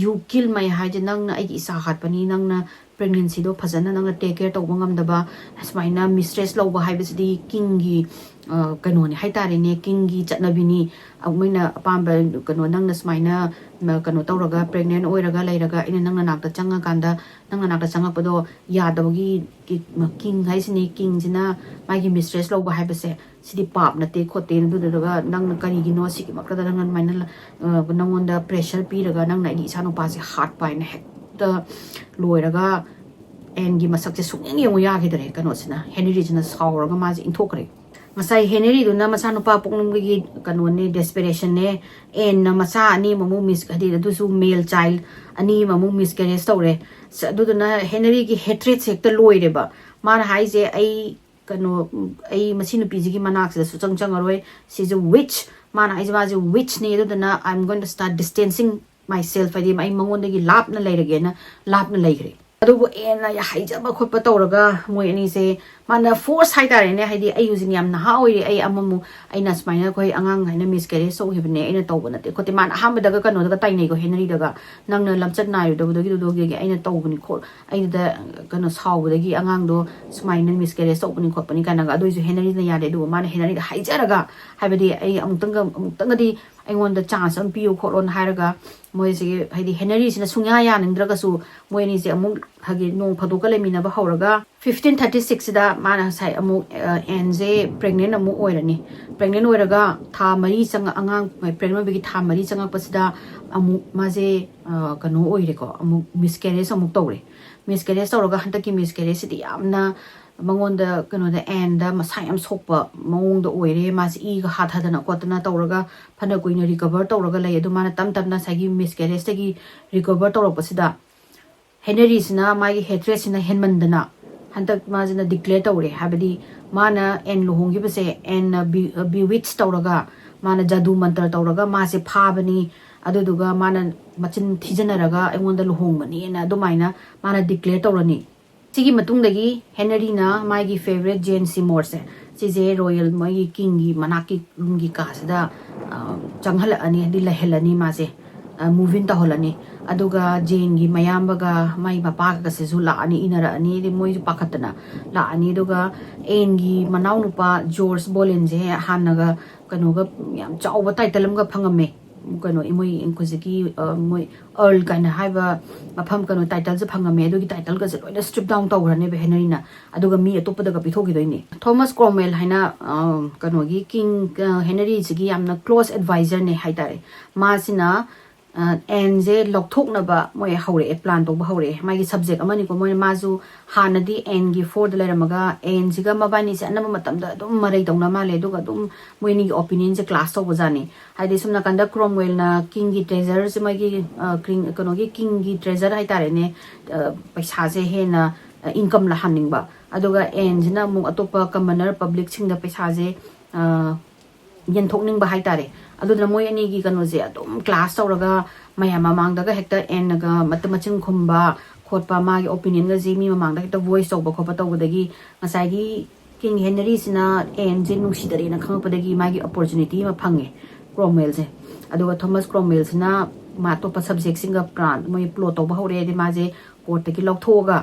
you kill my" ꯍꯥꯏꯁꯦ, "ꯅꯪꯅ ꯑꯩꯒꯤ ꯏꯆꯥ ꯍꯥꯠꯄꯅꯤ, ꯅꯪꯅ ꯄ꯭ꯔꯦꯒꯅꯦꯟꯁꯤꯗꯣ ꯐꯖꯅ ꯅꯪꯅ ꯇꯦꯛ ꯀꯦꯌꯔ ꯇꯧꯕ ꯉꯝꯗꯕ, ꯑꯁꯨꯃꯥꯏꯅ ꯃꯤꯁꯇ꯭ꯔꯦꯁ ꯂꯧꯕ ꯍꯥꯏꯕꯁꯤꯗꯤ ꯀꯤꯡꯒꯤ, ꯑ, ꯀꯩꯅꯣꯅꯤ ꯍꯥꯏꯇꯥꯔꯦꯅꯦ, ꯀꯤꯡꯒꯤ ꯆꯠꯅꯕꯤꯅꯤ꯫ ꯃꯣꯏꯅ ꯑꯄꯥꯝꯕ ꯀꯩꯅꯣ, ꯅꯪꯅ ꯁꯨꯃꯥꯏꯅ, ꯃ, ꯀꯩꯅꯣ ꯇꯧꯔꯒ, ꯄ꯭ꯔꯦꯒꯅꯦꯟ ꯑꯣꯏꯔꯒ ꯂꯩꯔꯒ ꯑꯩꯅ ꯅꯪ ꯅꯅꯥꯛꯇ ꯆꯪꯉꯀꯥꯟꯗ, ꯅꯪ ꯅꯅꯥꯛꯇ ꯆꯪꯉꯛꯄꯗꯣ ꯌꯥꯗꯕꯒꯤ ꯀꯤ-, ꯃ, ꯀꯤꯡ ꯍꯥꯏꯁꯤꯅꯤ, ꯀꯤꯡꯁꯤꯅ ꯃꯥꯒꯤ ꯃꯤꯁꯇ꯭ꯔꯦꯁ ꯂꯧꯕ ꯍꯥꯏꯕꯁꯦ ꯁꯤꯗꯤ ꯄꯥꯞ ꯅꯠꯇꯦ ꯈꯣꯠꯇꯦ, ꯑꯗꯨꯗꯨꯒ ꯅꯪꯅ ꯀꯔꯤꯒꯤꯅꯣ ꯁꯤꯒꯤꯃꯛꯇꯗ ꯅꯪꯅ ꯑꯗꯨꯃꯥꯏꯅ ꯂ-, ꯑ, ꯅꯪꯉꯣꯟꯗ ꯄ꯭ꯔꯦꯁꯔ ꯄꯤꯔꯒ ꯅꯪꯅ ꯑꯩꯒꯤ ꯏꯆꯥ ꯅꯨꯄꯥꯁꯦ ꯍꯥꯠꯄ ꯍꯥꯏꯅ ꯍꯦꯛꯇ ꯂꯣꯏꯔꯒ ꯑꯦꯟꯒꯤ ꯃꯁꯛꯁꯦ ꯁꯨꯡꯌꯦꯡ ꯌꯦꯡꯉꯨ ꯌꯥꯈꯤꯗ꯭ꯔꯦ꯫ ꯀꯩꯅꯣꯁꯤꯅ, ꯍꯦꯅꯔꯤꯁꯤꯅ ꯁꯥꯎꯔꯒ ꯃꯥꯁꯦ ꯏꯟꯊꯣꯛꯈ꯭ꯔꯦ꯫ ꯉꯁꯥꯏ ꯍꯦꯅꯔꯤꯗꯨꯅ ꯃꯆꯥꯅꯨꯄꯥ ꯄꯣꯛꯅꯤꯡꯕꯒꯤ ꯀꯩꯅꯣꯅꯦ, ꯗꯦꯁꯄꯤꯔꯦꯁꯟꯅꯦ꯫ ꯑꯦꯟꯅ ꯃꯆꯥ ꯑꯅꯤ ꯑꯃꯃꯨꯛ ꯃꯤꯁ, ꯍꯥꯏꯗꯤ ꯑꯗꯨꯁꯨ ꯃꯦꯜ ꯆꯥꯏꯜ ꯑꯅꯤ ꯑꯃꯃꯨꯛ ꯃꯤꯁꯀꯦꯔꯦꯖ ꯇꯧꯔꯦ꯫ ꯁ-, ꯑꯗꯨꯗꯨꯅ ꯍꯦꯅꯔꯤꯒꯤ ꯍꯦꯇ꯭ꯔꯦꯠꯁꯦ ꯍꯦꯛꯇ ꯂꯣꯏꯔꯦꯕ꯫ ꯃꯥꯅ ꯍꯥꯏꯁꯦ, "ꯑꯩ ꯀꯩꯅꯣ, ꯑꯩ ꯃꯁꯤ ꯅꯨꯄꯤꯁꯤꯒꯤ ꯃꯅꯥꯛꯁꯤꯗ ꯁꯨꯆꯪ ꯆꯪꯉꯔꯣꯏ꯫ She's a witch." ꯃꯥꯅ ꯍꯥꯏꯁꯦ, "ꯃꯥꯁꯦ ꯋꯤꯠꯆꯅꯤ, ꯑꯗꯨꯗꯨꯅ I'm going to start distancing myself", ꯍꯥꯏꯗꯤ ꯑꯩ ꯃꯉꯣꯟꯗꯒꯤ ꯂꯥꯞꯅ ꯂꯩꯔꯒꯦꯅ ꯂꯥꯞꯅ ꯂꯩꯈ꯭ꯔꯦ꯫ ꯑꯗꯨꯕꯨ ꯑꯦꯟꯅ ꯍꯥꯏꯖꯕ ꯈꯣꯠꯄ ꯇꯧꯔꯒ ꯃꯣꯏ ꯑꯅꯤꯁꯦ, ꯃꯥꯅ ꯐꯣꯔꯁ ꯍꯥꯏꯇꯥꯔꯦꯅꯦ, ꯍꯥꯏꯗꯤ ꯑꯩ ꯍꯧꯖꯤꯛ ꯌꯥꯝ ꯅꯍꯥ ꯑꯣꯏꯔꯤ, ꯑꯩ ꯑꯃꯃꯨꯛ, ꯑꯩꯅ ꯁꯨꯃꯥꯏꯅ ꯑꯩꯈꯣꯏ ꯑꯉꯥꯡ ꯍꯥꯏꯅ ꯃꯤꯁ ꯀꯦꯔꯦꯖ ꯇꯧꯈꯤꯕꯅꯦ, ꯑꯩꯅ ꯇꯧꯕ ꯅꯠꯇꯦ ꯈꯣꯠꯇꯦ, ꯃꯥꯅ ꯑꯍꯥꯟꯕꯗꯒ ꯀꯩꯅꯣꯗꯒ ꯇꯥꯏꯅꯩꯀꯣ, ꯍꯦꯅꯔꯤꯗꯒ, "ꯅꯪꯅ ꯂꯝꯆꯠ ꯅꯥꯏꯔꯨꯗꯕꯗꯨꯒꯤ ꯑꯩꯅ ꯇꯧꯕꯅꯤ ꯈꯣꯠ ꯑꯩꯗ ꯀꯩꯅꯣ ꯁꯥꯎꯕꯗꯒꯤ ꯑꯉꯥꯡꯗꯣ ꯁꯨꯃꯥꯏꯅ ꯃꯤꯁ ꯀꯦꯔꯦꯖ ꯇꯧꯕꯅꯤ ꯈꯣꯠꯄꯅꯤ" ꯀꯥꯏꯅꯒ꯫ ꯑꯗꯨꯏꯁꯨ ꯍꯦꯅꯔꯤꯅ ꯌꯥꯗꯦ꯫ ꯑꯗꯨꯒ ꯃꯥꯅ ꯍꯦꯅꯔꯤꯗ ꯍꯥꯏꯖꯔꯒ, ꯍꯥꯏꯕꯗꯤ ꯑꯩ ꯑꯃꯨꯛꯇꯪꯒ ꯑꯃꯨꯛꯇꯪꯒꯗꯤ ꯑꯩꯉꯣꯟꯗ ꯆꯥꯟꯁ ꯑꯃ ꯄꯤꯌꯨ ꯈꯣꯠꯂꯣꯅ ꯍꯥꯏꯔꯒ, ꯃꯣꯏꯁꯤꯒꯤ, ꯍꯥꯏꯗꯤ ꯍꯦꯅꯔꯤꯁꯤꯅ ꯁꯨꯡꯌꯥ ꯌꯥꯅꯤꯡꯗ꯭ꯔꯒꯁꯨ ꯃꯣꯏ ꯑꯅꯤꯁꯦ ꯑꯃꯨꯛ ꯍꯥꯏꯗꯤ ꯅꯣꯡ ꯐꯥꯗꯣꯛꯀ ꯂꯩꯃꯤꯟꯅꯕ ꯍꯧꯔꯒ, ꯐꯤꯐꯇꯤꯟ ꯊꯥꯔꯇꯤ ꯁꯤꯛꯁꯁꯤꯗ ꯃꯥꯅ ꯉꯁꯥꯏ ꯑꯃꯨꯛ, ꯑ, ꯑꯦꯟꯁꯦ ꯄ꯭ꯔꯦꯒꯅꯦꯟ ꯑꯃꯨꯛ ꯑꯣꯏꯔꯅꯤ꯫ ꯄ꯭ꯔꯦꯒꯅꯦꯟ ꯑꯣꯏꯔꯒ ꯊꯥ ꯃꯔꯤ ꯆꯪꯉ-, ꯑꯉꯥꯡ ꯄ꯭ꯔꯦꯒꯅꯦꯟ ꯑꯣꯏꯕꯒꯤ ꯊꯥ ꯃꯔꯤ ꯆꯪꯉꯛꯄꯁꯤꯗ ꯑꯃꯨꯛ ꯃꯥꯁꯦ, ꯑ, ꯀꯩꯅꯣ ꯑꯣꯏꯔꯦꯀꯣ, ꯑꯃꯨꯛ ꯃꯤꯁ ꯀꯦꯔꯦꯖ ꯑꯃꯨꯛ ꯇꯧꯔꯦ꯫ ꯃꯤꯁ ꯀꯦꯔꯦꯖ ꯇꯧꯔꯒ ꯍꯟꯗꯛꯀꯤ ꯃꯤꯁ ꯀꯦꯔꯦꯖꯁꯤꯗꯤ ꯌꯥꯝꯅ ꯃꯉꯣꯟꯗ, ꯀꯩꯅꯣꯗ, ꯑꯦꯟꯗ ꯃꯁꯥ ꯌꯥꯝ ꯁꯣꯛꯄ ꯃꯑꯣꯡꯗ ꯑꯣꯏꯔꯦ꯫ ꯃꯥꯁꯦ ꯏꯒ ꯍꯥꯊꯗꯅ ꯈꯣꯠꯇꯅ ꯇꯧꯔꯒ ꯐꯅ ꯀꯨꯏꯅ ꯔꯤꯀꯚꯔ ꯇꯧꯔꯒ ꯂꯩ꯫ ꯑꯗꯨ ꯃꯥꯅ ꯇꯞ ꯇꯞꯅ ꯉꯁꯥꯏꯒꯤ ꯃꯤꯁ ꯀꯦꯔꯦꯖꯇꯒꯤ ꯔꯤꯀꯚꯔ ꯇꯧꯔꯛꯄꯁꯤꯗ, ꯍꯦꯅꯔꯤꯁꯤꯅ ꯃꯥꯒꯤ ꯍꯦꯇ꯭ꯔꯦꯠꯁꯤꯅ ꯍꯦꯟꯃꯟꯗꯅ ꯍꯟꯗꯛ ꯃꯥꯁꯤꯅ ꯗꯤꯀ꯭ꯂꯦꯌꯔ ꯇꯧꯔꯦ꯫ ꯍꯥꯏꯕꯗꯤ ꯃꯥꯅ ꯑꯦꯟ ꯂꯨꯍꯣꯡꯈꯤꯕꯁꯦ ꯑꯦꯟꯅ ꯕꯤ-, ꯕꯤꯋꯤꯠꯁ ꯇꯧꯔꯒ, ꯃꯥꯅ ꯖꯥꯗꯨ ꯃꯟꯇ꯭ꯔ ꯇꯧꯔꯒ ꯃꯥꯁꯦ ꯐꯥꯕꯅꯤ, ꯑꯗꯨꯗꯨꯒ ꯃꯥꯅ ꯃꯆꯤꯟ ꯊꯤꯖꯟꯅꯔꯒ ꯑꯩꯉꯣꯟꯗ ꯂꯨꯍꯣꯡꯕꯅꯤꯅ ꯑꯗꯨꯃꯥꯏꯅ ꯃꯥꯅ ꯗꯤꯀ꯭ꯂꯦꯌꯔ ꯇꯧꯔꯅꯤ꯫ ꯁꯤꯒꯤ ꯃꯇꯨꯡꯗꯒꯤ ꯍꯦꯅꯔꯤꯅ ꯃꯥꯒꯤ ꯐꯦꯚꯔꯦꯠ ꯖꯦꯟ ꯁꯤꯃꯣꯔꯁꯦ, ꯁꯤꯁꯦ ꯔꯣꯌꯦꯜ, ꯃꯣꯏꯒꯤ ꯀꯤꯡꯒꯤ ꯃꯅꯥꯛꯀꯤ ꯔꯨꯝꯒꯤ ꯀꯥꯁꯤꯗ, ꯑ, ꯆꯪꯍꯜꯂꯛꯑꯅꯤ, ꯍꯥꯏꯗꯤ ꯂꯩꯍꯜꯂꯅꯤ ꯃꯥꯁꯦ, ꯃꯨꯚ ꯏꯟ ꯇꯧꯍꯜꯂꯅꯤ꯫ ꯑꯗꯨꯒ ꯖꯦꯟꯒꯤ ꯃꯌꯥꯝꯕꯒ ꯃꯥꯏ ꯃꯄꯥꯒꯁꯤꯁꯨ ꯂꯥꯛꯑꯅꯤ, ꯏꯟꯅꯔꯛꯑꯅꯤ, ꯍꯥꯏꯗꯤ ꯃꯣꯏꯁꯨ ꯄꯥꯈꯠꯇꯅ ꯂꯥꯛꯑꯅꯤ꯫ ꯑꯗꯨꯒ ꯑꯦꯟꯒꯤ ꯃꯅꯥꯎꯅꯨꯄꯥ ꯖꯣꯔꯖ ꯕꯣꯂꯦꯟꯁꯦ ꯍꯥꯟꯅꯒ ꯀꯩꯅꯣꯒ ꯌꯥꯝ ꯆꯥꯎꯕ ꯇꯥꯏꯇꯜ ꯑꯃꯒ ꯐꯪꯉꯝꯃꯦ, ꯀꯩꯅꯣ, ꯃꯣꯏ ꯍꯧꯖꯤꯛꯀꯤ, ꯑ, ꯃꯣꯏ ꯑꯔꯜ ꯀꯥꯏꯅ ꯍꯥꯏꯕ ꯃꯐꯝ, ꯀꯩꯅꯣ, ꯇꯥꯏꯇꯜꯁꯦ ꯐꯪꯉꯝꯃꯦ꯫ ꯑꯗꯨꯒꯤ ꯇꯥꯏꯇꯜꯒꯁꯦ ꯂꯣꯏꯅ ꯁ꯭ꯇ꯭ꯔꯤꯞ ꯗꯥꯎꯟ ꯇꯧꯈ꯭ꯔꯅꯦꯕ ꯍꯦꯅꯔꯤꯅ, ꯑꯗꯨꯒ ꯃꯤ ꯑꯇꯣꯞꯄꯗꯒ ꯄꯤꯊꯣꯛꯈꯤꯗꯣꯏꯅꯦ꯫ ꯊꯣꯃꯁ ꯀ꯭ꯔꯣꯝꯋꯦꯜ ꯍꯥꯏꯅ, ꯑ, ꯀꯩꯅꯣꯒꯤ ꯀꯤꯡ, ꯑ, ꯍꯦꯅꯔꯤꯁꯤꯒꯤ ꯌꯥꯝꯅ ꯀ꯭ꯂꯣꯁ ꯑꯦꯗꯚꯥꯏꯖꯔꯅꯦ ꯍꯥꯏꯇꯥꯔꯦ꯫ ꯃꯥꯁꯤꯅ, ꯑ, ꯑꯦꯟꯁꯦ ꯂꯧꯊꯣꯛꯅꯕ ꯃꯣꯏ ꯍꯧꯔꯛꯑꯦ, ꯄ꯭ꯂꯥꯟ ꯇꯧꯕ ꯍꯧꯔꯛꯑꯦ꯫ ꯃꯥꯒꯤ ꯁꯕꯖꯦꯛ ꯑꯃꯅꯤꯀꯣ, ꯃꯣꯏꯅ, ꯃꯥꯁꯨ ꯍꯥꯟꯅꯗꯤ ꯑꯦꯟꯒꯤ ꯐꯣꯔꯗ ꯂꯩꯔꯝꯃꯒ ꯑꯦꯟꯁꯤꯒ ꯃꯕꯥꯅꯤꯁꯦ ꯑꯅꯝꯕ ꯃꯇꯝꯗ ꯑꯗꯨꯝ ꯃꯔꯩ ꯇꯧꯅ ꯃꯥꯜꯂꯦ, ꯑꯗꯨꯒ ꯑꯗꯨꯝ ꯃꯣꯏ ꯑꯅꯤꯒꯤ ꯑꯣꯄꯤꯅꯤꯌꯟꯁꯦ ꯀ꯭ꯂꯥꯁ ꯇꯧꯕꯖꯥꯠꯅꯤ꯫ ꯍꯥꯏꯗꯤ ꯁꯨꯝ ꯅꯥꯀꯟꯗ ꯀ꯭ꯔꯣꯝꯋꯦꯜꯅ ꯀꯤꯡꯒꯤ ꯇ꯭ꯔꯦꯖꯔꯁꯦ, ꯃꯣꯏꯒꯤ, ꯑ, ꯀ꯭ꯔꯤꯡ-, ꯀꯩꯅꯣꯒꯤ ꯀꯤꯡꯒꯤ ꯇ꯭ꯔꯦꯖꯔ ꯍꯥꯏꯇꯥꯔꯦꯅꯦ, ꯑ, ꯄꯩꯁꯥꯁꯦ ꯍꯦꯟꯅ, ꯑ, ꯏꯟꯀꯝ ꯂꯥꯛꯍꯟꯅꯤꯡꯕ, ꯑꯗꯨꯒ ꯑꯦꯟꯁꯤꯅ ꯑꯃꯨꯛ ꯑꯇꯣꯞꯄ ꯀꯃꯟꯅꯔ ꯄꯕ꯭ꯂꯤꯛꯁꯤꯡꯗ ꯄꯩꯁꯥꯁꯦ, ꯑ, ꯌꯦꯟꯊꯣꯛꯅꯤꯡꯕ ꯍꯥꯏꯇꯥꯔꯦ꯫ ꯑꯗꯨꯗꯨꯅ ꯃꯣꯏ ꯑꯅꯤꯒꯤ ꯀꯩꯅꯣꯁꯦ ꯑꯗꯨꯝ ꯀ꯭ꯂꯥꯁ ꯇꯧꯔꯒ ꯃꯌꯥꯝ ꯃꯃꯥꯡꯗꯒ ꯍꯦꯛꯇ ꯑꯦꯟꯅꯒ ꯃꯇ-, ꯃꯆꯤꯟ ꯈꯨꯝꯕ ꯈꯣꯠꯄ, ꯃꯥꯒꯤ ꯑꯣꯄꯤꯅꯤꯌꯟꯒꯁꯦ ꯃꯤ ꯃꯃꯥꯡꯗ ꯍꯦꯛꯇ ꯚꯣꯏꯁ ꯇꯧꯕ ꯈꯣꯠꯄ ꯇꯧꯕꯗꯒꯤ ꯉꯁꯥꯏꯒꯤ ꯀꯤꯡ ꯍꯦꯅꯔꯤꯁꯤꯅ ꯑꯦꯟꯁꯦ ꯅꯨꯡꯁꯤꯗꯔꯦꯅ ꯈꯪꯉꯛꯄꯗꯒꯤ ꯃꯥꯒꯤ ꯑꯣꯄꯣꯔꯆꯨꯅꯤꯇꯤ ꯑꯃ ꯐꯪꯉꯦ ꯀ꯭ꯔꯣꯝꯋꯦꯜꯁꯦ꯫ ꯑꯗꯨꯒ ꯊꯣꯃꯁ ꯀ꯭ꯔꯣꯝꯋꯦꯜꯁꯤꯅ ꯃꯥ ꯑꯇꯣꯞꯄ ꯁꯕꯖꯦꯛꯁꯤꯡꯒ ꯄ꯭ꯂꯥꯟ ꯃꯣꯏ ꯄ꯭ꯂꯣꯠ ꯇꯧꯕ ꯍꯧꯔꯦ꯫ ꯍꯥꯏꯗꯤ ꯃꯥꯁꯦ ꯀꯣꯔꯠꯇꯒꯤ ꯂꯧꯊꯣꯛꯑꯒ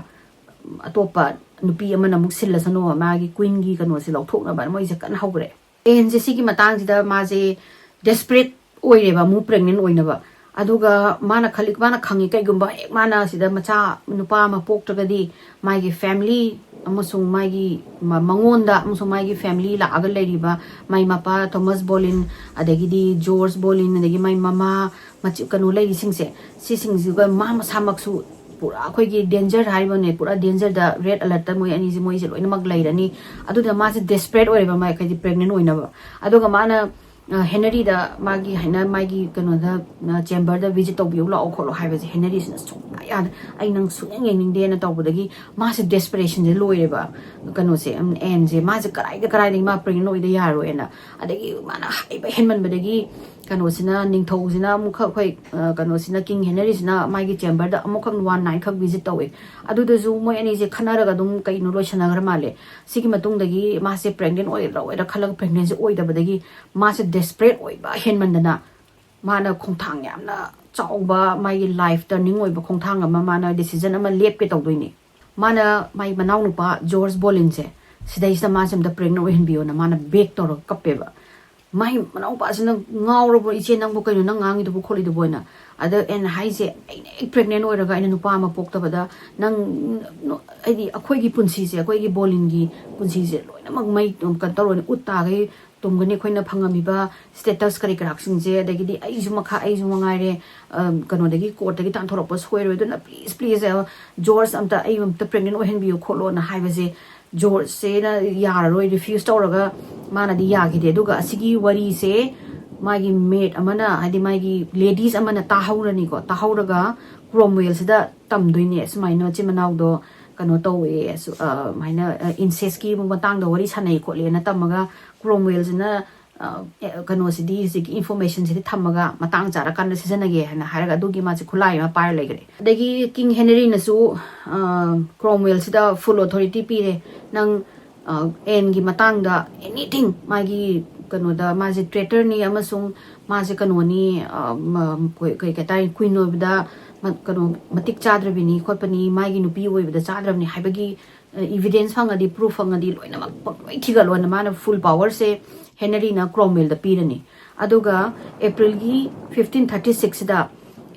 ꯑꯇꯣꯞꯄ ꯅꯨꯄꯤ ꯑꯃꯅ ꯑꯃꯨꯛ ꯁꯤꯜꯂꯁꯅꯨ, ꯃꯥꯒꯤ ꯀ꯭ꯋꯤꯟꯒꯤ ꯀꯩꯅꯣꯁꯦ ꯂꯧꯊꯣꯛꯅꯕ ꯃꯣꯏꯁꯦ ꯀꯟꯅ ꯍꯧꯈ꯭ꯔꯦ꯫ ꯑꯦꯟꯁꯦ ꯁꯤꯒꯤ ꯃꯇꯥꯡꯁꯤꯗ ꯃꯥꯁꯦ ꯗꯦꯁꯄ꯭ꯔꯦꯠ ꯑꯣꯏꯔꯦꯕ ꯑꯃꯨꯛ ꯄ꯭ꯔꯦꯒꯅꯦꯟ ꯑꯣꯏꯅꯕ꯫ ꯑꯗꯨꯒ ꯃꯥꯅ ꯈꯜꯂꯤ, ꯃꯥꯅ ꯈꯪꯉꯤ, ꯀꯩꯒꯨꯝꯕ ꯍꯦꯛ ꯃꯥꯅ ꯁꯤꯗ ꯃꯆꯥ ꯅꯨꯄꯥ ꯑꯃ ꯄꯣꯛꯇ꯭ꯔꯒꯗꯤ ꯃꯥꯒꯤ ꯐꯦꯃꯤꯂꯤ ꯑꯃꯁꯨꯡ ꯃꯥꯒꯤ ꯃ-, ꯃꯉꯣꯟꯗ ꯑꯃꯁꯨꯡ ꯃꯥꯒꯤ ꯐꯦꯃꯤꯂꯤ ꯂꯥꯛꯑꯒ ꯂꯩꯔꯤꯕ ꯃꯥꯏ ꯃꯄꯥ ꯊꯣꯃꯁ ꯕꯣꯂꯤꯟ, ꯑꯗꯒꯤꯗꯤ ꯖꯣꯔꯖ ꯕꯣꯂꯤꯟ, ꯑꯗꯒꯤ ꯃꯥꯏ ꯃꯃꯥ, ꯃꯆꯤ-, ꯀꯩꯅꯣ ꯂꯩꯔꯤꯁꯤꯡꯁꯦ, ꯁꯤꯁꯤꯡꯁꯤꯒ ꯃꯥ ꯃꯁꯥꯃꯛꯁꯨ ꯄꯨꯔꯥ ꯑꯩꯈꯣꯏꯒꯤ ꯗꯦꯟꯖꯔ ꯍꯥꯏꯔꯤꯕꯅꯦ, ꯄꯨꯔꯥ ꯗꯦꯟꯖꯔꯗ ꯔꯦꯗ ꯑꯂꯔꯠꯇ ꯃꯣꯏ ꯑꯅꯤꯁꯦ, ꯃꯣꯏꯁꯦ ꯂꯣꯏꯅꯃꯛ ꯂꯩꯔꯅꯤ꯫ ꯑꯗꯨꯗ ꯃꯥꯁꯦ ꯗꯦꯁꯄ꯭ꯔꯦꯠ ꯑꯣꯏꯔꯦꯕ, ꯃꯥꯏ ꯍꯥꯏꯗꯤ ꯄ꯭ꯔꯦꯒꯅꯦꯟ ꯑꯣꯏꯅꯕ꯫ ꯑꯗꯨꯒ ꯃꯥꯅ ꯑ, ꯍꯦꯅꯔꯤꯗ ꯃꯥꯒꯤ ꯍꯥꯏꯅ ꯃꯥꯒꯤ ꯀꯩꯅꯣꯗ, ꯑ, ꯆꯦꯝꯕꯔꯗ ꯚꯤꯖꯤꯠ ꯇꯧꯕꯤꯌꯨ ꯂꯥꯛꯑꯣ ꯈꯣꯠꯂꯣ ꯍꯥꯏꯕꯁꯦ ꯍꯦꯅꯔꯤꯁꯤꯅ ꯁꯨꯡꯌꯥ ꯌꯥꯗꯦ꯫ "ꯑꯩ ꯅꯪ ꯁꯨꯡꯌꯦꯡ ꯌꯦꯡꯅꯤꯡꯗꯦꯅ" ꯇꯧꯕꯗꯒꯤ ꯃꯥꯁꯦ ꯗꯦꯁꯄꯔꯦꯁꯟꯁꯦ ꯂꯣꯏꯔꯦꯕ꯫ ꯀꯩꯅꯣꯁꯦ, ꯎꯝ, ꯑꯦꯟꯁꯦ ꯃꯥꯁꯦ ꯀꯗꯥꯏꯗ ꯀꯗꯥꯏꯗꯒꯤ ꯃꯥ ꯄ꯭ꯔꯦꯒꯅꯦꯟ ꯑꯣꯏꯗ ꯌꯥꯔꯣꯏꯅ꯫ ꯑꯗꯒꯤ ꯃꯥꯅ ꯍꯥꯏꯕ ꯍꯦꯟꯃꯟꯕꯗꯒꯤ ꯀꯩꯅꯣꯁꯤꯅ, ꯅꯤꯡꯊꯧꯁꯤꯅ ꯑꯃꯨꯛꯈꯛ ꯑꯩꯈꯣꯏ, ꯑ, ꯀꯩꯅꯣꯁꯤꯅ, ꯀꯤꯡ ꯍꯦꯅꯔꯤꯁꯤꯅ ꯃꯥꯒꯤ ꯆꯦꯝꯕꯔꯗ ꯑꯃꯨꯛꯈꯛ ꯋꯥꯟ ꯅꯥꯏꯠꯈꯛ ꯚꯤꯖꯤꯠ ꯇꯧꯋꯦ꯫ ꯑꯗꯨꯗꯁꯨ ꯃꯣꯏ ꯑꯅꯤꯁꯦ ꯈꯠꯅꯔꯒ ꯑꯗꯨꯝ ꯀꯩꯅꯣ ꯂꯣꯏꯁꯟꯅꯈ꯭ꯔ ꯃꯥꯜꯂꯦ꯫ ꯁꯤꯒꯤ ꯃꯇꯨꯡꯗꯒꯤ ꯃꯥꯁꯦ ꯄ꯭ꯔꯦꯒꯅꯦꯟ ꯑꯣꯏꯔꯔꯣꯏꯔ ꯈꯜꯂꯒ ꯄ꯭ꯔꯦꯒꯅꯦꯟꯁꯤ ꯑꯣꯏꯗꯕꯗꯒꯤ ꯃꯥꯁꯦ ꯗꯦꯁꯄꯔꯦꯠ ꯑꯣꯏꯕ ꯍꯦꯟꯃꯟꯗꯅ ꯃꯥꯅ ꯈꯣꯡꯊꯥꯡ ꯌꯥꯝꯅ ꯆꯥꯎꯕ, ꯃꯥꯒꯤ ꯂꯥꯏꯐ ꯇꯔꯅꯤꯡ ꯑꯣꯏꯕ ꯈꯣꯡꯊꯥꯡ ꯑꯃ ꯃꯥꯅ ꯗꯤꯁꯤꯖꯟ ꯑꯃ ꯂꯦꯞꯀꯦ ꯇꯧꯗꯣꯏꯅꯦ꯫ ꯃꯥꯅ ꯃꯥꯏ ꯃꯅꯥꯎꯅꯨꯄꯥ ꯖꯣꯔꯖ ꯕꯣꯂꯤꯟꯁꯦ ꯁꯤꯗꯩꯁꯤꯗ ꯃꯥꯁꯦ ꯑꯝꯇ ꯄ꯭ꯔꯦꯒꯅꯦꯟ ꯑꯣꯏꯍꯟꯕꯤꯌꯣꯅ ꯃꯥꯅ ꯕꯦꯛ ꯇꯧꯔꯒ ꯀꯞꯄꯦꯕ꯫ ꯃꯥꯏ ꯃꯅꯥꯎꯄꯥꯁꯤꯅ ꯉꯥꯎꯔꯕ꯭ꯔꯣ, "ꯏꯆꯦ, ꯅꯪꯕꯨ ꯀꯩꯅꯣ ꯅꯪ ꯉꯥꯡꯉꯤꯗꯨꯕꯨ ꯈꯣꯠꯂꯤꯗꯨꯕꯨ?" ꯍꯥꯏꯅ꯫ ꯑꯗ ꯑꯦꯟ ꯍꯥꯏꯁꯦ, "ꯑꯩꯅ ꯍꯦꯛ ꯄ꯭ꯔꯦꯒꯅꯦꯟ ꯑꯣꯏꯔꯒ ꯑꯩꯅ ꯅꯨꯄꯥ ꯑꯃ ꯄꯣꯛꯇꯕꯗ ꯅꯪ, ꯍꯥꯏꯗꯤ ꯑꯩꯈꯣꯏꯒꯤ ꯄꯨꯟꯁꯤꯁꯦ, ꯑꯩꯈꯣꯏꯒꯤ ꯕꯣꯂꯤꯟꯒꯤ ꯄꯨꯟꯁꯤꯁꯦ ꯂꯣꯏꯅꯃꯛ ꯃꯩ, ꯀꯩꯅꯣ ꯇꯧꯔꯅꯤ, ꯎꯠ ꯇꯥꯈꯩ ꯇꯨꯝꯒꯅꯤ꯫ ꯑꯩꯈꯣꯏꯅ ꯐꯪꯉꯝꯃꯤꯕ ꯁ꯭ꯇꯦꯇꯁ ꯀꯔꯤ ꯀꯔꯥꯁꯤꯡꯁꯦ, ꯑꯗꯒꯤꯗꯤ ꯑꯩꯁꯨ ꯃꯈꯥ, ꯑꯩꯁꯨ ꯃꯉꯥꯏꯔꯦ, ꯑ, ꯀꯩꯅꯣꯗꯒꯤ, ꯀꯣꯔꯠꯇꯒꯤ ꯇꯥꯟꯊꯣꯔꯛꯄ ꯁꯣꯏꯔꯣꯏ꯫ ꯑꯗꯨꯅ ꯄ꯭ꯂꯤꯖ, ꯄ꯭ꯂꯤꯖ, ꯑ, ꯖꯣꯔꯖ, ꯑꯝꯇ, ꯑꯩ ꯑꯝꯇ ꯄ꯭ꯔꯦꯒꯅꯦꯟ ꯑꯣꯏꯍꯟꯕꯤꯌꯨ ꯈꯣꯠꯂꯣꯅ" ꯍꯥꯏꯕꯁꯦ ꯖꯣꯔꯖꯁꯦꯅ ꯌꯥꯔꯔꯣꯏ, ꯔꯤꯐ꯭ꯌꯨꯁ ꯇꯧꯔꯒ ꯃꯥꯅꯗꯤ ꯌꯥꯈꯤꯗꯦ꯫ ꯑꯗꯨꯒ ꯑꯁꯤꯒꯤ ꯋꯥꯔꯤꯁꯦ ꯃꯥꯒꯤ ꯃꯦꯠ ꯑꯃꯅ, ꯍꯥꯏꯗꯤ ꯃꯥꯒꯤ ꯂꯦꯗꯤꯁ ꯑꯃꯅ ꯇꯥꯍꯧꯔꯅꯤꯀꯣ, ꯇꯥꯍꯧꯔꯒ ꯀ꯭ꯔꯣꯝꯋꯦꯜꯁꯤꯗ ꯇꯝꯗꯣꯏꯅꯦ, "ꯁꯨꯃꯥꯏꯅ ꯃꯆꯤꯟ ꯃꯅꯥꯎꯗꯣ ꯀꯩꯅꯣ ꯇꯧꯋꯦ, ꯑꯁꯨ-, ꯑ, ꯁꯨꯃꯥꯏꯅ, ꯑ, ꯏꯟꯁꯦꯁꯀꯤ ꯃꯇꯥꯡꯗ ꯋꯥꯔꯤ ꯁꯥꯟꯅꯩ ꯈꯣꯠꯂꯦꯅ" ꯇꯝꯃꯒ ꯀ꯭ꯔꯣꯝꯋꯦꯜꯁꯤꯅ ꯀꯩꯅꯣꯁꯤꯗꯤ, ꯍꯧꯖꯤꯛꯀꯤ ꯏꯟꯐꯣꯔꯃꯦꯁꯟꯁꯤꯗꯤ ꯊꯝꯃꯒ ꯃꯇꯥꯡ ꯆꯥꯔꯀꯥꯟꯗ ꯁꯤꯖꯤꯟꯅꯒꯦ ꯍꯥꯏꯅ ꯍꯥꯏꯔꯒ ꯑꯗꯨꯒꯤ ꯃꯥꯁꯦ ꯈꯨꯠꯂꯥꯏ ꯑꯃ ꯄꯥꯏꯔ ꯂꯩꯈ꯭ꯔꯦ꯫ ꯑꯗꯒꯤ ꯀꯤꯡ ꯍꯦꯅꯔꯤꯅꯁꯨ ꯀ꯭ꯔꯣꯝꯋꯦꯜꯁꯤꯗ ꯐꯨꯜ ꯑꯣꯊꯣꯔꯤꯇꯤ ꯄꯤꯔꯦ, ꯅꯪ ꯑꯦꯟꯒꯤ ꯃꯇꯥꯡꯗ ꯑꯦꯅꯤꯊꯤꯡ, ꯃꯥꯒꯤ ꯀꯩꯅꯣꯗ ꯃꯥꯁꯦ ꯇ꯭ꯔꯦꯇꯔꯅꯤ ꯑꯃꯁꯨꯡ ꯃꯥꯁꯦ ꯀꯩꯅꯣꯅꯤ, ꯀꯩ ꯀꯩ ꯍꯥꯏꯇꯥꯔꯦ, ꯀ꯭ꯋꯤꯟ ꯑꯣꯏꯕꯗ ꯀꯩꯅꯣ ꯃꯇꯤꯛ ꯆꯥꯗ꯭ꯔꯕꯤꯅꯤ ꯈꯣꯠꯄꯅꯤ, ꯃꯥꯒꯤ ꯅꯨꯄꯤ ꯑꯣꯏꯕꯗ ꯆꯥꯗ꯭ꯔꯕꯅꯤ ꯍꯥꯏꯕꯒꯤ ꯏꯚꯤꯗꯦꯟꯁ ꯐꯪꯉꯗꯤ, ꯄ꯭ꯔꯨꯐ ꯐꯪꯉꯗꯤ ꯂꯣꯏꯅꯃꯛ ꯂꯣꯏ ꯊꯤꯒꯠꯂꯣꯅ ꯃꯥꯅ ꯐꯨꯜ ꯄꯋꯔꯁꯦ ꯍꯦꯅꯔꯤꯅ ꯀ꯭ꯔꯣꯝꯋꯦꯜꯗ ꯄꯤꯔꯅꯤ꯫ ꯑꯗꯨꯒ ꯑꯦꯄ꯭ꯔꯤꯜꯒꯤ ꯐꯤꯐꯇꯤꯟ ꯊꯥꯔꯇꯤ ꯁꯤꯛꯁꯁꯤꯗ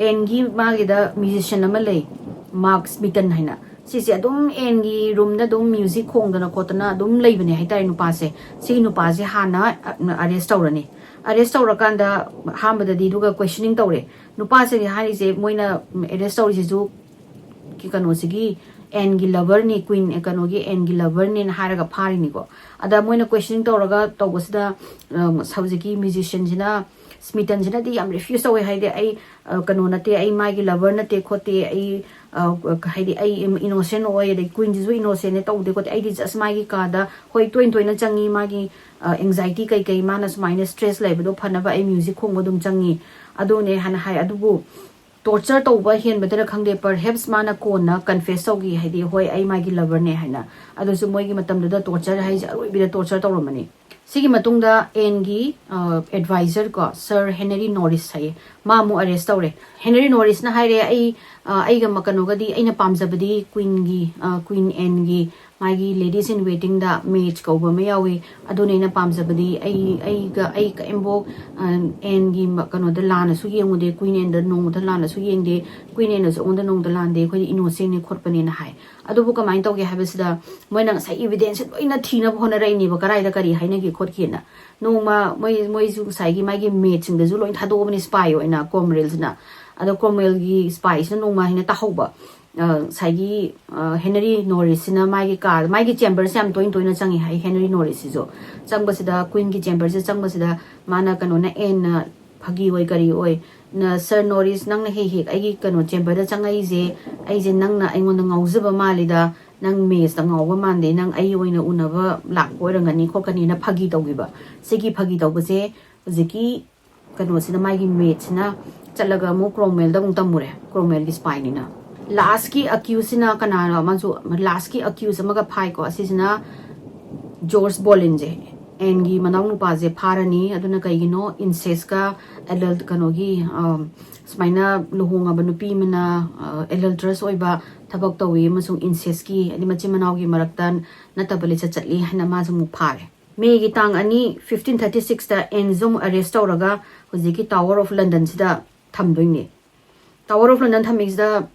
ꯑꯦꯟꯒꯤ ꯃꯥꯒꯤꯗ ꯃ꯭ꯌꯨꯖꯤꯁꯤꯌꯟ ꯑꯃ ꯂꯩ, ꯃꯥꯔꯛ ꯁ꯭ꯃꯤꯇꯟ ꯍꯥꯏꯅ꯫ ꯁꯤꯁꯦ ꯑꯗꯨꯝ ꯑꯦꯟꯒꯤ ꯔꯨꯝꯗ ꯑꯗꯨꯝ ꯃ꯭ꯌꯨꯖꯤꯛ ꯈꯣꯡꯗꯅ ꯈꯣꯠꯇꯅ ꯑꯗꯨꯝ ꯂꯩꯕꯅꯦ ꯍꯥꯏꯇꯥꯔꯦ ꯅꯨꯄꯥꯁꯦ꯫ ꯁꯤꯒꯤ ꯅꯨꯄꯥꯁꯦ ꯍꯥꯟꯅ ꯑꯔꯦꯁ ꯇꯧꯔꯅꯤ꯫ ꯑꯔꯦꯁ ꯇꯧꯔꯀꯥꯟꯗ ꯑꯍꯥꯟꯕꯗꯗꯤ ꯑꯗꯨꯒ ꯀꯣꯏꯁꯟꯅꯤꯡ ꯇꯧꯔꯦ꯫ ꯅꯨꯄꯥꯁꯤꯅ ꯍꯥꯏꯔꯤꯁꯦ, ꯃꯣꯏꯅ ꯑꯦꯔꯦꯁ ꯇꯧꯔꯤꯁꯤꯁꯨ ꯀꯩꯅꯣꯁꯤꯒꯤ ꯑꯦꯟꯒꯤ ꯂꯚꯔꯅꯤ, ꯀ꯭ꯋꯤꯟ, ꯀꯩꯅꯣꯒꯤ ꯑꯦꯟꯒꯤ ꯂꯚꯔꯅꯦꯅ ꯍꯥꯏꯔꯒ ꯐꯥꯔꯤꯅꯤꯀꯣ꯫ ꯑꯗ ꯃꯣꯏꯅ ꯀꯣꯏꯁꯟꯅꯤꯡ ꯇꯧꯔꯒ ꯇꯧꯕꯁꯤꯗ ꯍꯧꯖꯤꯛꯀꯤ ꯃ꯭ꯌꯨꯖꯤꯁꯤꯌꯟꯁꯤꯅ, ꯁ꯭ꯃꯤꯇꯟꯁꯤꯅꯗꯤ ꯌꯥꯝ ꯔꯤꯐ꯭ꯌꯨꯁ ꯇꯧꯋꯦ, ꯍꯥꯏꯗꯤ ꯑꯩ ꯀꯩꯅꯣ ꯅꯠꯇꯦ, ꯑꯩ ꯃꯥꯒꯤ ꯂꯚꯔ ꯅꯠꯇꯦ ꯈꯣꯠꯇꯦ, ꯑꯩ ꯍꯥꯏꯗꯤ ꯑꯩ ꯏꯅꯣꯁꯦꯟ ꯑꯣꯏ, ꯑꯗꯩ ꯀ꯭ꯋꯤꯟꯁꯤꯁꯨ ꯏꯅꯣꯁꯦꯟꯅꯦ, ꯇꯧꯗꯦ ꯈꯣꯠꯇꯦ, ꯑꯩꯗꯤ ꯖꯁ ꯃꯥꯒꯤ ꯀꯥꯗ, ꯍꯣꯏ, ꯇꯣꯏꯅ ꯇꯣꯏꯅ ꯆꯪꯉꯤ, ꯃꯥꯒꯤ ꯑꯦꯡꯖꯥꯏꯇꯤ ꯀꯩꯀꯩ, ꯃꯥꯅ ꯁꯨꯃꯥꯏꯅ ꯁ꯭ꯇ꯭ꯔꯦꯁ ꯂꯩꯕꯗꯣ ꯐꯅꯕ ꯑꯩ ꯃ꯭ꯌꯨꯖꯤꯛ ꯈꯣꯡꯕ ꯑꯗꯨꯝ ꯆꯪꯉꯤ, ꯑꯗꯨꯅꯦ ꯍꯥꯏꯅ ꯍꯥꯏ꯫ ꯑꯗꯨꯕꯨ ꯇꯣꯔꯆꯔ ꯇꯧꯕ ꯍꯦꯟꯕꯗꯔ ꯈꯪꯗꯦ, ꯄꯔꯍꯦꯞꯁ ꯃꯥꯅ ꯀꯣꯟꯅ ꯀꯟꯐꯦꯁ ꯇꯧꯈꯤ, ꯍꯥꯏꯗꯤ ꯍꯣꯏ, ꯑꯩ ꯃꯥꯒꯤ ꯂꯚꯔꯅꯦ ꯍꯥꯏꯅ꯫ ꯑꯗꯨꯁꯨ ꯃꯣꯏꯒꯤ ꯃꯇꯝꯗꯨꯗ ꯇꯣꯔꯆꯔ ꯍꯥꯏꯁꯦ ꯑꯔꯣꯏꯕꯤꯗ ꯇꯣꯔꯆꯔ ꯇꯧꯔꯝꯕꯅꯤ꯫ ꯁꯤꯒꯤ ꯃꯇꯨꯡꯗ ꯑꯦꯟꯒꯤ ꯑꯦꯗꯚꯥꯏꯖꯔ ꯀꯣ, ꯁꯔ ꯍꯦꯅꯔꯤ ꯅꯣꯔꯤꯁ ꯍꯥꯏꯌꯦ, ꯃꯥ ꯑꯃꯨꯛ ꯑꯔꯦꯁ ꯇꯧꯔꯦ꯫ ꯍꯦꯅꯔꯤ ꯅꯣꯔꯤꯁꯅ ꯍꯥꯏꯔꯦ, ꯑꯩ ꯑꯩꯒ ꯀꯩꯅꯣꯒꯗꯤ, ꯑꯩꯅ ꯄꯥꯝꯖꯕꯗꯤ ꯀ꯭ꯋꯤꯟꯒꯤ, ꯀ꯭ꯋꯤꯟ ꯑꯦꯟꯒꯤ ꯃꯥꯒꯤ ꯂꯦꯗꯤꯁ ꯏꯟ ꯋꯦꯇꯤꯡꯗ ꯃꯦꯖ ꯀꯧꯕ ꯑꯃ ꯌꯥꯎꯏ, ꯑꯗꯨꯅ ꯑꯩꯅ ꯄꯥꯝꯖꯕꯗꯤ꯫ ꯑꯩ ꯑꯩꯒ ꯑꯩ ꯀꯔꯤꯝꯐꯥꯎ ꯑꯦꯟꯒꯤ ꯀꯩꯅꯣꯗ ꯂꯥꯟꯅꯁꯨ ꯌꯦꯡꯉꯨꯗꯦ, ꯀ꯭ꯋꯤꯟ ꯑꯦꯟꯗ ꯅꯣꯡꯃꯗ ꯂꯥꯟꯅꯁꯨ ꯌꯦꯡꯗꯦ, ꯀ꯭ꯋꯤꯟ ꯑꯦꯟꯅꯁꯨ ꯑꯩꯉꯣꯟꯗ ꯅꯣꯡꯃꯗ ꯂꯥꯟꯗꯦ, ꯑꯩꯈꯣꯏꯗꯤ ꯏꯅꯣꯁꯦꯟꯅꯦ ꯈꯣꯠꯄꯅꯦꯅ ꯍꯥꯏ꯫ ꯑꯗꯨꯕꯨ ꯀꯃꯥꯏꯅ ꯇꯧꯒꯦ ꯍꯥꯏꯕꯁꯤꯗ, ꯃꯣꯏꯅ ꯉꯁꯥꯏ ꯏꯚꯤꯗꯦꯟꯁꯁꯦ ꯂꯣꯏꯅ ꯊꯤꯅꯕ ꯍꯣꯠꯅꯔꯛꯏꯅꯦꯕ, ꯀꯗꯥꯏꯗ ꯀꯔꯤ ꯍꯥꯏꯅꯒꯦ ꯈꯣꯠꯀꯦꯅ꯫ ꯅꯣꯡꯃ ꯃꯣꯏ ꯃꯣꯏꯁꯨ ꯉꯁꯥꯏꯒꯤ ꯃꯥꯒꯤ ꯃꯦꯠꯁꯤꯡꯗꯁꯨ ꯂꯣꯏ ꯊꯥꯗꯣꯛꯑꯕꯅꯤ ꯁ꯭ꯄꯥꯏ ꯑꯣꯏꯅ, ꯀ꯭ꯔꯣꯝꯋꯦꯜꯁꯤꯅ꯫ ꯑꯗꯣ ꯀ꯭ꯔꯣꯝꯋꯦꯜꯒꯤ ꯁ꯭ꯄꯥꯏꯁꯤꯅ ꯅꯣꯡꯃ ꯍꯥꯏꯅ ꯇꯥꯍꯧꯕ, ꯉꯁꯥꯏꯒꯤ ꯍꯦꯅꯔꯤ ꯅꯣꯔꯤꯁꯁꯤꯅ ꯃꯥꯒꯤ ꯀꯥꯔ, ꯃꯥꯒꯤ ꯆꯦꯝꯕꯔꯁꯦ ꯌꯥꯝ ꯇꯣꯏꯅ ꯇꯣꯏꯅ ꯆꯪꯉꯤ ꯍꯥꯏ ꯍꯦꯅꯔꯤ ꯅꯣꯔꯤꯁꯁꯤꯁꯨ꯫ ꯆꯪꯕꯁꯤꯗ, ꯀ꯭ꯋꯤꯟꯒꯤ ꯆꯦꯝꯕꯔꯁꯦ ꯆꯪꯕꯁꯤꯗ, ꯃꯥꯅ ꯀꯩꯅꯣꯅ, ꯑꯦꯟꯅ ꯐꯥꯒꯤ ꯑꯣꯏ ꯀꯔꯤ ꯑꯣꯏ, "ꯅ, ꯁꯔ ꯅꯣꯔꯤꯁ, ꯅꯪꯅ ꯍꯦꯛ ꯍꯦꯛ ꯑꯩꯒꯤ ꯀꯩꯅꯣ ꯆꯦꯝꯕꯔꯗ ꯆꯪꯉꯛꯏꯁꯦ, ꯑꯩꯁꯦ ꯅꯪꯅ ꯑꯩꯉꯣꯟꯗ ꯉꯥꯎꯖꯕ ꯃꯥꯜꯂꯤꯗ, "ꯅꯪ ꯃꯦꯖꯇ ꯉꯥꯎꯕ ꯃꯥꯟꯗꯦ, ꯅꯪ ꯑꯩ ꯑꯣꯏꯅ ꯎꯅꯕ ꯂꯥꯛꯄ ꯑꯣꯏꯔꯝꯒꯅꯤ ꯈꯣꯠꯀꯅꯤꯅ" ꯐꯥꯒꯤ ꯇꯧꯈꯤꯕ꯫ ꯁꯤꯒꯤ ꯐꯥꯒꯤ ꯇꯧꯕꯁꯦ ꯍꯧꯖꯤꯛꯀꯤ ꯀꯩꯅꯣꯁꯤꯅ, ꯃꯥꯒꯤ ꯃꯦꯠꯁꯤꯅ ꯆꯠꯂꯒ ꯑꯃꯨꯛ ꯀ꯭ꯔꯣꯝꯋꯦꯜꯗ ꯑꯃꯨꯛ ꯇꯝꯃꯨꯔꯦ, ꯀ꯭ꯔꯣꯝꯋꯦꯜꯒꯤ ꯁ꯭ꯄꯥꯏꯅꯤꯅ꯫ ꯂꯥꯁꯀꯤ ꯑꯀ꯭ꯌꯨꯁꯁꯤꯅ ꯀꯅꯥꯅꯣ? ꯑꯃꯁꯨ ꯂꯥꯁꯀꯤ ꯑꯀ꯭ꯌꯨꯁ ꯑꯃꯒ ꯐꯥꯏꯀꯣ꯫ ꯑꯁꯤꯁꯤꯅ ꯖꯣꯔꯖ ꯕꯣꯂꯤꯟꯁꯦ, ꯑꯦꯟꯒꯤ ꯃꯅꯥꯎ ꯅꯨꯄꯥꯁꯦ ꯐꯥꯔꯅꯤ꯫ ꯑꯗꯨꯅ ꯀꯩꯒꯤꯅꯣ? ꯏꯟꯁꯦꯁꯀ ꯑꯦꯗꯜ ꯀꯩꯅꯣꯒꯤ, ꯑꯝ, ꯁꯨꯃꯥꯏꯅ ꯂꯨꯍꯣꯡꯉꯕ ꯅꯨꯄꯤ ꯑꯃꯅ ꯑꯦꯗꯜꯇ꯭ꯔꯁ ꯑꯣꯏꯕ ꯊꯕꯛ ꯇꯧꯏ ꯑꯃꯁꯨꯡ ꯏꯟꯁꯦꯁꯀꯤ, ꯍꯥꯏꯗꯤ ꯃꯆꯤꯟ ꯃꯅꯥꯎꯒꯤ ꯃꯔꯛꯇ ꯅꯠꯇꯕ ꯂꯤꯆꯠ ꯆꯠꯂꯤ ꯍꯥꯏꯅ ꯃꯥꯁꯨ ꯑꯃꯨꯛ ꯐꯥꯔꯦ꯫ ꯃꯦꯒꯤ ꯇꯥꯡ ꯑꯅꯤ, ꯐꯤꯐꯇꯤꯟ ꯊꯥꯔꯇꯤ ꯁꯤꯛꯁꯇ ꯑꯦꯟꯁꯨ ꯑꯃꯨꯛ ꯑꯦꯔꯦꯁ ꯇꯧꯔꯒ ꯍꯧꯖꯤꯛꯀꯤ ꯇꯥꯋꯔ ꯑꯣꯐ ꯂꯟꯗꯟꯁꯤꯗ ꯊꯝꯗꯣꯏꯅꯦ꯫ ꯇꯥꯋꯔ ꯑꯣꯐ ꯂꯟꯗꯟ ꯊꯝꯃꯤꯁꯤꯗ,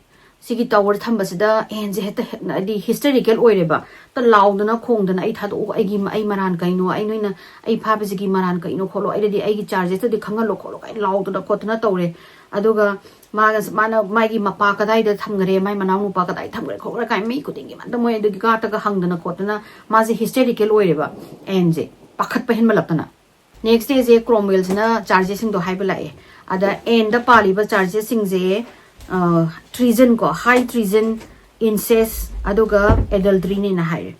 ꯁꯤꯒꯤ ꯇꯥꯋꯔ ꯊꯝꯕꯁꯤꯗ ꯑꯦꯟꯁꯦ ꯍꯦꯛꯇ, ꯍꯦꯛ-, ꯍꯥꯏꯗꯤ ꯍꯤꯁꯇꯔꯤꯀꯦꯜ ꯑꯣꯏꯔꯦꯕ꯫ ꯍꯦꯛꯇ ꯂꯥꯎꯗꯅ ꯈꯣꯡꯗꯅ, "ꯑꯩ ꯊꯥꯗꯣꯛꯎ, ꯑꯩꯒꯤ, ꯑꯩ ꯃꯔꯥꯟ ꯀꯩꯅꯣ? ꯑꯩ, ꯅꯣꯏꯅ ꯑꯩ ꯐꯥꯕꯁꯤꯒꯤ ꯃꯔꯥꯟ ꯀꯩꯅꯣ ꯈꯣꯠꯂꯣ, ꯑꯩꯗꯗꯤ ꯑꯩꯒꯤ ꯆꯥꯔꯖꯦꯁꯇꯨꯗꯤ ꯈꯪꯍꯜꯂꯣ ꯈꯣꯠꯂꯣ" ꯀꯥꯏꯅ ꯂꯥꯎꯗꯅ ꯈꯣꯠꯇꯅ ꯇꯧꯔꯦ꯫ ꯑꯗꯨꯒ ꯃꯥꯒ, ꯃꯥꯅ ꯃꯥꯒꯤ ꯃꯄꯥ ꯀꯗꯥꯏꯗ ꯊꯝꯈ꯭ꯔꯦ, ꯃꯥꯏ ꯃꯅꯥꯎ ꯅꯨꯄꯥ ꯀꯗꯥꯏꯗ ꯊꯝꯈ꯭ꯔꯦ ꯈꯣꯠꯈ꯭ꯔꯦ ꯀꯥꯏꯅ ꯃꯤ ꯈꯨꯗꯤꯡꯒꯤ ꯃꯥꯗ ꯃꯣꯏ ꯑꯗꯨꯒꯤ ꯒꯥꯔꯗꯇꯒ ꯍꯪꯗꯅ ꯈꯣꯠꯇꯅ, ꯃꯥꯁꯦ ꯍꯤꯁꯇꯔꯤꯀꯦꯜ ꯑꯣꯏꯔꯦꯕ ꯑꯦꯟꯁꯦ, ꯄꯥꯈꯠꯄ ꯍꯦꯟꯃꯜꯂꯛꯇꯅ꯫ ꯅꯦꯛꯁ ꯗꯦꯁꯦ ꯀ꯭ꯔꯣꯝꯋꯦꯜꯁꯤꯅ ꯆꯥꯔꯖꯦꯁꯁꯤꯡꯗꯣ ꯍꯥꯏꯕ ꯂꯥꯛꯑꯦ꯫ ꯑꯗ ꯑꯦꯟꯗ ꯄꯥꯜꯂꯤꯕ ꯆꯥꯔꯖꯦꯁꯁꯤꯡꯁꯦ, ꯇ꯭ꯔꯤꯖꯟ ꯀꯣ, ꯍꯥꯏ ꯇ꯭ꯔꯤꯖꯟ, ꯏꯟꯁꯦꯁ, ꯑꯗꯨꯒ ꯑꯦꯗꯜꯇ꯭ꯔꯤꯅꯦꯅ ꯍꯥꯏꯔꯦ꯫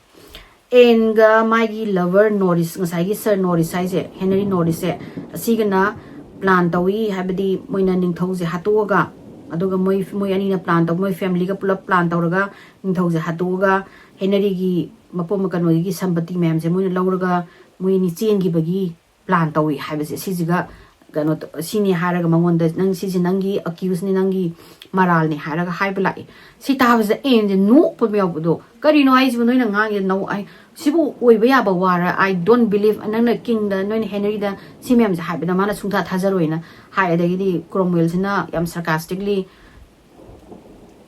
ꯑꯦꯟꯒ ꯃꯥꯒꯤ ꯂꯚꯔ ꯅꯣꯔꯤꯁ, ꯉꯁꯥꯏꯒꯤ ꯁꯔ ꯅꯣꯔꯤꯁ ꯍꯥꯏꯁꯦ, ꯍꯦꯅꯔꯤ ꯅꯣꯔꯤꯁꯁꯦ, ꯑꯁꯤꯒꯅ ꯄ꯭ꯂꯥꯟ ꯇꯧꯏ, ꯍꯥꯏꯕꯗꯤ ꯃꯣꯏꯅ ꯅꯤꯡꯊꯧꯁꯦ ꯍꯥꯠꯇꯣꯛꯑꯒ, ꯑꯗꯨꯒ ꯃꯣꯏ, ꯃꯣꯏ ꯑꯅꯤꯅ ꯄ꯭ꯂꯥꯟ ꯇꯧ, ꯃꯣꯏ ꯐꯦꯃꯤꯂꯤꯒ ꯄꯨꯂꯞ ꯄ꯭ꯂꯥꯟ ꯇꯧꯔꯒ ꯅꯤꯡꯊꯧꯁꯦ ꯍꯥꯠꯇꯣꯛꯑꯒ ꯍꯦꯅꯔꯤꯒꯤ ꯃꯄꯣꯝ ꯀꯩꯅꯣꯒꯤ ꯁꯝꯄꯇꯤ ꯃꯌꯥꯝꯁꯦ ꯃꯣꯏꯅ ꯂꯧꯔꯒ ꯃꯣꯏ ꯑꯅꯤ ꯆꯦꯟꯈꯤꯕꯒꯤ ꯄ꯭ꯂꯥꯟ ꯇꯧꯏ ꯍꯥꯏꯕꯁꯦ, ꯁꯤꯁꯤꯒ ꯀꯩꯅꯣ ꯇ-, ꯁꯤꯅꯤ ꯍꯥꯏꯔꯒ ꯃꯉꯣꯟꯗ, "ꯅꯪ ꯁꯤꯁꯦ ꯅꯪꯒꯤ ꯑꯀ꯭ꯌꯨꯁꯅꯤ, ꯅꯪꯒꯤ ꯃꯔꯥꯜꯅꯤ" ꯍꯥꯏꯔꯒ ꯍꯥꯏꯕ ꯂꯥꯛꯏ꯫ ꯁꯤ ꯇꯥꯕꯁꯤꯗ ꯑꯦꯟꯁꯦ ꯅꯣꯛꯄ ꯑꯃ ꯌꯥꯎꯕꯗꯣ, "ꯀꯔꯤꯅꯣ ꯍꯥꯏꯁꯤꯕꯨ ꯅꯣꯏꯅ ꯉꯥꯡꯉꯤꯗꯣ? ꯅꯧ-, ꯑꯩ, ꯁꯤꯕꯨ ꯑꯣꯏꯕ ꯌꯥꯕ ꯋꯥꯔ? I don't believe, ꯅꯪꯅ ꯀꯤꯡꯗ, ꯅꯣꯏꯅ ꯍꯦꯅꯔꯤꯗ ꯁꯤ ꯃꯌꯥꯝꯁꯦ ꯍꯥꯏꯕꯗ ꯃꯥꯅ ꯁꯨꯡꯊꯥ ꯊꯥꯖꯔꯣꯏꯅ" ꯍꯥꯏ꯫ ꯑꯗꯒꯤꯗꯤ ꯀ꯭ꯔꯣꯝꯋꯦꯜꯁꯤꯅ ꯌꯥꯝ ꯁꯔꯀꯥꯁꯇꯤꯛꯂꯤ,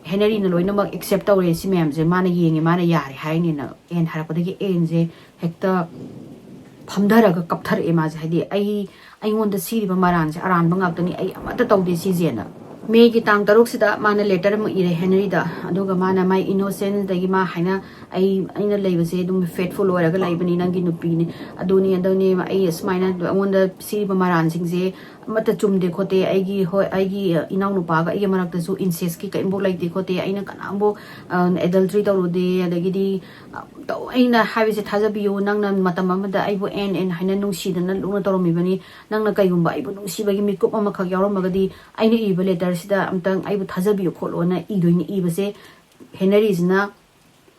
"ꯍꯦꯅꯔꯤꯅ ꯂꯣꯏꯅꯃꯛ ꯑꯦꯛꯁꯦꯞ ꯇꯧꯔꯦ ꯁꯤ ꯃꯌꯥꯝꯁꯦ, ꯃꯥꯅ ꯌꯦꯡꯉꯦ, ꯃꯥꯅ ꯌꯥꯔꯦ" ꯍꯥꯏꯅꯦꯅ ꯑꯦꯟ ꯍꯥꯏꯔꯛꯄꯗꯒꯤ ꯑꯦꯟꯁꯦ ꯍꯦꯛꯇ ꯐꯝꯊꯔꯒ ꯀꯞꯊꯔꯛꯑꯦ ꯃꯥꯁꯦ, ꯍꯥꯏꯗꯤ, "ꯑꯩ, ꯑꯩꯉꯣꯟꯗ ꯁꯤꯔꯤꯕ ꯃꯔꯥꯟꯁꯦ ꯑꯔꯥꯟꯕ ꯉꯥꯛꯇꯅꯤ, ꯑꯩ ꯑꯃꯠꯇ ꯇꯧꯗꯦ ꯁꯤꯁꯦꯅ"꯫ ꯃꯦꯒꯤ ꯇꯥꯡ ꯇꯔꯨꯛꯁꯤꯗ ꯃꯥꯅ ꯂꯦꯇꯔ ꯑꯃ ꯏꯔꯦ ꯍꯦꯅꯔꯤꯗ, ꯑꯗꯨꯒ ꯃꯥꯅ ꯃꯥꯏ ꯏꯅꯣꯁꯦꯟꯁꯇꯒꯤ ꯃꯥ ꯍꯥꯏꯅ, "ꯑꯩ, ꯑꯩꯅ ꯂꯩꯕꯁꯦ ꯑꯗꯨꯝ ꯐꯦꯠꯐꯨꯜ ꯑꯣꯏꯔꯒ ꯂꯩꯕꯅꯤ, ꯅꯪꯒꯤ ꯅꯨꯄꯤꯅꯤ, ꯑꯗꯨꯅꯤ ꯑꯗꯨꯅꯤ, ꯑꯩ ꯑꯁꯨꯃꯥꯏꯅ ꯑꯩꯉꯣꯟꯗ ꯁꯤꯔꯤꯕ ꯃꯔꯥꯟꯁꯤꯡꯁꯦ ꯑꯃꯠꯇ ꯆꯨꯝꯗꯦ ꯈꯣꯠꯇꯦ, ꯑꯩꯒꯤ, ꯍꯣꯏ, ꯑꯩꯒꯤ ꯏꯅꯥꯎꯅꯨꯄꯥꯒ ꯑꯩꯒꯤ ꯃꯔꯛꯇꯁꯨ ꯏꯟꯁꯦꯁꯀꯤ ꯀꯔꯤꯝꯐꯥꯎ ꯂꯩꯇꯦ ꯈꯣꯠꯇꯦ, ꯑꯩꯅ ꯀꯅꯥꯝꯐꯥꯎ ꯑꯦꯗꯜꯇ꯭ꯔꯤ ꯇꯧꯔꯨꯗꯦ, ꯑꯗꯒꯤꯗꯤ ꯑ, ꯇꯧ-, ꯑꯩꯅ ꯍꯥꯏꯕꯁꯦ ꯊꯥꯖꯕꯤꯌꯨ, ꯅꯪꯅ ꯃꯇꯝ ꯑꯃꯗ ꯑꯩꯕꯨ ꯑꯦꯟ ꯑꯦꯟ ꯍꯥꯏꯅ ꯅꯨꯡꯁꯤꯗꯅ ꯂꯨꯅ ꯇꯧꯔꯝꯃꯤꯕꯅꯤ, ꯅꯪꯅ ꯀꯩꯒꯨꯝꯕ ꯑꯩꯕꯨ ꯅꯨꯡꯁꯤꯕꯒꯤ ꯃꯤꯀꯨꯞ ꯑꯃꯈꯛ ꯌꯥꯎꯔꯝꯃꯒꯗꯤ ꯑꯩꯅ ꯏꯕ ꯂꯦꯇꯔꯁꯤꯗ ꯑꯝꯇꯪ ꯑꯩꯕꯨ ꯊꯥꯖꯕꯤꯌꯨ ꯈꯣꯠꯂꯣꯅ ꯏꯗꯣꯏꯅꯤ꯫ ꯏꯕꯁꯦ ꯍꯦꯅꯔꯤꯁꯤꯅ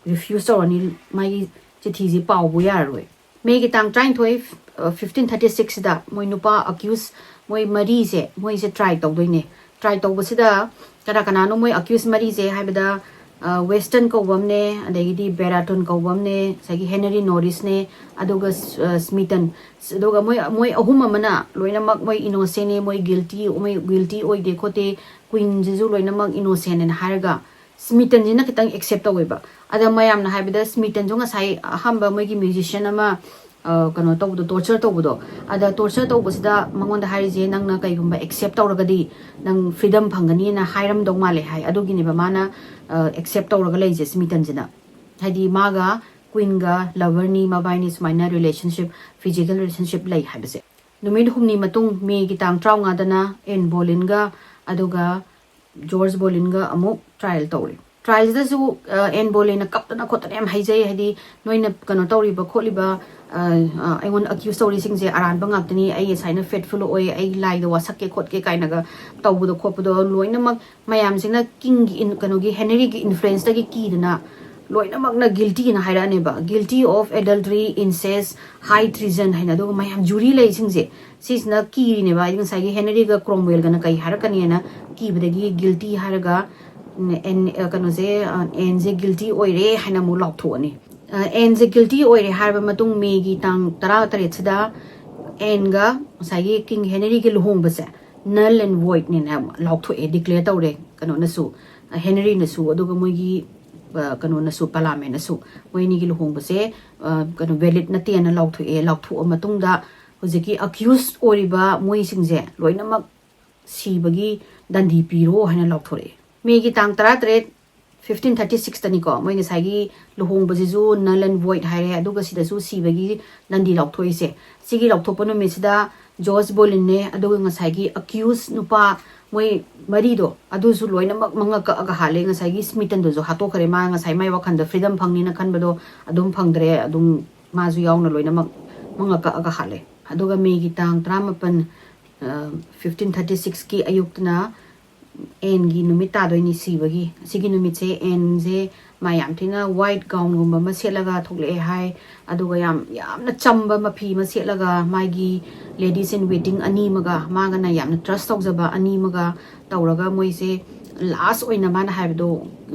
ꯔꯤꯐ꯭ꯌꯨꯁ ꯇꯧꯔꯅꯤ, ꯃꯥꯒꯤ ꯆꯤꯊꯤꯁꯦ ꯄꯥꯎꯕ ꯌꯥꯔꯔꯣꯏ꯫ ꯃꯦꯒꯤ ꯇꯥꯡ ꯇꯔꯥꯅꯤꯊꯣꯏ, ꯐꯤꯐꯇꯤꯟ ꯊꯥꯔꯇꯤ ꯁꯤꯛꯁꯁꯤꯗ ꯃꯣꯏ ꯅꯨꯄꯥ ꯑꯀ꯭ꯌꯨꯁ ꯃꯣꯏ ꯃꯔꯤꯁꯦ, ꯃꯣꯏꯁꯦ ꯇ꯭ꯔꯥꯏ ꯇꯧꯗꯣꯏꯅꯦ꯫ ꯇ꯭ꯔꯥꯏ ꯇꯧꯕꯁꯤꯗ ꯀꯅꯥ ꯀꯅꯥꯅꯣ ꯃꯣꯏ ꯑꯀ꯭ꯌꯨꯁ ꯃꯔꯤꯁꯦ ꯍꯥꯏꯕꯗ, ꯋꯦꯁꯇꯟ ꯀꯧꯕ ꯑꯃꯅꯦ, ꯑꯗꯒꯤꯗꯤ ꯕꯦꯔꯥꯇꯣꯟ ꯀꯧꯕ ꯑꯃꯅꯦ, ꯉꯁꯥꯏꯒꯤ ꯍꯦꯅꯔꯤ ꯅꯣꯔꯤꯁꯅꯦ, ꯑꯗꯨꯒ ꯁ꯭ꯃꯤꯇꯟ꯫ ꯑꯗꯨꯒ ꯃꯣꯏ, ꯃꯣꯏ ꯑꯍꯨꯝ ꯑꯃꯅ ꯂꯣꯏꯅꯃꯛ ꯃꯣꯏ ꯏꯅꯣꯁꯦꯟꯅꯦ, ꯃꯣꯏ ꯒꯤꯜꯇꯤ, ꯃꯣꯏ ꯒꯤꯜꯇꯤ ꯑꯣꯏꯗꯦ ꯈꯣꯠꯇꯦ, ꯀ꯭ꯋꯤꯟꯁꯤꯁꯨ ꯂꯣꯏꯅꯃꯛ ꯏꯅꯣꯁꯦꯟꯅꯦꯅ ꯍꯥꯏꯔꯒ, ꯁ꯭ꯃꯤꯇꯟꯁꯤꯅ ꯈꯤꯇꯪ ꯑꯦꯛꯁꯦꯞ ꯇꯧꯋꯦꯕ꯫ ꯑꯗ ꯃꯌꯥꯝꯅ ꯍꯥꯏꯕꯗ ꯁ꯭ꯃꯤꯇꯟꯁꯨ ꯉꯁꯥꯏ ꯑꯍꯥꯟꯕ ꯃꯣꯏꯒꯤ ꯃ꯭ꯌꯨꯖꯤꯁꯤꯌꯥꯟ ꯑꯃ, ꯑ, ꯀꯩꯅꯣ ꯇꯧꯕꯗꯣ, ꯇꯣꯔꯆꯔ ꯇꯧꯕꯗꯣ, ꯑꯗ ꯇꯣꯔꯆꯔ ꯇꯧꯕꯁꯤꯗ ꯃꯉꯣꯟꯗ ꯍꯥꯏꯔꯤꯁꯦ, "ꯅꯪꯅ ꯀꯩꯒꯨꯝꯕ ꯑꯦꯛꯁꯦꯞ ꯇꯧꯔꯒꯗꯤ ꯅꯪ ꯐ꯭ꯔꯤꯗꯝ ꯐꯪꯒꯅꯤꯅ" ꯍꯥꯏꯔꯝꯗꯧ ꯃꯥꯜꯂꯦ ꯍꯥꯏ꯫ ꯑꯗꯨꯒꯤꯅꯦꯕ ꯃꯥꯅ, ꯑ, ꯑꯦꯛꯁꯦꯞ ꯇꯧꯔꯒ ꯂꯩꯁꯦ ꯁ꯭ꯃꯤꯇꯟꯁꯤꯅ꯫ ꯍꯥꯏꯗꯤ ꯃꯥꯒ ꯀ꯭ꯋꯤꯟꯒ ꯂꯚꯔꯅꯤ, ꯃꯕꯥꯏꯅꯤ ꯁꯨꯃꯥꯏꯅ ꯔꯤꯂꯦꯁꯟꯁꯤꯞ, ꯐꯤꯖꯤꯀꯦꯜ ꯔꯤꯂꯦꯁꯟꯁꯤꯞ ꯂꯩ ꯍꯥꯏꯕꯁꯦ꯫ ꯅꯨꯃꯤꯠ ꯍꯨꯝꯅꯤ ꯃꯇꯨꯡ, ꯃꯦꯒꯤ ꯇꯥꯡ ꯇꯔꯥꯃꯉꯥꯗꯅ ꯑꯦꯟ ꯕꯣꯂꯤꯟꯒ ꯑꯗꯨꯒ ꯖꯣꯔꯖ ꯕꯣꯂꯤꯟꯒ ꯑꯃꯨꯛ ꯇ꯭ꯔꯥꯏꯜ ꯇꯧꯔꯦ꯫ ꯇ꯭ꯔꯥꯏꯜꯁꯤꯗꯁꯨ, ꯑ, ꯑꯦꯟ ꯕꯣꯂꯤꯟꯅ ꯀꯞꯇꯅ ꯈꯣꯠꯇꯅ ꯌꯥꯝ ꯍꯥꯏꯖꯩ, ꯍꯥꯏꯗꯤ, "ꯅꯣꯏꯅ ꯀꯩꯅꯣ ꯇꯧꯔꯤꯕ ꯈꯣꯠꯂꯤꯕ, ꯑ, ꯑ, ꯑꯩꯉꯣꯟꯗ ꯑꯀ꯭ꯌꯨꯁ ꯇꯧꯔꯤꯁꯤꯡꯁꯦ ꯑꯔꯥꯟꯕ ꯉꯥꯛꯇꯅꯤ, ꯑꯩ ꯁꯨꯃꯥꯏꯅ ꯐꯦꯠꯐꯨꯜ ꯑꯣꯏ, ꯑꯩ ꯂꯥꯏꯗ ꯋꯥꯁꯛꯀꯦ ꯈꯣꯠꯀꯦ" ꯀꯥꯏꯅꯒ ꯇꯧꯕꯗꯣ ꯈꯣꯠꯄꯗꯣ ꯂꯣꯏꯅꯃꯛ ꯃꯌꯥꯝꯁꯤꯅ ꯀꯤꯡꯒꯤ ꯏꯟ-, ꯀꯩꯅꯣꯒꯤ ꯍꯦꯅꯔꯤꯒꯤ ꯏꯟꯐ꯭ꯂꯨꯌꯦꯟꯁꯇꯒꯤ ꯀꯤꯗꯅ ꯂꯣꯏꯅꯃꯛꯅ ꯒꯤꯜꯇꯤꯅ ꯍꯥꯏꯔꯛꯑꯅꯦꯕ, "Guilty of adultery, incest, high treason" ꯍꯥꯏꯅ꯫ ꯑꯗꯨꯒ ꯃꯌꯥꯝ ꯖꯨꯔꯤ ꯂꯩꯁꯤꯡꯁꯦ ꯁꯤꯁꯤꯅ ꯀꯤꯔꯤꯅꯦꯕ, ꯍꯥꯏꯗꯤ ꯉꯁꯥꯏꯒꯤ ꯍꯦꯅꯔꯤꯒ ꯀ꯭ꯔꯣꯝꯋꯦꯜꯒꯅ ꯀꯩ ꯍꯥꯏꯔꯛꯀꯅꯤꯅ ꯀꯤꯕꯗꯒꯤ ꯒꯤꯜꯇꯤ ꯍꯥꯏꯔꯒ, ꯎꯝ, ꯑꯦꯟ-, ꯑ, ꯀꯩꯅꯣꯁꯦ, ꯑ, ꯑꯦꯟꯁꯦ ꯒꯤꯜꯇꯤ ꯑꯣꯏꯔꯦ ꯍꯥꯏꯅ ꯑꯃꯨꯛ ꯂꯥꯎꯊꯣꯛꯑꯅꯤ꯫ ꯑ, ꯑꯦꯟꯁꯦ ꯒꯤꯜꯇꯤ ꯑꯣꯏꯔꯦ ꯍꯥꯏꯔꯕ ꯃꯇꯨꯡ ꯃꯦꯒꯤ ꯇꯥꯡ ꯇꯔꯥ ꯇꯔꯦꯠꯁꯤꯗ ꯑꯦꯟꯒ ꯉꯁꯥꯏꯒꯤ ꯀꯤꯡ ꯍꯦꯅꯔꯤꯒꯤ ꯂꯨꯍꯣꯡꯕꯁꯦ null and voidꯅꯦꯅ ꯂꯥꯎꯊꯣꯛꯑꯦ, ꯗꯤꯀ꯭ꯂꯦꯌꯔ ꯇꯧꯔꯦ ꯀꯩꯅꯣꯅꯁꯨ, ꯑ, ꯍꯦꯅꯔꯤꯅꯁꯨ, ꯑꯗꯨꯒ ꯃꯣꯏꯒꯤ, ꯑ, ꯀꯩꯅꯣꯅꯁꯨ, ꯄꯥꯔꯂꯥꯃꯦꯟꯅꯁꯨ, ꯃꯣꯏ ꯑꯅꯤꯒꯤ ꯂꯨꯍꯣꯡꯕꯁꯦ, ꯑ, ꯀꯩꯅꯣ, ꯚꯦꯂꯤꯠ ꯅꯠꯇꯦꯅ ꯂꯥꯎꯊꯣꯛꯑꯦ꯫ ꯂꯥꯎꯊꯣꯛꯑ ꯃꯇꯨꯡꯗ ꯍꯧꯖꯤꯛꯀꯤ ꯑꯀ꯭ꯌꯨꯁ ꯑꯣꯏꯔꯤꯕ ꯃꯣꯏꯁꯤꯡꯁꯦ ꯂꯣꯏꯅꯃꯛ ꯁꯤꯕꯒꯤ ꯗꯟꯗꯤ ꯄꯤꯔꯣ ꯍꯥꯏꯅ ꯂꯥꯎꯊꯣꯔꯛꯑꯦ꯫ ꯃꯦꯒꯤ ꯇꯥꯡ ꯇꯔꯥꯇꯔꯦꯠ, ꯐꯤꯐꯇꯤꯟ ꯊꯥꯔꯇꯤ ꯁꯤꯛꯁꯇꯅꯤꯀꯣ, ꯃꯣꯏ ꯉꯁꯥꯏꯒꯤ ꯂꯨꯍꯣꯡꯕꯁꯤꯁꯨ null and void ꯍꯥꯏꯔꯦ, ꯑꯗꯨꯒ ꯁꯤꯗꯁꯨ ꯁꯤꯕꯒꯤ ꯗꯟꯗꯤ ꯂꯥꯎꯊꯣꯛꯏꯁꯦ꯫ ꯁꯤꯒꯤ ꯂꯥꯎꯊꯣꯛꯄ ꯅꯨꯃꯤꯠꯁꯤꯗ ꯖꯣꯔꯖ ꯕꯣꯂꯤꯟꯅꯦ, ꯑꯗꯨꯒ ꯉꯁꯥꯏꯒꯤ ꯑꯀ꯭ꯌꯨꯁ ꯅꯨꯄꯥ, ꯃꯣꯏ ꯃꯔꯤꯗꯣ, ꯑꯗꯨꯁꯨ ꯂꯣꯏꯅꯃꯛ ꯃꯉꯛ ꯀꯛꯑꯒ ꯍꯥꯠꯂꯦ꯫ ꯉꯁꯥꯏꯒꯤ ꯁ꯭ꯃꯤꯇꯟꯗꯨꯁꯨ ꯍꯥꯠꯇꯣꯛꯈ꯭ꯔꯦ꯫ ꯃꯥ ꯉꯁꯥꯏ ꯃꯥꯏ ꯋꯥꯈꯜꯗ ꯐ꯭ꯔꯤꯗꯝ ꯐꯪꯅꯤꯅ ꯈꯟꯕꯗꯣ ꯑꯗꯨꯝ ꯐꯪꯗ꯭ꯔꯦ꯫ ꯑꯗꯨꯝ ꯃꯥꯁꯨ ꯌꯥꯎꯅ ꯂꯣꯏꯅꯃꯛ ꯃꯉꯛ ꯀꯛꯑꯒ ꯍꯥꯠꯂꯦ꯫ ꯑꯗꯨꯒ ꯃꯦꯒꯤ ꯇꯥꯡ ꯇꯔꯥꯃꯥꯄꯟ, ꯐꯤꯐꯇꯤꯟ ꯊꯥꯔꯇꯤ ꯁꯤꯛꯁꯀꯤ ꯑꯌꯨꯛꯇꯅ ꯑꯦꯟꯒꯤ ꯅꯨꯃꯤꯠ ꯇꯥꯗꯣꯏꯅꯤ ꯁꯤꯕꯒꯤ꯫ ꯑꯁꯤꯒꯤ ꯅꯨꯃꯤꯠꯁꯦ ꯑꯦꯟꯁꯦ ꯃꯥ ꯌꯥꯝ ꯊꯤꯅ ꯋꯥꯏꯠ ꯒꯥꯎꯟꯒꯨꯝꯕ ꯑꯃ ꯁꯦꯠꯂꯒ ꯊꯣꯛꯂꯛꯑꯦ ꯍꯥꯏ꯫ ꯑꯗꯨꯒ ꯌꯥꯝ, ꯌꯥꯝꯅ ꯆꯝꯕ ꯃꯐꯤ ꯑꯃ ꯁꯦꯠꯂꯒ, ꯃꯥꯒꯤ ladies in waiting ꯑꯅꯤ ꯑꯃꯒ, ꯃꯥꯒꯅ ꯌꯥꯝꯅ ꯇ꯭ꯔꯁ ꯇꯧꯖꯕ ꯑꯅꯤ ꯑꯃꯒ ꯇꯧꯔꯒ, ꯃꯣꯏꯁꯦ ꯂꯥꯁ ꯑꯣꯏꯅ ꯃꯥꯅ ꯍꯥꯏꯕꯗꯣ,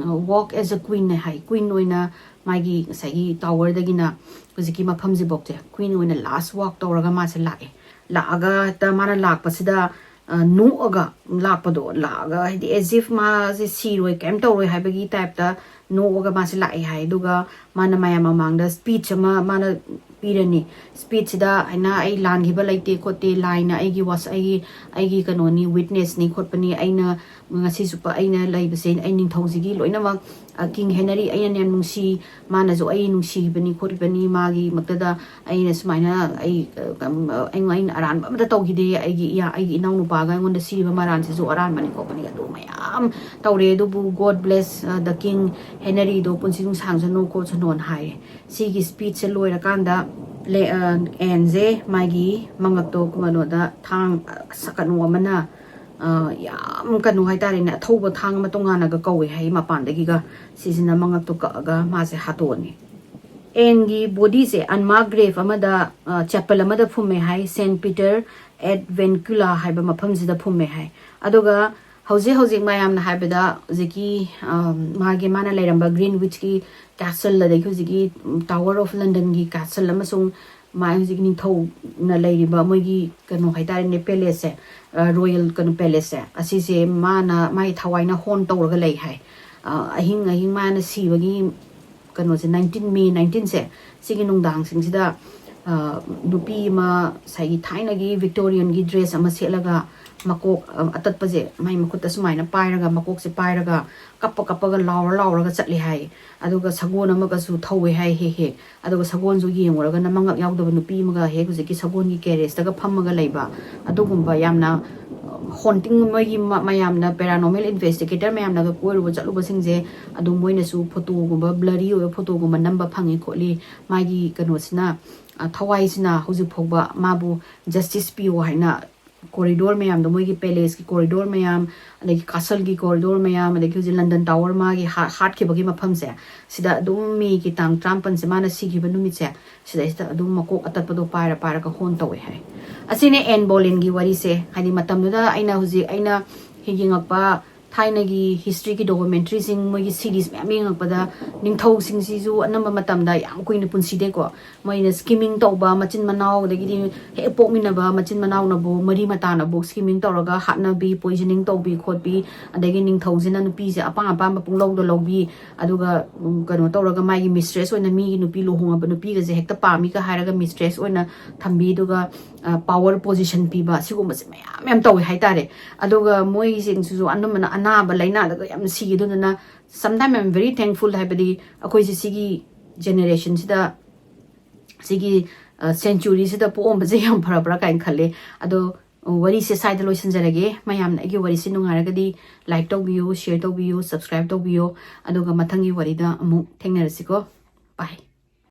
"Walk as a queen" ꯍꯥꯏ꯫ ꯀ꯭ꯋꯤꯟ ꯑꯣꯏꯅ, ꯃꯥꯒꯤ ꯉꯁꯥꯏꯒꯤ ꯇꯥꯋꯔꯗꯒꯤꯅ ꯍꯧꯖꯤꯛꯀꯤ ꯃꯐꯝꯁꯤꯐꯥꯎꯁꯦ ꯀ꯭ꯋꯤꯟ ꯑꯣꯏꯅ ꯂꯥꯁ ꯋꯥꯛ ꯇꯧꯔꯒ ꯃꯥꯁꯦ ꯂꯥꯛꯑꯦ꯫ ꯂꯥꯛꯑꯒ ꯍꯦꯛꯇ ꯃꯥꯅ ꯂꯥꯛꯄꯁꯤꯗ, ꯑ, ꯅꯣꯛꯑꯒ ꯂꯥꯛꯄꯗꯣ, ꯂꯥꯛꯑꯒ ꯍꯥꯏꯗꯤ as if ꯃꯥꯁꯦ ꯁꯤꯔꯣꯏ, ꯀꯩꯝ ꯇꯧꯔꯣꯏ ꯍꯥꯏꯕꯒꯤ ꯇꯥꯏꯞꯇ ꯅꯣꯛꯑꯒ ꯃꯥꯁꯦ ꯂꯥꯛꯑꯦ ꯍꯥꯏ꯫ ꯑꯗꯨꯒ ꯃꯥꯅ ꯃꯌꯥꯝ ꯃꯃꯥꯡꯗ ꯁ꯭ꯄꯤꯆ ꯑꯃ ꯃꯥꯅ ꯄꯤꯔꯅꯤ꯫ ꯁ꯭ꯄꯤꯆꯁꯤꯗ ꯍꯥꯏꯅ, "ꯑꯩ ꯂꯥꯟꯈꯤꯕ ꯂꯩꯇꯦ ꯈꯣꯠꯇꯦ, ꯂꯥꯏꯅ ꯑꯩꯒꯤ ꯋꯥꯁ-, ꯑꯩꯒꯤ, ꯑꯩꯒꯤ ꯀꯩꯅꯣꯅꯤ, ꯋꯤꯠꯅꯦꯁꯅꯤ ꯈꯣꯠꯄꯅꯤ, ꯑꯩꯅ ꯉꯁꯤ ꯆꯨꯞꯄ ꯑꯩꯅ ꯂꯩꯕꯁꯦ, ꯑꯩ ꯅꯤꯡꯊꯧꯁꯤꯒꯤ ꯂꯣꯏꯅꯃꯛ, ꯑ, ꯀꯤꯡ ꯍꯦꯅꯔꯤ ꯑꯩꯅ ꯌꯥꯝ ꯅꯨꯡꯁꯤ, ꯃꯥꯅꯁꯨ ꯑꯩ ꯅꯨꯡꯁꯤꯕꯅꯤ ꯈꯣꯠꯄꯅꯤ, ꯃꯥꯒꯤ ꯃꯛꯇꯗ ꯑꯩꯅ ꯁꯨꯃꯥꯏꯅ ꯑꯩ, ꯑ, ꯀꯝ-, ꯑ, ꯑꯩꯉꯣꯟ-, ꯑꯩꯅ ꯑꯔꯥꯟꯕ ꯑꯃꯇ ꯇꯧꯈꯤꯗꯦ, ꯑꯩꯒꯤ ꯏꯌꯥ-, ꯑꯩꯒꯤ ꯏꯅꯥꯎꯅꯨꯄꯥꯒ ꯑꯩꯉꯣꯟꯗ ꯁꯤꯔꯤꯕ ꯃꯔꯥꯟꯁꯤꯁꯨ ꯑꯔꯥꯟꯕꯅꯤ ꯈꯣꯠꯄꯅꯤ", ꯑꯗꯨ ꯃꯌꯥꯝ ꯇꯧꯔꯦ꯫ ꯑꯗꯨꯕꯨ "God bless, ꯑ, the king", ꯍꯦꯅꯔꯤꯗꯣ ꯄꯨꯟꯁꯤ ꯅꯨꯡꯁꯥꯡꯖꯅꯨ ꯈꯣꯠꯁꯅꯣꯅ ꯍꯥꯏꯌꯦ꯫ ꯁꯤꯒꯤ ꯁ꯭ꯄꯤꯆꯁꯦ ꯂꯣꯏꯔꯀꯥꯟꯗ ꯂꯦ-, ꯑ, ꯑꯦꯟꯁꯦ ꯃꯥꯒꯤ ꯃꯉꯛꯇꯣ ꯀꯩꯅꯣꯗ ꯊꯥꯡ, ꯑ, ꯀꯩꯅꯣ ꯑꯃꯅ, ꯑ, ꯌꯥꯝ ꯀꯩꯅꯣ ꯍꯥꯏꯇꯥꯔꯦꯅꯦ, ꯑꯊꯧꯕ ꯊꯥꯡ ꯑꯃ ꯇꯣꯉꯥꯟꯅꯒ ꯀꯧꯋꯦ ꯍꯥꯏ ꯃꯄꯥꯟꯗꯒꯤꯒ꯫ ꯁꯤꯁꯤꯅ ꯃꯉꯛꯇꯣ ꯀꯛꯑꯒ ꯃꯥꯁꯦ ꯍꯥꯠꯇꯣꯛꯑꯅꯤ꯫ ꯑꯦꯟꯒꯤ ꯕꯣꯗꯤꯁꯦ ꯑꯟꯃꯥꯔꯛ ꯒ꯭ꯔꯦꯞ ꯑꯃꯗ, ꯑ, ꯆꯦꯄꯜ ꯑꯃꯗ ꯐꯨꯝꯃꯦ ꯍꯥꯏ, ꯁꯦꯟ ꯄꯤꯇꯔ ꯑꯦꯠ ꯚꯦꯟꯀꯨꯂꯥ ꯍꯥꯏꯕ ꯃꯐꯝꯁꯤꯗ ꯐꯨꯝꯃꯦ ꯍꯥꯏ꯫ ꯑꯗꯨꯒ ꯍꯧꯖꯤꯛ ꯍꯧꯖꯤꯛ ꯃꯌꯥꯝꯅ ꯍꯥꯏꯕꯗ ꯍꯧꯖꯤꯛꯀꯤ, ꯑ, ꯃꯥꯒꯤ, ꯃꯥꯅ ꯂꯩꯔꯝꯕ ꯒ꯭ꯔꯤꯟꯋꯤꯆꯀꯤ ꯀꯦꯁꯜ, ꯑꯗꯒꯤ ꯍꯧꯖꯤꯛꯀꯤ, ꯎꯝ, ꯇꯥꯋꯔ ꯑꯣꯐ ꯂꯟꯗꯟꯒꯤ ꯀꯦꯁꯜ, ꯑꯃꯁꯨꯡ ꯃꯥ ꯍꯧꯖꯤꯛ ꯅꯤꯡꯊꯧꯅ ꯂꯩꯔꯤꯕ ꯃꯣꯏꯒꯤ ꯀꯩꯅꯣ ꯍꯥꯏꯇꯥꯔꯦꯅꯦ, ꯄꯦꯂꯦꯁꯁꯦ, ꯑ, ꯔꯣꯌꯦꯜ ꯀꯩꯅꯣ ꯄꯦꯂꯦꯁꯁꯦ, ꯑꯁꯤꯁꯦ ꯃꯥꯅ ꯃꯥꯒꯤ ꯊꯋꯥꯏꯅ ꯍꯣꯟ ꯇꯧꯔꯒ ꯂꯩ ꯍꯥꯏ꯫ ꯑ, ꯑꯍꯤꯡ ꯑꯍꯤꯡ ꯃꯥꯅ ꯁꯤꯕꯒꯤ ꯀꯩꯅꯣꯁꯦ, ꯅꯥꯏꯟꯇꯤꯟ ꯃꯦ ꯅꯥꯏꯟꯇꯤꯟꯁꯦ, ꯁꯤꯒꯤ ꯅꯨꯡꯗꯥꯡꯁꯤꯡꯁꯤꯗ ꯅꯨꯄꯤ ꯑꯃ ꯉꯁꯥꯏꯒꯤ ꯊꯥꯏꯅꯒꯤ ꯕꯤꯛꯇꯣꯔꯤꯌꯟꯒꯤ ꯗ꯭ꯔꯦꯁ ꯑꯃ ꯁꯦꯠꯂꯒ ꯃꯀꯣꯛ ꯑꯇꯠꯄꯁꯦ ꯃꯥꯏ ꯃꯈꯨꯠꯇ ꯁꯨꯃꯥꯏꯅ ꯄꯥꯏꯔꯒ, ꯃꯀꯣꯛꯁꯦ ꯄꯥꯏꯔꯒ ꯀꯞꯄ ꯀꯞꯄꯒ ꯂꯥꯎꯔ ꯂꯥꯎꯔꯒ ꯆꯠꯂꯦ ꯍꯥꯏ꯫ ꯑꯗꯨꯒ ꯁꯒꯣꯜ ꯑꯃꯒꯁꯨ ꯊꯧꯋꯦ ꯍꯥꯏ ꯍꯦꯛ ꯍꯦꯛ꯫ ꯑꯗꯨꯒ ꯁꯒꯣꯜꯁꯨ ꯌꯦꯡꯉꯨꯔꯒꯅ ꯃꯉꯛ ꯌꯥꯎꯗꯕ ꯅꯨꯄꯤ ꯑꯃꯒ ꯍꯦꯛ ꯍꯧꯖꯤꯛꯀꯤ ꯁꯒꯣꯜꯒꯤ ꯀꯦꯔꯦꯖꯇꯒ ꯐꯝꯃꯒ ꯂꯩꯕ, ꯑꯗꯨꯒꯨꯝꯕ ꯌꯥꯝꯅ ꯍꯣꯟꯇꯤꯡ, ꯃꯣꯏꯒꯤ ꯃ-, ꯃꯌꯥꯝꯅ, ꯄꯦꯔꯥꯅꯣꯔꯃꯦꯜ ꯏꯟꯚꯦꯁꯇꯤꯒꯦꯇꯔ ꯃꯌꯥꯝꯅꯒ ꯀꯣꯏꯔꯨꯕ ꯆꯠꯂꯨꯕꯁꯤꯡꯁꯦ ꯑꯗꯨꯝ ꯃꯣꯏꯅꯁꯨ ꯐꯣꯇꯣꯒꯨꯝꯕ, ꯕ꯭ꯂꯔꯤ ꯑꯣꯏꯕ ꯐꯣꯇꯣꯒꯨꯝꯕ ꯅꯝꯕ ꯐꯪꯉꯤ ꯈꯣꯠꯂꯤ꯫ ꯃꯥꯒꯤ ꯀꯩꯅꯣꯁꯤꯅ, ꯊꯋꯥꯏꯁꯤꯅ ꯍꯧꯖꯤꯛ ꯐꯥꯎꯕ ꯃꯥꯕꯨ ꯖꯁꯇꯤꯁ ꯄꯤꯌꯣ ꯍꯥꯏꯅ ꯀꯣꯔꯤꯗꯣꯔ ꯃꯌꯥꯝꯗꯣ, ꯃꯣꯏꯒꯤ ꯄꯦꯂꯦꯁꯀꯤ ꯀꯣꯔꯤꯗꯣꯔ ꯃꯌꯥꯝ, ꯑꯗꯒꯤ ꯀꯥꯁꯜꯒꯤ ꯀꯣꯔꯤꯗꯣꯔ ꯃꯌꯥꯝ, ꯑꯗꯒꯤ ꯍꯧꯖꯤꯛ ꯂꯟꯗꯟ ꯇꯥꯋꯔ ꯃꯥꯒꯤ ꯍꯥ-, ꯍꯥꯠꯈꯤꯕꯒꯤ ꯃꯐꯝꯁꯦ, ꯁꯤꯗ ꯑꯗꯨꯝ ꯃꯦꯒꯤ ꯇꯥꯡ ꯇꯔꯥꯃꯥꯄꯟꯁꯦ, ꯃꯥꯅ ꯁꯤꯈꯤꯕ ꯅꯨꯃꯤꯠꯁꯦ, ꯁꯤꯗꯩꯁꯤꯗ ꯑꯗꯨꯝ ꯃꯀꯣꯛ ꯑꯇꯠꯄꯗꯣ ꯄꯥꯏꯔ ꯄꯥꯏꯔꯒ ꯍꯣꯟ ꯇꯧꯋꯦ ꯍꯥꯏ꯫ ꯑꯁꯤꯅꯦ ꯑꯦꯟ ꯕꯣꯂꯤꯟꯒꯤ ꯋꯥꯔꯤꯁꯦ꯫ ꯍꯥꯏꯗꯤ ꯃꯇꯝꯗꯨꯗ ꯑꯩꯅ ꯍꯧꯖꯤꯛ ꯑꯩꯅ ꯌꯦꯡꯉꯛꯄ ꯊꯥꯏꯅꯒꯤ ꯍꯤꯁꯇ꯭ꯔꯤꯒꯤ ꯗꯣꯀꯨꯃꯦꯟꯇ꯭ꯔꯤꯁꯤꯡ, ꯃꯣꯏꯒꯤ ꯁꯤꯔꯤꯁ ꯃꯌꯥꯝ ꯌꯦꯡꯉꯛꯄꯗ ꯅꯤꯡꯊꯧꯁꯤꯡꯁꯤꯁꯨ ꯑꯅꯝꯕ ꯃꯇꯝꯗ ꯌꯥꯝ ꯀꯨꯏꯅ ꯄꯨꯟꯁꯤꯗꯦꯀꯣ꯫ ꯃꯣꯏꯅ ꯁ꯭ꯀꯤꯃꯤꯡ ꯇꯧꯕ, ꯃꯆꯤꯟ ꯃꯅꯥꯎ, ꯑꯗꯒꯤꯗꯤ ꯍꯦꯛ ꯄꯣꯛꯃꯤꯟꯅꯕ ꯃꯆꯤꯟ ꯃꯅꯥꯎꯅꯕꯨ, ꯃꯔꯤ ꯃꯇꯥꯅꯕꯨ ꯁ꯭ꯀꯤꯃꯤꯡ ꯇꯧꯔꯒ ꯍꯥꯠꯅꯕꯤ, ꯄꯣꯏꯖꯅꯤꯡ ꯇꯧꯕꯤ ꯈꯣꯠꯄꯤ, ꯑꯗꯒꯤ ꯅꯤꯡꯊꯧꯁꯤꯅ ꯅꯨꯄꯤꯁꯦ ꯑꯄꯥꯝ ꯑꯄꯥꯝꯕ ꯄꯨꯡꯂꯧꯗ ꯂꯧꯕꯤ, ꯑꯗꯨꯒ, ꯎꯝ, ꯀꯩꯅꯣ ꯇꯧꯔꯒ ꯃꯥꯒꯤ ꯃꯤꯁꯇ꯭ꯔꯦꯁ ꯑꯣꯏꯅ, ꯃꯤꯒꯤ ꯅꯨꯄꯤ ꯂꯨꯍꯣꯡꯉꯕ ꯅꯨꯄꯤꯒꯁꯦ ꯍꯦꯛꯇ ꯄꯥꯝꯃꯤꯒ ꯍꯥꯏꯔꯒ ꯃꯤꯁꯇ꯭ꯔꯦꯁ ꯑꯣꯏꯅ ꯊꯝꯕꯤ, ꯑꯗꯨꯒ ꯄꯥꯋꯔ ꯄꯣꯖꯤꯁꯟ ꯄꯤꯕ, ꯁꯤꯒꯨꯝꯕꯁꯦ ꯃꯌꯥꯝ ꯌꯥꯝ ꯇꯧꯋꯦ ꯍꯥꯏꯇꯥꯔꯦ꯫ ꯑꯗꯨꯒ ꯃꯣꯏꯁꯤꯡꯁꯤꯁꯨ ꯑꯅꯝꯕꯅ ꯑꯅꯥꯕ ꯂꯥꯏꯅꯥꯗꯒ ꯌꯥꯝ ꯁꯤꯈꯤ꯫ ꯑꯗꯨꯗꯨꯅ sometimes I am very thankful, ꯍꯥꯏꯕꯗꯤ ꯑꯩꯈꯣꯏꯁꯦ ꯁꯤꯒꯤ ꯖꯦꯅꯦꯔꯦꯁꯟꯁꯤꯗ, ꯁꯤꯒꯤ ꯁꯦꯟꯆꯨꯔꯤꯁꯤꯗ ꯄꯣꯛꯑꯝꯕꯁꯦ ꯌꯥꯝ ꯐꯔꯕ꯭ꯔꯥ ꯀꯥꯏꯅ ꯈꯜꯂꯦ꯫ ꯑꯗꯣ ꯋꯥꯔꯤꯁꯦ ꯁ꯭ꯋꯥꯏꯗ ꯂꯣꯏꯁꯤꯟꯖꯔꯒꯦ꯫ ꯃꯌꯥꯝꯅ ꯑꯩꯒꯤ ꯋꯥꯔꯤꯁꯦ ꯅꯨꯡꯉꯥꯏꯔꯒꯗꯤ ꯂꯥꯏꯛ ꯇꯧꯕꯤꯌꯨ, ꯁꯤꯌꯔ ꯇꯧꯕꯤꯌꯨ, ꯁꯕꯁꯀ꯭ꯔꯥꯏꯕ ꯇꯧꯕꯤꯌꯨ꯫ ꯑꯗꯨꯒ ꯃꯊꯪꯒꯤ ꯋꯥꯔꯤꯗ ꯑꯃꯨꯛ ꯊꯦꯡꯅꯔꯁꯤꯀꯣ꯫ ꯕꯥꯏ꯫